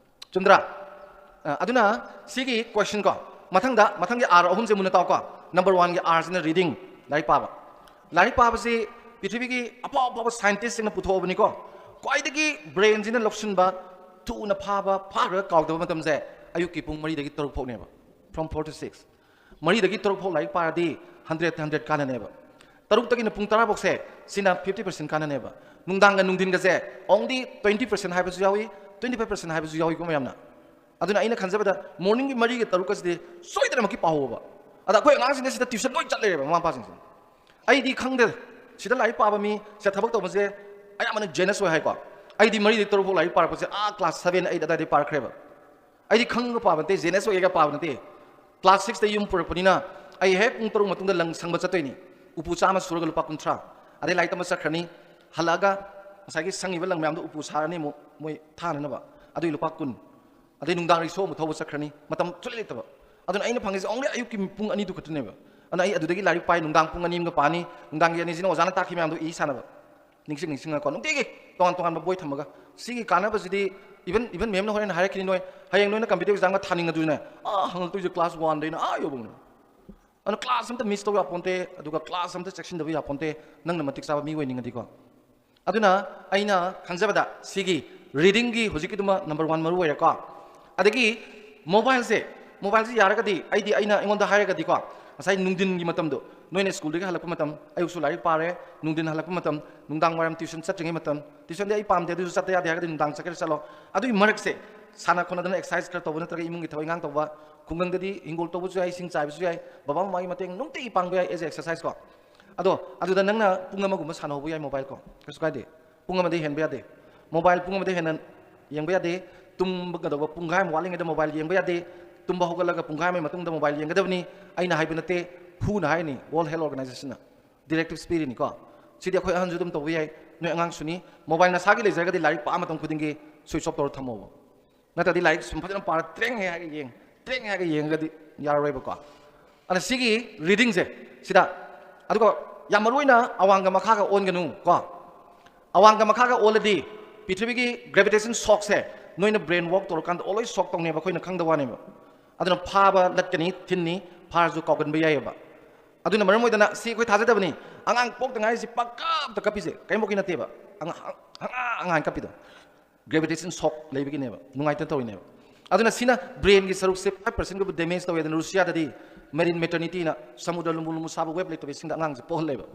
ꯆꯨꯝꯗ꯭ꯔꯥ? ꯑ, ꯑꯗꯨꯅ ꯁꯤꯒꯤ ꯀꯣꯏꯁꯟ ꯀꯣ, ꯃꯊꯪꯗ, ꯃꯊꯪꯒꯤ ꯑꯥꯔ ꯑꯍꯨꯝꯁꯦ ꯃꯨꯟꯅ ꯇꯥꯎꯀꯣ꯫ ꯅꯝꯕꯔ ꯋꯥꯟꯒꯤ ꯑꯥꯔꯁꯤꯅ reading, ꯂꯥꯏꯔꯤꯛ ꯄꯥꯕ꯫ ꯂꯥꯏꯔꯤꯛ ꯄꯥꯕꯁꯤ ꯄ꯭ꯔꯤꯊꯤꯕꯤꯒꯤ ꯑꯐꯥꯎ ꯑꯐꯥꯎꯕ ꯁꯥꯏꯟꯇꯤꯁꯁꯤꯡꯅ ꯄꯨꯊꯣꯛꯑꯕꯅꯤꯀꯣ꯫ ꯈ꯭ꯋꯥꯏꯗꯒꯤ ꯕ꯭ꯔꯦꯟꯁꯤꯅ ꯂꯧꯁꯤꯟꯕ ꯊꯨꯅ ꯐꯥꯕ, ꯐꯥꯈ꯭ꯔꯒ ꯀꯥꯎꯗꯕ ꯃꯇꯝꯁꯦ ꯑꯌꯨꯛꯀꯤ ꯄꯨꯡ ꯃꯔꯤꯗꯒꯤ ꯇꯔꯨꯛ ꯐꯥꯎꯅꯦꯕ, from four to six꯫ ꯃꯔꯤꯗꯒꯤ ꯇꯔꯨꯛ ꯐꯥꯎ ꯂꯥꯏꯔꯤꯛ ꯄꯥꯔꯗꯤ hundred hundred ꯀꯥꯟꯅꯅꯦꯕ꯫ ꯇꯔꯨꯛꯇꯒꯤꯅ ꯄꯨꯡ ꯇꯔꯥ ꯐꯥꯎꯁꯦ, ꯁꯤꯅ fifty percent ꯀꯥꯟꯅꯅꯦꯕ꯫ ꯅꯨꯡꯗꯥꯡꯒ ꯅꯨꯡꯊꯤꯟꯒꯁꯦ only twenty percent ꯍꯥꯏꯕꯁꯨ ꯌꯥꯎꯏ, twenty five percent ꯍꯥꯏꯕꯁꯨ ꯌꯥꯎꯏꯀꯣ ꯃꯌꯥꯝꯅ꯫ ꯑꯗꯨꯅ ꯑꯩꯅ ꯈꯟꯖꯕꯗ morningꯒꯤ ꯃꯔꯤꯒ ꯇꯔꯨꯛꯀꯁꯤꯗꯤ ꯁꯣꯏꯗꯅꯃꯛꯀꯤ ꯄꯥꯍꯧꯕ꯫ ꯑꯗ ꯑꯩꯈꯣꯏ ꯑꯉꯥꯡꯁꯤꯡꯅ ꯁꯤꯗ tuition ꯂꯣꯏ ꯆꯠ ꯂꯩꯔꯦꯕ, ꯃꯃꯥ ꯃꯄꯥꯁꯤꯡꯁꯤꯅ꯫ ꯑꯩꯗꯤ ꯈꯪꯗꯦ, ꯁꯤꯗ ꯂꯥꯏꯔꯤꯛ ꯄꯥꯕ ꯃꯤ, ꯁꯤꯗ ꯊꯕꯛ ꯇꯧꯕꯁꯦ ꯑꯌꯥꯝꯕꯅ jealous ꯑꯣꯏ ꯍꯥꯏꯀꯣ꯫ ꯑꯩꯗꯤ ꯃꯔꯤꯗꯒꯤ ꯇꯔꯨꯛ ꯐꯥꯎ ꯂꯥꯏꯔꯤꯛ ꯄꯥꯔꯛꯄꯁꯦ ꯑꯥ class seven eight ꯑꯗꯥꯏꯗꯒꯤ ꯄꯥꯔꯛꯈ꯭ꯔꯦꯕ꯫ ꯑꯩꯗꯤ ꯈꯪꯉꯒ ꯄꯥꯕ ꯅꯠꯇꯦ, jealous ꯑꯣꯏꯔꯒ ꯄꯥꯕ ꯅꯠꯇꯦ꯫ Class sixꯇ ꯌꯨꯝ ꯄꯨꯔꯛꯄꯅꯤꯅ ꯑꯩ ꯍꯦꯛ ꯄꯨꯡ ꯇꯔꯨꯛ ꯃꯇꯨꯡꯗ ꯂꯪ ꯁꯪꯕ ꯆꯠꯇꯣꯏꯅꯤ꯫ ꯎꯄꯨ ꯆꯥꯝꯃ ꯁꯨꯔꯒ ꯂꯨꯄꯥ ꯀꯨꯟꯊ꯭ꯔꯥ꯫ ꯑꯗꯩ ꯂꯥꯏꯔꯤꯛ ꯇꯝꯕ ꯆꯠꯈ꯭ꯔꯅꯤ, ꯍꯜꯂꯛꯑꯒ ꯉꯁꯥꯏꯒꯤ ꯁꯪꯉꯤꯕ ꯂꯪ ꯃꯌꯥꯝꯗꯣ ꯎꯄꯨ ꯁꯥꯔꯅꯤ ꯑꯃꯨꯛ ꯃꯣꯏ ꯊꯥꯅꯅꯕ, ꯑꯗꯨꯒꯤ ꯂꯨꯄꯥ ꯀꯨꯟ꯫ ꯑꯗꯩ ꯅꯨꯡꯗꯥꯡ ꯔꯤꯛꯁꯣ ꯑꯃꯨꯛ ꯊꯧꯕ ꯆꯠꯈ꯭ꯔꯅꯤ, ꯃꯇꯝ ꯁꯨꯡꯂꯩ ꯂꯩꯇꯕ꯫ ꯑꯗꯨꯅ ꯑꯩꯅ ꯐꯪꯉꯤꯁꯦ only ꯑꯌꯨꯛꯀꯤ ꯄꯨꯡ ꯑꯅꯤꯗꯨ ꯈꯛꯇꯅꯦꯕ꯫ ꯑꯗꯨꯅ ꯑꯩ ꯑꯗꯨꯗꯒꯤ ꯂꯥꯏꯔꯤꯛ ꯄꯥꯏ, ꯅꯨꯡꯗꯥꯡ ꯄꯨꯡ ꯑꯅꯤ ꯑꯃꯒ ꯄꯥꯅꯤ, ꯅꯨꯡꯗꯥꯡꯒꯤ ꯑꯅꯤꯁꯤꯅ ꯑꯣꯖꯥꯅ ꯇꯥꯛꯈꯤꯕ ꯃꯌꯥꯝꯗꯣ ꯏ ꯁꯥꯟꯅꯕ, ꯅꯤꯡꯁꯤꯡ ꯅꯤꯡꯁꯤꯡꯉꯒꯀꯣ, ꯅꯨꯡꯇꯤꯒꯤ ꯇꯣꯉꯥꯟ ꯇꯣꯉꯥꯟꯕ ꯕꯣꯏ ꯊꯝꯃꯒ꯫ ꯁꯤꯒꯤ ꯀꯥꯟꯅꯕꯁꯤꯗꯤ even, even ma'amꯅ ꯍꯣꯔꯦꯟ ꯍꯥꯏꯔꯛꯈꯤꯅꯤ, ꯅꯣꯏ ꯍꯌꯦꯡ ꯅꯣꯏꯅ competitive examꯒ ꯊꯥꯅꯤꯡꯉꯗꯨꯅꯦ, ꯑꯥ, ꯍꯪꯉꯛꯇꯣꯏꯁꯦ class oneꯗꯩꯅ ꯑꯥ ꯌꯧꯕꯧꯅꯦ꯫ ꯑꯗꯨꯅ ꯀ꯭ꯂꯥꯁ ꯑꯝꯇ ꯃꯤꯁ ꯇꯧꯕ ꯌꯥꯄꯣꯟꯇꯦ, ꯑꯗꯨꯒ ꯀ꯭ꯂꯥꯁ ꯑꯝꯇ ꯆꯦꯛꯁꯤꯟꯗꯕ ꯌꯥꯄꯣꯟꯇꯦ, ꯅꯪꯅ ꯃꯇꯤꯛ ꯆꯥꯕ ꯃꯤ ꯑꯣꯏꯅꯤꯡꯉꯗꯤꯀꯣ꯫ ꯑꯗꯨꯅ ꯑꯩꯅ ꯈꯟꯖꯕꯗ ꯁꯤꯒꯤ ꯔꯤꯗꯤꯡꯒꯤ ꯍꯧꯖꯤꯛꯀꯤꯗꯨꯃ ꯅꯝꯕꯔ ꯋꯥꯟ ꯃꯔꯨ ꯑꯣꯏꯔꯦꯀꯣ꯫ ꯑꯗꯒꯤ ꯃꯣꯕꯥꯏꯜꯁꯦ, ꯃꯣꯕꯥꯏꯜꯁꯦ ꯌꯥꯔꯒꯗꯤ ꯑꯩꯗꯤ, ꯑꯩꯅ, ꯑꯩꯉꯣꯟꯗ ꯍꯥꯏꯔꯒꯗꯤꯀꯣ, ꯉꯁꯥꯏ ꯅꯨꯡꯊꯤꯟꯒꯤ ꯃꯇꯝꯗꯣ, ꯅꯣꯏꯅ ꯁ꯭ꯀꯨꯜꯗꯒꯤ ꯍꯜꯂꯛꯄ ꯃꯇꯝ, ꯑꯌꯨꯛꯁꯨ ꯂꯥꯏꯔꯤꯛ ꯄꯥꯔꯦ, ꯅꯨꯡꯊꯤꯟ ꯍꯜꯂꯛꯄ ꯃꯇꯝ, ꯅꯨꯡꯗꯥꯡ ꯋꯥꯏꯔꯝ ꯇ꯭ꯌꯨꯁꯟ ꯆꯠꯇ꯭ꯔꯤꯉꯩ ꯃꯇꯝ, ꯇ꯭ꯌꯨꯁꯟꯗꯤ ꯑꯩ ꯄꯥꯝꯗꯦ, ꯑꯗꯨꯁꯨ ꯆꯠꯇ ꯌꯥꯗꯦ ꯍꯥꯏꯔꯒꯗꯤ ꯅꯨꯡꯗꯥꯡ ꯆꯠꯀꯦꯔꯥ ꯆꯠꯂꯣ, ꯑꯗꯨꯒꯤ ꯃꯔꯛꯁꯦ ꯁꯥꯟꯅ ꯈꯣꯠꯅꯗꯅ, ꯑꯦꯛꯁꯔꯁꯥꯏꯁ ꯈꯔ ꯇꯧꯕ ꯅꯠꯇ꯭ꯔꯒ ꯏꯃꯨꯡꯒꯤ ꯊꯕꯛ ꯏꯪꯈꯥꯡ ꯇꯧꯕ, ꯈꯨꯡꯒꯪꯗꯗꯤ ꯍꯤꯡꯒꯣꯜ ꯇꯧꯕꯁꯨ ꯌꯥꯏ, ꯏꯁꯤꯡ ꯆꯥꯏꯕꯁꯨ ꯌꯥꯏ, ꯕꯕꯥ ꯃꯃꯥꯒꯤ ꯃꯇꯦꯡ ꯅꯨꯡꯇꯤꯒꯤ ꯄꯥꯡꯕ ꯌꯥꯏ as a exercise ꯀꯣ꯫ ꯑꯗꯣ ꯑꯗꯨꯗ ꯅꯪꯅ ꯄꯨꯡ ꯑꯃꯒꯨꯝꯕ ꯁꯥꯟꯅꯍꯧꯕ ꯌꯥꯏ ꯃꯣꯕꯥꯏꯜ ꯀꯣ, ꯀꯩꯁꯨ ꯀꯥꯏꯗꯦ꯫ ꯄꯨꯡ ꯑꯃꯗꯒꯤ ꯍꯦꯟꯕ ꯌꯥꯗꯦ꯫ ꯃꯣꯕꯥꯏꯜ ꯄꯨꯡ ꯑꯃꯗꯒꯤ ꯍꯦꯟꯅ ꯌꯦꯡꯕ ꯌꯥꯗꯦ꯫ ꯇꯨꯝꯕꯒꯗꯧꯕ ꯄꯨꯡꯈꯥꯏ ꯑꯃ ꯋꯥꯠꯂꯤꯉꯩꯗ ꯃꯣꯕꯥꯏꯜ ꯌꯦꯡꯕ ꯌꯥꯗꯦ꯫ ꯇꯨꯝꯕ ꯍꯧꯒꯠꯂꯒ ꯄꯨꯡꯈꯥꯏ ꯑꯃꯒꯤ ꯃꯇꯨꯡꯗ ꯃꯣꯕꯥꯏꯜ ꯌꯦꯡꯒꯗꯕꯅꯤ꯫ ꯑꯩꯅ ꯍꯥꯏꯕ ꯅꯠꯇꯦ, ꯍꯨꯅ ꯍꯥꯏꯔꯤꯅꯤ, ꯋꯥꯔꯜ ꯍꯦꯜꯊ ꯑꯣꯔꯒꯅꯥꯏꯖꯦꯁꯟꯅ ꯗꯤꯔꯦꯛꯇꯤꯚꯁ ꯄꯤꯔꯤꯅꯤꯀꯣ꯫ ꯁꯤꯗꯤ ꯑꯩꯈꯣꯏ ꯑꯍꯟꯁꯨ ꯑꯗꯨꯝ ꯇꯧꯕ ꯌꯥꯏ, ꯅꯣꯏ ꯑꯉꯥꯡꯁꯨꯅꯤ꯫ ꯃꯣꯕꯥꯏꯜ ꯅꯁꯥꯒꯤ ꯂꯩꯖꯔꯒꯗꯤ ꯂꯥꯏꯔꯤꯛ ꯄꯥꯕ ꯃꯇꯝ ꯈꯨꯗꯤꯡꯒꯤ ꯁ꯭ꯋꯤꯆ ꯑꯣꯐ ꯇꯧꯔ ꯊꯝꯃꯣꯕ꯫ ꯅꯠꯇ꯭ꯔꯗꯤ ꯂꯥꯏꯔꯤꯛ ꯁꯨꯝ ꯐꯖꯅ ꯄꯥꯔ ꯇ꯭ꯔꯦꯡ ꯍꯦꯛ ꯍꯥꯏꯔꯒ ꯌꯦꯡ, ꯇ꯭ꯔꯦꯡ ꯍꯦꯛ ꯍꯥꯏꯔꯒ ꯌꯦꯡꯉꯒꯗꯤ ꯌꯥꯔꯔꯣꯏꯕꯀꯣ꯫ ꯑꯗ ꯁꯤꯒꯤ ꯔꯤꯗꯤꯡꯁꯦ ꯁꯤꯗ, ꯑꯗꯨꯒ ꯌꯥꯝ ꯃꯔꯨ ꯑꯣꯏꯅ ꯑꯋꯥꯡꯒ ꯃꯈꯥꯒ ꯑꯣꯟꯒꯅꯨ ꯀꯣ꯫ ꯑꯋꯥꯡꯒ ꯃꯈꯥꯒ ꯑꯣꯜꯂꯗꯤ ꯄ꯭ꯔꯤꯊꯤꯕꯤꯒꯤ ꯒ꯭ꯔꯦꯚꯤꯇꯦꯁꯟ ꯁꯣꯛꯁꯦ ꯅꯣꯏꯅ ꯕ꯭ꯔꯦꯟ ꯋꯥꯔꯛ ꯇꯧꯔꯀꯥꯟꯗ ꯑꯣꯜꯋꯦꯁ ꯁꯣꯛ ꯇꯧꯅꯦꯕ, ꯑꯩꯈꯣꯏꯅ ꯈꯪꯗꯕ ꯋꯥꯅꯦꯕ꯫ ꯑꯗꯨꯅ ꯐꯥꯕ ꯂꯠꯀꯅꯤ, ꯊꯤꯟꯅꯤ, ꯐꯥꯔꯁꯨ ꯀꯥꯎꯒꯟꯕ ꯌꯥꯏꯑꯕ꯫ ꯑꯗꯨꯅ ꯃꯔꯝ ꯑꯣꯏꯗꯅ ꯁꯤ ꯑꯩꯈꯣꯏ ꯊꯥꯖꯗꯕꯅꯤ꯫ ꯑꯉꯥꯡ ꯄꯣꯛꯇ ꯉꯥꯏꯔꯤꯁꯤ ꯄꯪꯀꯞꯇ ꯀꯞꯄꯤꯁꯦ ꯀꯔꯤꯝꯐꯥꯎꯒꯤ ꯅꯠꯇꯦꯕ꯫ ꯑꯉꯥꯡ, ꯑꯉꯥꯡ, ꯑꯉꯥꯡ ꯀꯞꯄꯤꯗꯣ ꯒ꯭ꯔꯦꯚꯤꯇꯦꯁꯟ ꯁꯣꯛ ꯂꯩꯕꯒꯤꯅꯦꯕ, ꯅꯨꯡꯉꯥꯏꯇꯅ ꯇꯧꯔꯤꯅꯦꯕ꯫ ꯑꯗꯨꯅ ꯁꯤꯅ ꯕ꯭ꯔꯦꯟꯒꯤ ꯁꯔꯨꯛꯁꯦ ꯐꯥꯏꯚ ꯄꯥꯔꯁꯦꯟꯒꯨꯝꯕ ꯗꯦꯃꯦꯖ ꯇꯧꯋꯦ꯫ ꯑꯗꯨꯅ ꯔꯨꯁꯤꯌꯥꯗꯗꯤ ꯃꯦꯔꯤꯟ ꯃꯦꯇꯔꯅꯤꯇꯤꯅ ꯁꯃꯨꯗ꯭ꯔ ꯂꯨꯝꯕꯨ ꯂꯨꯝꯕꯨ ꯁꯥꯕ ꯋꯦꯞ ꯂꯩꯇꯕ ꯏꯁꯤꯡꯗ ꯑꯉꯥꯡꯁꯦ ꯄꯣꯛꯍꯜꯂꯦꯕ꯫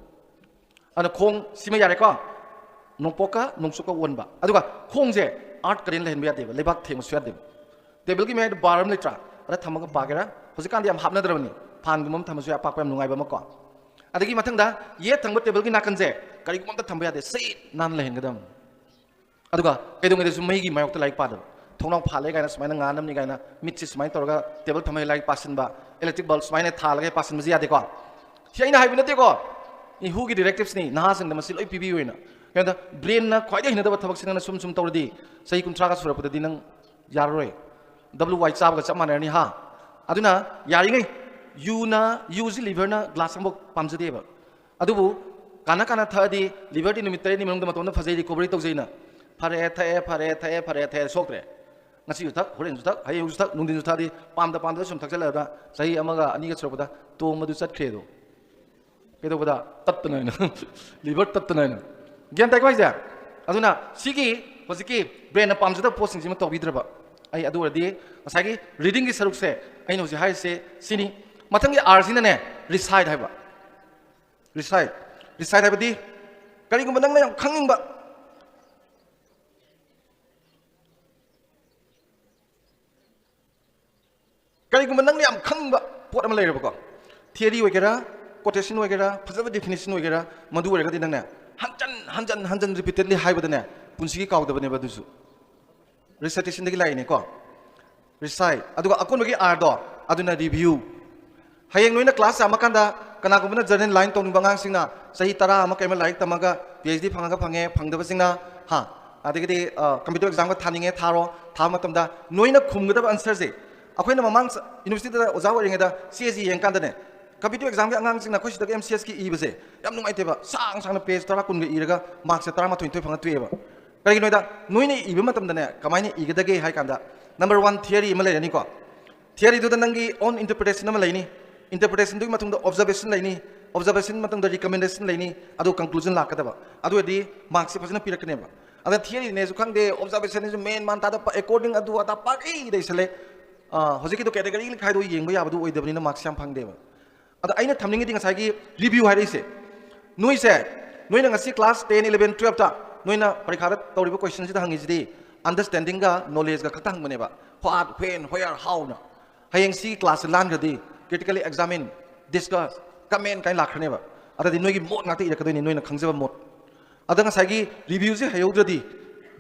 ꯑꯗꯨꯅ ꯈꯣꯡ ꯁꯤꯃ ꯌꯥꯔꯦꯀꯣ, ꯅꯣꯡꯄꯣꯛꯀ ꯅꯣꯡꯆꯨꯞꯀ ꯑꯣꯟꯕ꯫ ꯑꯗꯨꯒ ꯈꯣꯡꯁꯦ ꯑꯥꯔꯠ ꯀꯔꯦꯟ ꯂꯩꯍꯟꯕ ꯌꯥꯗꯦꯕ, ꯂꯩꯕꯥꯛ ꯊꯦꯡꯕꯁꯨ ꯌꯥꯗꯦꯕ꯫ ꯇꯦꯕꯜꯒꯤ ꯃꯌꯥꯏꯗ ꯕꯥꯔ ꯑꯃ ꯂꯩꯇ꯭ꯔꯥ, ꯑꯗ ꯊꯝꯃꯒ ꯄꯥꯒꯦꯔꯥ, ꯍꯧꯖꯤꯛꯀꯥꯟꯗꯤ ꯌꯥꯝ ꯍꯥꯞꯅꯗ꯭ꯔꯕꯅꯤ, ꯐꯥꯟꯒꯨꯝꯕ ꯑꯃ ꯊꯝꯃꯁꯨ ꯌꯥꯏ, ꯑꯄꯥꯛꯄ ꯌꯥꯝ ꯅꯨꯡꯉꯥꯏꯕ ꯑꯃ ꯀꯣ꯫ ꯑꯗꯒꯤ ꯃꯊꯪꯗ ꯌꯦꯠ ꯊꯪꯕ ꯇꯦꯕꯜꯒꯤ ꯅꯥꯀꯟꯁꯦ ꯀꯔꯤꯒꯨꯝꯕ ꯑꯝꯇ ꯊꯝꯕ ꯌꯥꯗꯦ, ꯁꯤꯠ ꯅꯥꯟꯅ ꯂꯩꯍꯟꯒꯗꯕꯅꯤ꯫ ꯑꯗꯨꯒ ꯀꯩꯗꯧꯉꯩꯗꯁꯨ ꯃꯩꯒꯤ ꯃꯥꯌꯣꯛꯇ ꯂꯥꯏꯔꯤꯛ ꯄꯥꯗꯕ, ꯊꯣꯡꯅꯥꯎ ꯐꯥꯜꯂꯦ ꯀꯥꯏꯅ ꯁꯨꯃꯥꯏꯅ ꯉꯥꯟꯅꯕꯅꯤ ꯀꯥꯏꯅ ꯃꯤꯠꯁꯤ ꯁꯨꯃꯥꯏꯅ ꯇꯧꯔꯒ ꯇꯦꯕꯜ ꯊꯝꯃꯒ ꯂꯥꯏꯔꯤꯛ ꯄꯥꯁꯤꯟꯕ, ꯏꯂꯦꯛꯇ꯭ꯔꯤꯛ ꯕꯜꯕ ꯁꯨꯃꯥꯏꯅ ꯊꯥꯜꯂꯒ ꯄꯥꯁꯤꯟꯕꯁꯤ ꯌꯥꯗꯦꯀꯣ꯫ ꯁꯤ ꯑꯩꯅ ꯍꯥꯏꯕ ꯅꯠꯇꯦꯀꯣ, ꯏꯍꯨꯒꯤ ꯗꯤꯔꯦꯛꯇꯤꯞꯁꯅꯤ, ꯅꯍꯥꯁꯤꯡꯗ ꯃꯁꯤ ꯂꯣꯏ ꯄꯤꯕꯤꯌꯨ ꯍꯥꯏꯅ꯫ ꯀꯩꯅꯣꯗ ꯕ꯭ꯔꯦꯟꯅ ꯈ꯭ꯋꯥꯏꯗꯒꯤ ꯍꯩꯅꯗꯕ ꯊꯕꯛꯁꯤ ꯅꯪꯅ ꯁꯨꯝ ꯁꯨꯝ ꯇꯧꯔꯗꯤ ꯆꯍꯤ ꯀꯨꯟꯊ꯭ꯔꯥꯒ ꯁꯨꯔꯛꯄꯗꯗꯤ ꯅꯪ ꯌꯥꯔꯔꯣꯏ, ꯗꯕ꯭ꯂꯤꯎ ꯋꯥꯏ ꯆꯥꯕꯒ ꯆꯞ ꯃꯥꯟꯅꯔꯅꯤ ꯍꯥ꯫ ꯑꯗꯨꯅ ꯌꯥꯔꯤꯉꯩ ꯌꯨꯅ, ꯌꯨꯁꯤ ꯂꯤꯚꯔꯅ ꯒ꯭ꯂꯥꯁ ꯑꯃꯐꯥꯎ ꯄꯥꯝꯖꯗꯦꯕ꯫ ꯑꯗꯨꯕꯨ ꯀꯥꯟꯅ ꯀꯥꯟꯅ ꯊꯛꯑꯗꯤ ꯂꯤꯚꯔꯗꯤ ꯅꯨꯃꯤꯠ ꯇꯔꯦꯠꯅꯤ ꯃꯅꯨꯡꯗ ꯃꯇꯣꯝꯇ ꯐꯖꯩ, ꯔꯤꯀꯣꯚꯔꯤ ꯇꯧꯖꯩꯅ꯫ ꯐꯔꯦ ꯊꯛꯑꯦ, ꯐꯔꯦ ꯊꯛꯑꯦ, ꯐꯔꯦ ꯊꯛꯑꯦ, ꯁꯣꯛꯇ꯭ꯔꯦ꯫ ꯉꯁꯤꯁꯨ ꯊꯛ, ꯍꯣꯔꯦꯟꯁꯨ ꯊꯛ, ꯍꯌꯦꯡꯁꯨ ꯊꯛ, ꯅꯨꯡꯊꯤꯟꯁꯨ ꯊꯛꯑꯗꯤ ꯄꯥꯝꯗ ꯄꯥꯝꯗ ꯁꯨꯝ ꯊꯛꯆꯜꯂꯛꯑꯒ ꯆꯍꯤ ꯑꯃꯒ ꯑꯅꯤꯒ ꯁꯨꯔꯛꯄꯗ ꯇꯣꯝꯕꯗꯨ ꯆꯠꯈ꯭ꯔꯦꯗꯣ꯫ ꯀꯩꯗꯧꯕꯗ? ꯇꯠꯇꯅ ꯑꯩꯅ꯫ ꯂꯤꯚꯔ ꯇꯠꯇꯅ ꯑꯩꯅ꯫ ꯒ꯭ꯌꯥꯟ ꯇꯥꯏꯀꯣ ꯍꯥꯏꯁꯦ? ꯑꯗꯨꯅ ꯁꯤꯒꯤ ꯍꯧꯖꯤꯛꯀꯤ ꯕ꯭ꯔꯦꯟꯅ ꯄꯥꯝꯖꯗꯕ ꯄꯣꯠꯁꯤꯡꯁꯤꯃ ꯇꯧꯕꯤꯗ꯭ꯔꯕ꯫ ꯑꯩ ꯑꯗꯨ ꯑꯣꯏꯔꯗꯤ ꯉꯁꯥꯏꯒꯤ ꯔꯤꯗꯤꯡꯒꯤ ꯁꯔꯨꯛꯁꯦ ꯑꯩꯅ ꯍꯧꯖꯤꯛ ꯍꯥꯏꯔꯤꯁꯦ ꯁꯤꯅꯤ꯫ ꯃꯊꯪꯒꯤ ꯑꯥꯔꯁꯤꯅꯅꯦ, ꯔꯤꯁꯥꯏꯠ ꯍꯥꯏꯕ꯫ ꯔꯤꯁꯥꯏꯠ꯫ ꯔꯤꯁꯥꯏꯠ ꯍꯥꯏꯕꯗꯤ ꯀꯔꯤꯒꯨꯝꯕ ꯅꯪꯅ ꯌꯥꯝ ꯈꯪꯅꯤꯡꯕ, ꯀꯔꯤꯒꯨꯝꯕ ꯅꯪꯅ ꯌꯥꯝ ꯈꯪꯕ ꯄꯣꯠ ꯑꯃ ꯂꯩꯔꯕꯀꯣ, ꯊꯤꯑꯣꯔꯤ ꯑꯣꯏꯒꯦꯔꯥ, ꯀꯣꯇꯦꯁꯟ ꯑꯣꯏꯒꯦꯔꯥ, ꯐꯖꯕ ꯗꯤꯐꯤꯅꯤꯁꯟ ꯑꯣꯏꯒꯦꯔꯥ, ꯃꯗꯨ ꯑꯣꯏꯔꯒꯗꯤ ꯅꯪꯅ ꯍꯟꯖꯟ ꯍꯟꯖꯟ ꯍꯟꯖꯟ ꯔꯤꯄꯤꯇꯦꯗꯂꯤ ꯍꯥꯏꯕꯗꯅꯦ ꯄꯨꯟꯁꯤꯒꯤ ꯀꯥꯎꯗꯕꯅꯦꯕ꯫ ꯑꯗꯨꯁꯨ ꯔꯤꯁꯥꯏꯇꯦꯁꯟꯗꯒꯤ ꯂꯥꯛꯏꯅꯦꯀꯣ꯫ ꯔꯤꯁꯥꯏꯠ꯫ ꯑꯗꯨꯒ ꯑꯀꯣꯟꯕꯒꯤ ꯑꯥꯔꯗꯣ, ꯑꯗꯨꯅ ꯔꯤꯚ꯭ꯌꯨ꯫ ꯍꯌꯦꯡ ꯅꯣꯏꯅ ꯀ꯭ꯂꯥꯁ ꯌꯥꯝꯃꯀꯥꯟꯗ ꯀꯅꯥꯒꯨꯝꯕꯅ ꯖꯔꯅꯦꯜ ꯂꯥꯏꯟ ꯇꯧꯅꯤꯡꯕ ꯑꯉꯥꯡꯁꯤꯡꯅ ꯆꯍꯤ ꯇꯔꯥ ꯑꯃ ꯀꯩ ꯑꯃ ꯂꯥꯏꯔꯤꯛ ꯇꯝꯃꯒ ꯄꯤ ꯑꯩꯆ ꯗꯤ ꯐꯪꯉꯒ ꯐꯪꯉꯦ, ꯐꯪꯗꯕꯁꯤꯡꯅ ꯍꯥ, ꯑꯗꯒꯤꯗꯤ ꯀꯝꯄꯤꯇꯤꯇꯤꯚ ꯑꯦꯛꯖꯥꯝꯒ ꯊꯥꯅꯤꯡꯉꯦ ꯊꯥꯔꯣ, ꯊꯥꯕ ꯃꯇꯝꯗ ꯅꯣꯏꯅ ꯈꯨꯝꯒꯗꯕ ꯑꯟꯁꯔꯁꯦ꯫ ꯑꯩꯈꯣꯏꯅ ꯃꯃꯥꯡ ꯆ-, ꯌꯨꯅꯤꯚꯔꯁꯤꯇꯤꯗ ꯑꯣꯖꯥ ꯑꯣꯏꯔꯤꯉꯩꯗ ꯆꯦꯁꯤ ꯌꯦꯡꯀꯥꯟꯗꯅꯦ, ꯀꯝꯄꯤꯇꯤꯇꯤꯚ ꯑꯦꯛꯖꯥꯝꯒꯤ ꯑꯉꯥꯡꯁꯤꯡꯅ ꯑꯩꯈꯣꯏ ꯁꯤꯗꯒꯤ ꯑꯦꯝ ꯁꯤ ꯑꯦꯁꯀꯤ ꯏꯕꯁꯦ ꯌꯥꯝ ꯅꯨꯡꯉꯥꯏꯇꯦꯕ꯫ ꯁꯥꯡ ꯁꯥꯡꯅ ꯄꯦꯖ ꯇꯔꯥ ꯀꯨꯟꯒ ꯏꯔꯒ ꯃꯥꯔꯛꯁꯦ ꯇꯔꯥꯃꯥꯊꯣꯏ ꯅꯤꯊꯣꯏ ꯐꯪꯉ ꯇꯣꯛꯑꯦꯕ꯫ ꯀꯔꯤꯒꯤꯅꯣꯗ ꯅꯣꯏꯅ ꯏꯕ ꯃꯇꯝꯗꯅꯦ ꯀꯃꯥꯏꯅ ꯏꯒꯗꯒꯦ ꯍꯥꯏ ꯀꯥꯟꯗ, ꯅꯝꯕꯔ ꯋꯥꯟ, ꯊꯤꯑꯣꯔꯤ ꯑꯃ ꯂꯩꯔꯅꯤꯀꯣ꯫ ꯊꯤꯑꯣꯔꯤꯗꯨꯗ ꯅꯪꯒꯤ ꯑꯣꯟ ꯏꯟꯇꯔꯄ꯭ꯔꯤꯇꯦꯁꯟ ꯑꯃ ꯂꯩꯅꯤ꯫ ꯏꯟꯇꯔꯄ꯭ꯔꯤꯇꯦꯁꯟꯗꯨꯒꯤ ꯃꯇꯨꯡꯗ ꯑꯣꯕꯖꯔꯕꯦꯁꯟ ꯂꯩꯅꯤ꯫ ꯑꯣꯕꯖꯔꯕꯦꯁꯟ ꯃꯇꯨꯡꯗ ꯔꯤꯀꯃꯦꯟꯗꯦꯁꯟ ꯂꯩꯅꯤ꯫ ꯑꯗꯨ ꯀꯟꯀ꯭ꯂꯨꯖꯟ ꯂꯥꯛꯀꯗꯕ꯫ ꯑꯗꯨ ꯑꯣꯏꯔꯗꯤ ꯃꯥꯔꯛꯁꯦ ꯐꯖꯅ ꯄꯤꯔꯛꯀꯅꯦꯕ꯫ ꯑꯗ ꯊꯤꯑꯣꯔꯤꯅꯦꯁꯨ ꯈꯪꯗꯦ, ꯑꯣꯕꯖꯔꯕꯦꯁꯟꯅꯦꯁꯨ ꯃꯦꯟ ꯃꯥꯟ ꯇꯥꯗꯕ, ꯑꯦꯀꯣꯔꯗꯤꯡ ꯑꯗꯨ ꯑꯗꯥ ꯄꯥꯛꯏꯗ ꯏꯁꯜꯂꯦ꯫ ꯑ, ꯍꯧꯖꯤꯛꯀꯤꯗꯣ ꯀꯦꯇꯦꯒꯣꯔꯤ ꯈꯥꯏꯗꯣꯛ ꯌꯦꯡꯕ ꯌꯥꯕꯗꯨ ꯑꯣꯏꯗꯕꯅꯤꯅ ꯃꯥꯔꯛꯁꯦ ꯌꯥꯝ ꯐꯪꯗꯦꯕ꯫ ꯑꯗ ꯑꯩꯅ ꯊꯝꯅꯤꯡꯉꯤꯗꯤ ꯉꯁꯥꯏꯒꯤ ꯔꯤꯚ꯭ꯌꯨ ꯍꯥꯏꯔꯛꯏꯁꯦ, ꯅꯣꯏꯁꯦ, ꯅꯣꯏꯅ ꯉꯁꯤ ꯀ꯭ꯂꯥꯁ ꯇꯦꯟ, ꯏꯂꯚꯦꯟ, ꯇꯨꯌꯦꯜꯞꯇ ꯅꯣꯏꯅ ꯄꯔꯤꯈꯥꯗ ꯇꯧꯔꯤꯕ ꯀꯣꯏꯁꯟꯁꯤꯗ ꯍꯪꯉꯤꯁꯤꯗꯤ ꯑꯟꯗꯔꯁ꯭ꯇꯦꯟꯗꯤꯡꯒ ꯅꯣꯂꯦꯖꯒ ꯈꯛꯇ ꯍꯪꯕꯅꯦꯕ꯫ What, when, where, howꯅ꯫ ꯍꯌꯦꯡ ꯁꯤ ꯀ꯭ꯂꯥꯁꯁꯦ ꯂꯥꯟꯈ꯭ꯔꯗꯤ, critically examine, discuss, comment ꯀꯥꯏꯅ ꯂꯥꯛꯈ꯭ꯔꯅꯦꯕ꯫ ꯑꯗꯨꯗꯤ ꯅꯣꯏꯒꯤ ꯃꯣꯠ ꯉꯥꯛꯇ ꯏꯔꯛꯀꯗꯣꯏꯅꯤ, ꯅꯣꯏꯅ ꯈꯪꯖꯕ ꯃꯣꯠ꯫ ꯑꯗ ꯉꯁꯥꯏꯒꯤ ꯔꯤꯚ꯭ꯌꯨꯁꯦ ꯍꯩꯍꯧꯗ꯭ꯔꯗꯤ,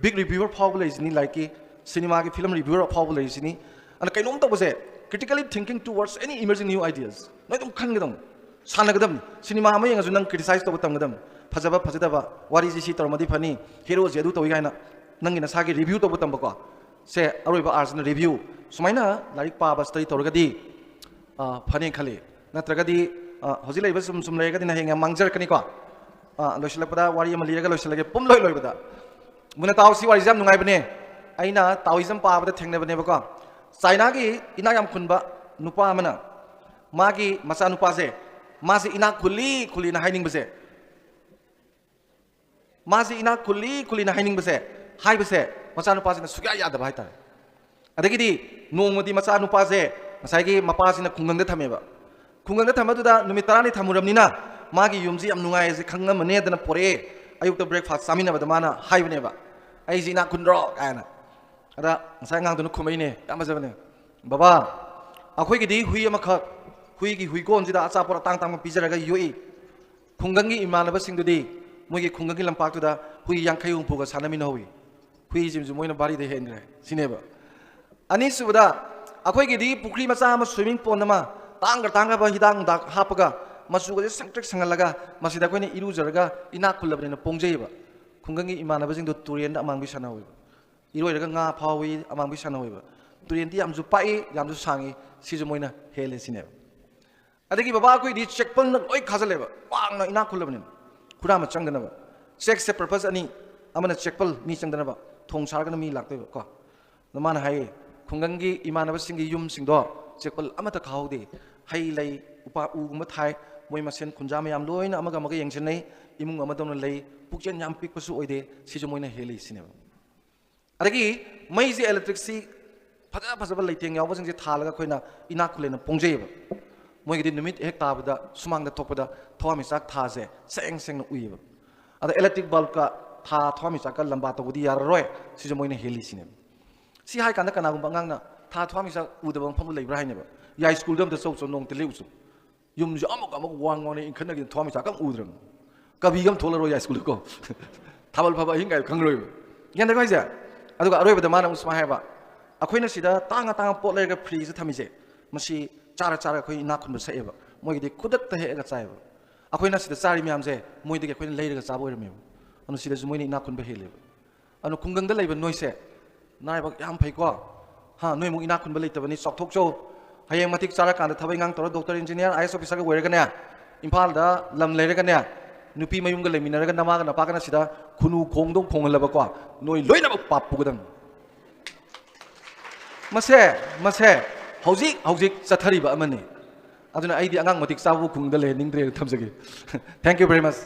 ꯕꯤꯒ ꯔꯤꯚ꯭ꯌꯨꯋꯔ ꯐꯥꯎꯕ ꯂꯩꯔꯤꯁꯤꯅꯤ, ꯂꯥꯏꯔꯤꯛꯀꯤ, ꯁꯤꯅꯦꯃꯥꯒꯤ ꯐꯤꯂꯝ ꯔꯤꯚ꯭ꯌꯨꯋꯔ ꯑꯐꯥꯎꯕ ꯂꯩꯔꯤꯁꯤꯅꯤ꯫ ꯑꯗ ꯀꯩꯅꯣꯝ ꯇꯧꯕꯁꯦ, critically thinking towards any emerging new ideas, ꯅꯣꯏ ꯑꯗꯨꯝ ꯈꯟꯒꯗꯕꯅꯤ, ꯁꯥꯟꯅꯒꯗꯕꯅꯤ꯫ ꯁꯤꯅꯦꯃꯥ ꯑꯃ ꯌꯦꯡꯉꯁꯨ ꯅꯪ ꯀ꯭ꯔꯤꯇꯤꯁꯥꯏꯖ ꯇꯧꯕ ꯇꯝꯒꯗꯕꯅꯤ꯫ ꯐꯖꯕ ꯐꯖꯗꯕ, ꯋꯥꯔꯤꯁꯤ ꯁꯤ ꯇꯧꯔꯝꯃꯗꯤ ꯐꯅꯤ, ꯍꯦꯔꯣꯁꯤ ꯑꯗꯨ ꯇꯧꯏ ꯀꯥꯏꯅ ꯅꯪꯒꯤ ꯅꯁꯥꯒꯤ ꯔꯤꯚ꯭ꯌꯨ ꯇꯧꯕ ꯇꯝꯕꯀꯣ꯫ ꯁꯦ ꯑꯔꯣꯏꯕ ꯑꯥꯔꯁꯤꯅ ꯔꯤꯚ꯭ꯌꯨ꯫ ꯁꯨꯃꯥꯏꯅ ꯂꯥꯏꯔꯤꯛ ꯄꯥꯕ, ꯁ꯭ꯇꯗꯤ ꯇꯧꯔꯒꯗꯤ, ꯑ, ꯐꯅꯦꯅ ꯈꯜꯂꯤ꯫ ꯅꯠꯇ꯭ꯔꯒꯗꯤ, ꯑ, ꯍꯧꯖꯤꯛ ꯂꯩꯕ ꯁꯨꯝ ꯁꯨꯝ ꯂꯩꯔꯒꯗꯤ ꯅꯪ ꯍꯌꯦꯡ ꯌꯥꯝ ꯃꯥꯡꯖꯔꯛꯀꯅꯤꯀꯣ꯫ ꯑ, ꯂꯣꯏꯁꯤꯜꯂꯛꯄꯗ ꯋꯥꯔꯤ ꯑꯃ ꯂꯤꯔꯒ ꯂꯣꯏꯁꯤꯜꯂꯒꯦ, ꯄꯨꯝ ꯂꯣꯏ ꯂꯣꯏꯕꯗ꯫ ꯃꯨꯟꯅ ꯇꯥꯎ, ꯁꯤ ꯋꯥꯔꯤꯁꯦ ꯌꯥꯝ ꯅꯨꯡꯉꯥꯏꯕꯅꯦ꯫ ꯑꯩꯅ Taoism ꯄꯥꯕꯗ ꯊꯦꯡꯅꯕꯅꯦꯕꯀꯣ, ꯆꯥꯏꯅꯥꯒꯤ ꯏꯅꯥꯛ ꯌꯥꯝ ꯈꯨꯟꯕ ꯅꯨꯄꯥ ꯑꯃꯅ ꯃꯥꯒꯤ ꯃꯆꯥꯅꯨꯄꯥꯁꯦ, ꯃꯥꯁꯦ ꯏꯅꯥꯛ ꯈꯨꯜꯂꯤ ꯈꯨꯜꯂꯤꯅ ꯍꯥꯏꯅꯤꯡꯕꯁꯦ, ꯃꯥꯁꯦ ꯏꯅꯥꯛ ꯈꯨꯜꯂꯤ ꯈꯨꯜꯂꯤꯅ ꯍꯥꯏꯅꯤꯡꯕꯁꯦ, ꯍꯥꯏꯕꯁꯦ ꯃꯆꯥꯅꯨꯄꯥꯁꯤꯅ ꯁꯨꯛꯌꯥ ꯌꯥꯗꯕ ꯍꯥꯏꯇꯥꯔꯦ꯫ ꯑꯗꯒꯤꯗꯤ ꯅꯣꯡꯃꯗꯤ ꯃꯆꯥꯅꯨꯄꯥꯁꯦ ꯉꯁꯥꯏꯒꯤ ꯃꯄꯥꯁꯤꯅ ꯈꯨꯡꯒꯪꯗ ꯊꯝꯃꯦꯕ꯫ ꯈꯨꯡꯒꯪꯗ ꯊꯝꯕꯗꯨꯗ ꯅꯨꯃꯤꯠ ꯇꯔꯥꯅꯤ ꯊꯝꯃꯨꯔꯕꯅꯤꯅ ꯃꯥꯒꯤ ꯌꯨꯝꯁꯤ ꯌꯥꯝ ꯅꯨꯡꯉꯥꯏ ꯍꯥꯏꯁꯦ ꯈꯪꯉꯝꯃꯅꯦꯗꯅ ꯄꯣꯔꯛꯑꯦ꯫ ꯑꯌꯨꯛꯇ breakfast ꯆꯥꯃꯤꯟꯅꯕꯗ ꯃꯥꯅ ꯍꯥꯏꯕꯅꯦꯕ, "ꯑꯩꯁꯦ ꯏꯅꯥꯛ ꯈꯨꯟꯗ꯭ꯔꯣ?" ꯀꯥꯏꯅ꯫ ꯑꯗ ꯉꯁꯥꯏ ꯑꯉꯥꯡꯗꯨꯅ ꯈꯨꯝꯃꯛꯏꯅꯦ, ꯌꯥꯝ ꯐꯖꯕꯅꯦ, "ꯕꯕꯥ, ꯑꯩꯈꯣꯏꯒꯤꯗꯤ ꯍꯨꯏ ꯑꯃꯈꯛ, ꯍꯨꯏꯒꯤ ꯍꯨꯏꯀꯣꯟꯁꯤꯗ ꯑꯆꯥꯄꯣꯠ ꯑꯇꯥꯡ ꯇꯥꯡꯕ ꯄꯤꯖꯔꯒ ꯌꯣꯛꯏ꯫ ꯈꯨꯡꯒꯪꯒꯤ ꯏꯃꯥꯟꯅꯕꯁꯤꯡꯗꯨꯗꯤ ꯃꯣꯏꯒꯤ ꯈꯨꯡꯒꯪꯒꯤ ꯂꯝꯄꯥꯛꯇꯨꯗ ꯍꯨꯏ ꯌꯥꯡꯈꯩ ꯍꯨꯝꯐꯨꯒ ꯁꯥꯟꯅꯃꯤꯟꯅꯍꯧꯏ꯫ ꯍꯨꯏꯁꯤꯡꯁꯨ ꯃꯣꯏꯅ ꯚꯥꯔꯤꯗ ꯍꯦꯟꯈ꯭ꯔꯦ" ꯁꯤꯅꯦꯕ꯫ ꯑꯅꯤꯁꯨꯕꯗ, ꯑꯩꯈꯣꯏꯒꯤꯗꯤ ꯄꯨꯈ꯭ꯔꯤ ꯃꯆꯥ ꯑꯃ, swimming pond ꯑꯃ, ꯇꯥꯡꯈ꯭ꯔ ꯇꯥꯡꯈ꯭ꯔꯕ ꯍꯤꯗꯥꯛ ꯅꯨꯡꯗꯥꯛ ꯍꯥꯞꯄꯒ ꯃꯆꯨꯒꯁꯦ ꯁꯪꯇ꯭ꯔꯤꯛ ꯁꯪꯍꯜꯂꯒ ꯃꯁꯤꯗ ꯑꯩꯈꯣꯏꯅ ꯏꯔꯨꯖꯔꯒ ꯏꯅꯥꯛ ꯈꯨꯜꯂꯕꯅꯤꯅ ꯄꯣꯡꯖꯩꯑꯕ꯫ ꯈꯨꯡꯒꯪꯒꯤ ꯏꯃꯥꯟꯅꯕꯁꯤꯡꯗꯣ ꯇꯨꯔꯦꯟꯗ ꯑꯃꯥꯡꯕꯤ ꯁꯥꯟꯅꯍꯧꯏꯕ, ꯏꯔꯣꯏꯔꯒ ꯉꯥ ꯐꯥꯍꯧꯏ, ꯑꯃꯥꯡꯕꯤ ꯁꯥꯟꯅꯍꯧꯏꯕ꯫ ꯇꯨꯔꯦꯟꯗꯤ ꯌꯥꯝꯁꯨ ꯄꯥꯛꯏ, ꯌꯥꯝꯁꯨ ꯁꯥꯡꯉꯤ, ꯁꯤꯁꯨ ꯃꯣꯏꯅ ꯍꯦꯜꯂꯦ ꯁꯤꯅꯦꯕ꯫ ꯑꯗꯒꯤ ꯕꯕꯥ ꯑꯩꯈꯣꯏꯗꯤ ꯆꯦꯛꯄꯜꯅ ꯂꯣꯏ ꯈꯥꯖꯤꯜꯂꯦꯕ, ꯋꯥꯡꯅ ꯏꯅꯥꯛ ꯈꯨꯜꯂꯕꯅꯤꯅ꯫ ꯍꯨꯔꯥꯟꯕ ꯆꯪꯗꯅꯕ꯫ ꯆꯦꯛꯁꯦ purpose ꯑꯅꯤ, ꯑꯃꯅ ꯆꯦꯛꯄꯜ, ꯃꯤ ꯆꯪꯗꯅꯕ, ꯊꯣꯡ ꯁꯥꯔꯒꯅ ꯃꯤ ꯂꯥꯛꯇꯣꯏꯕ ꯀꯣ꯫ ꯑꯗ ꯃꯥꯅ ꯍꯥꯏꯌꯦ, ꯈꯨꯡꯒꯪꯒꯤ ꯏꯃꯥꯟꯅꯕꯁꯤꯡꯒꯤ ꯌꯨꯝꯁꯤꯡꯗꯣ ꯆꯦꯛꯄꯜ ꯑꯃꯠꯇ ꯈꯥꯍꯧꯗꯦ꯫ ꯍꯩ ꯂꯩ, ꯎꯄꯥ ꯎꯒꯨꯝꯕ ꯊꯥꯏ, ꯃꯣꯏ ꯃꯁꯦꯟ ꯈꯨꯟꯖꯥ ꯃꯌꯥꯝ ꯂꯣꯏꯅ ꯑꯃꯒ ꯑꯃꯒ ꯌꯦꯡꯁꯤꯟꯅꯩ, ꯏꯃꯨꯡ ꯑꯃꯗꯧꯅ ꯂꯩ, ꯄꯨꯛꯆꯦꯜ ꯌꯥꯝ ꯄꯤꯛꯄꯁꯨ ꯑꯣꯏꯗꯦ, ꯁꯤꯁꯨ ꯃꯣꯏꯅ ꯍꯦꯜꯂꯤ ꯁꯤꯅꯦꯕ꯫ ꯑꯗꯒꯤ ꯃꯩꯁꯦ, electricꯁꯤ ꯐꯖ ꯐꯖꯕ ꯂꯩꯇꯦꯡ ꯌꯥꯎꯕꯁꯤꯡꯁꯦ ꯊꯥꯜꯂꯒ ꯑꯩꯈꯣꯏꯅ ꯏꯅꯥꯛ ꯈꯨꯜꯂꯦꯅ ꯄꯣꯡꯖꯩꯌꯦꯕ꯫ ꯃꯣꯏꯒꯤꯗꯤ ꯅꯨꯃꯤꯠ ꯍꯦꯛ ꯇꯥꯕꯗ ꯁꯨꯃꯥꯡꯗ ꯊꯣꯛꯄꯗ ꯊꯋꯥꯟꯃꯤꯆꯥꯛ ꯊꯥꯁꯦ ꯁꯦꯡ ꯁꯦꯡꯅ ꯎꯏꯌꯦꯕ꯫ ꯑꯗ electric bulbꯀ ꯊꯥ ꯊꯋꯥꯟꯃꯤꯆꯥꯛꯀ ꯂꯝꯕꯥ ꯇꯧꯕꯗꯤ ꯌꯥꯔꯔꯣꯏ, ꯁꯤꯁꯨ ꯃꯣꯏꯅ ꯍꯦꯜꯂꯤ ꯁꯤꯅꯦꯕ꯫ ꯁꯤ ꯍꯥꯏ ꯀꯥꯟꯗ ꯀꯅꯥꯒꯨꯝꯕ ꯑꯉꯥꯡꯅ, "ꯊꯥ ꯊꯋꯥꯟꯃꯤꯆꯥꯛ ꯎꯗꯕ ꯃꯐꯝꯗ ꯂꯩꯕ꯭ꯔꯥ?" ꯍꯥꯏꯅꯦꯕ꯫ ꯌꯥꯏ ꯁ꯭ꯀꯨꯜꯗ ꯑꯝꯇ ꯆꯧ ꯆꯣ, ꯅꯣꯡꯇ ꯂꯦꯛꯎ ꯆꯣ꯫ ꯌꯨꯝꯁꯨ ꯑꯃꯨꯛ ꯑꯃꯨꯛ ꯋꯥꯡ ꯋꯥꯡꯅ ꯏꯟꯈꯠꯅꯈꯤꯗꯅ ꯊꯋꯥꯟꯃꯤꯆꯥꯛꯀ ꯑꯃ ꯎꯗ꯭ꯔꯕꯅꯤ꯫ ꯀꯕꯤꯒ ꯑꯃ ꯊꯣꯛꯂꯔꯣꯏ ꯌꯥꯏ ꯁ꯭ꯀꯨꯜꯗꯀꯣ꯫ ꯊꯥꯕꯜ ꯐꯥꯕ ꯑꯍꯤꯡ ꯀꯥꯏꯗꯣ ꯈꯪꯉꯔꯣꯏꯕ꯫ ꯒ꯭ꯌꯥꯟ ꯇꯥꯏꯀꯣ ꯍꯥꯏꯁꯦ? ꯑꯗꯨꯒ ꯑꯔꯣꯏꯕꯗ ꯃꯥꯅ ꯑꯃꯨꯛ ꯁꯨꯃꯥꯏꯅ ꯍꯥꯏꯕ, "ꯑꯩꯈꯣꯏꯅ ꯁꯤꯗ ꯇꯥꯡꯉ ꯇꯥꯡꯉ ꯄꯣꯠ ꯂꯩꯔꯒ ꯐ꯭ꯔꯤꯖꯇ ꯊꯝꯃꯤꯁꯦ, ꯃꯁꯤ ꯆꯥꯔ ꯆꯥꯔ ꯑꯩꯈꯣꯏ ꯏꯅꯥꯛ ꯈꯨꯟꯕ ꯁꯛꯑꯦꯕ꯫ ꯃꯣꯏꯒꯤꯗꯤ ꯈꯨꯗꯛꯇ ꯍꯦꯛꯑꯒ ꯆꯥꯏꯑꯦꯕ꯫ ꯑꯩꯈꯣꯏꯅ ꯁꯤꯗ ꯆꯥꯔꯤ ꯃꯌꯥꯝꯁꯦ ꯃꯣꯏꯗꯒꯤ ꯑꯩꯈꯣꯏꯅ ꯂꯩꯔꯒ ꯆꯥꯕ ꯑꯣꯏꯔꯝꯃꯦꯕ꯫ ꯑꯗꯨꯅ ꯁꯤꯗꯁꯨ ꯃꯣꯏꯅ ꯏꯅꯥꯛ ꯈꯨꯟꯕ ꯍꯦꯜꯂꯦꯕ꯫ ꯑꯗꯨꯅ ꯈꯨꯡꯒꯪꯗ ꯂꯩꯕ ꯅꯣꯏꯁꯦ ꯅꯔꯥꯏꯕꯛ ꯌꯥꯝ ꯐꯩꯀꯣ꯫ ꯍꯥ, ꯅꯣꯏꯃꯨꯛ ꯏꯅꯥꯛ ꯈꯨꯟꯕ ꯂꯩꯇꯕꯅꯤ, ꯆꯥꯎꯊꯣꯛꯆꯧ꯫ ꯍꯌꯦꯡ ꯃꯇꯤꯛ ꯆꯥꯔꯀꯥꯟꯗ ꯊꯕꯛ ꯏꯪꯈꯥꯡ ꯇꯧꯔ doctor, engineer, IAS officerꯒ ꯑꯣꯏꯔꯒꯅꯦ, ꯏꯝꯐꯥꯜꯗ ꯂꯝ ꯂꯩꯔꯒꯅꯦ, ꯅꯨꯄꯤ ꯃꯌꯨꯝꯒ ꯂꯩꯃꯤꯟꯅꯔꯒ ꯅꯃꯥꯒ ꯅꯄꯥꯒꯅ ꯁꯤꯗ ꯈꯨꯅꯨ ꯈꯣꯡꯗꯧ ꯈꯣꯡꯍꯜꯂꯕꯀꯣ, ꯅꯣꯏ ꯂꯣꯏꯅꯃꯛ ꯄꯥꯞ ꯄꯨꯒꯗꯕꯅꯤ꯫ ꯃꯁꯦ ꯃꯁꯦ ꯍꯧꯖꯤꯛ ꯍꯧꯖꯤꯛ ꯆꯠꯊꯔꯤꯕ ꯑꯃꯅꯤ꯫ ꯑꯗꯨꯅ ꯑꯩꯗꯤ ꯑꯉꯥꯡ ꯃꯇꯤꯛ ꯆꯥꯕ ꯈꯨꯡꯒꯪꯗ ꯂꯩꯍꯟꯅꯤꯡꯗ꯭ꯔꯦꯅ ꯊꯝꯖꯒꯦ꯫ Thank you very much.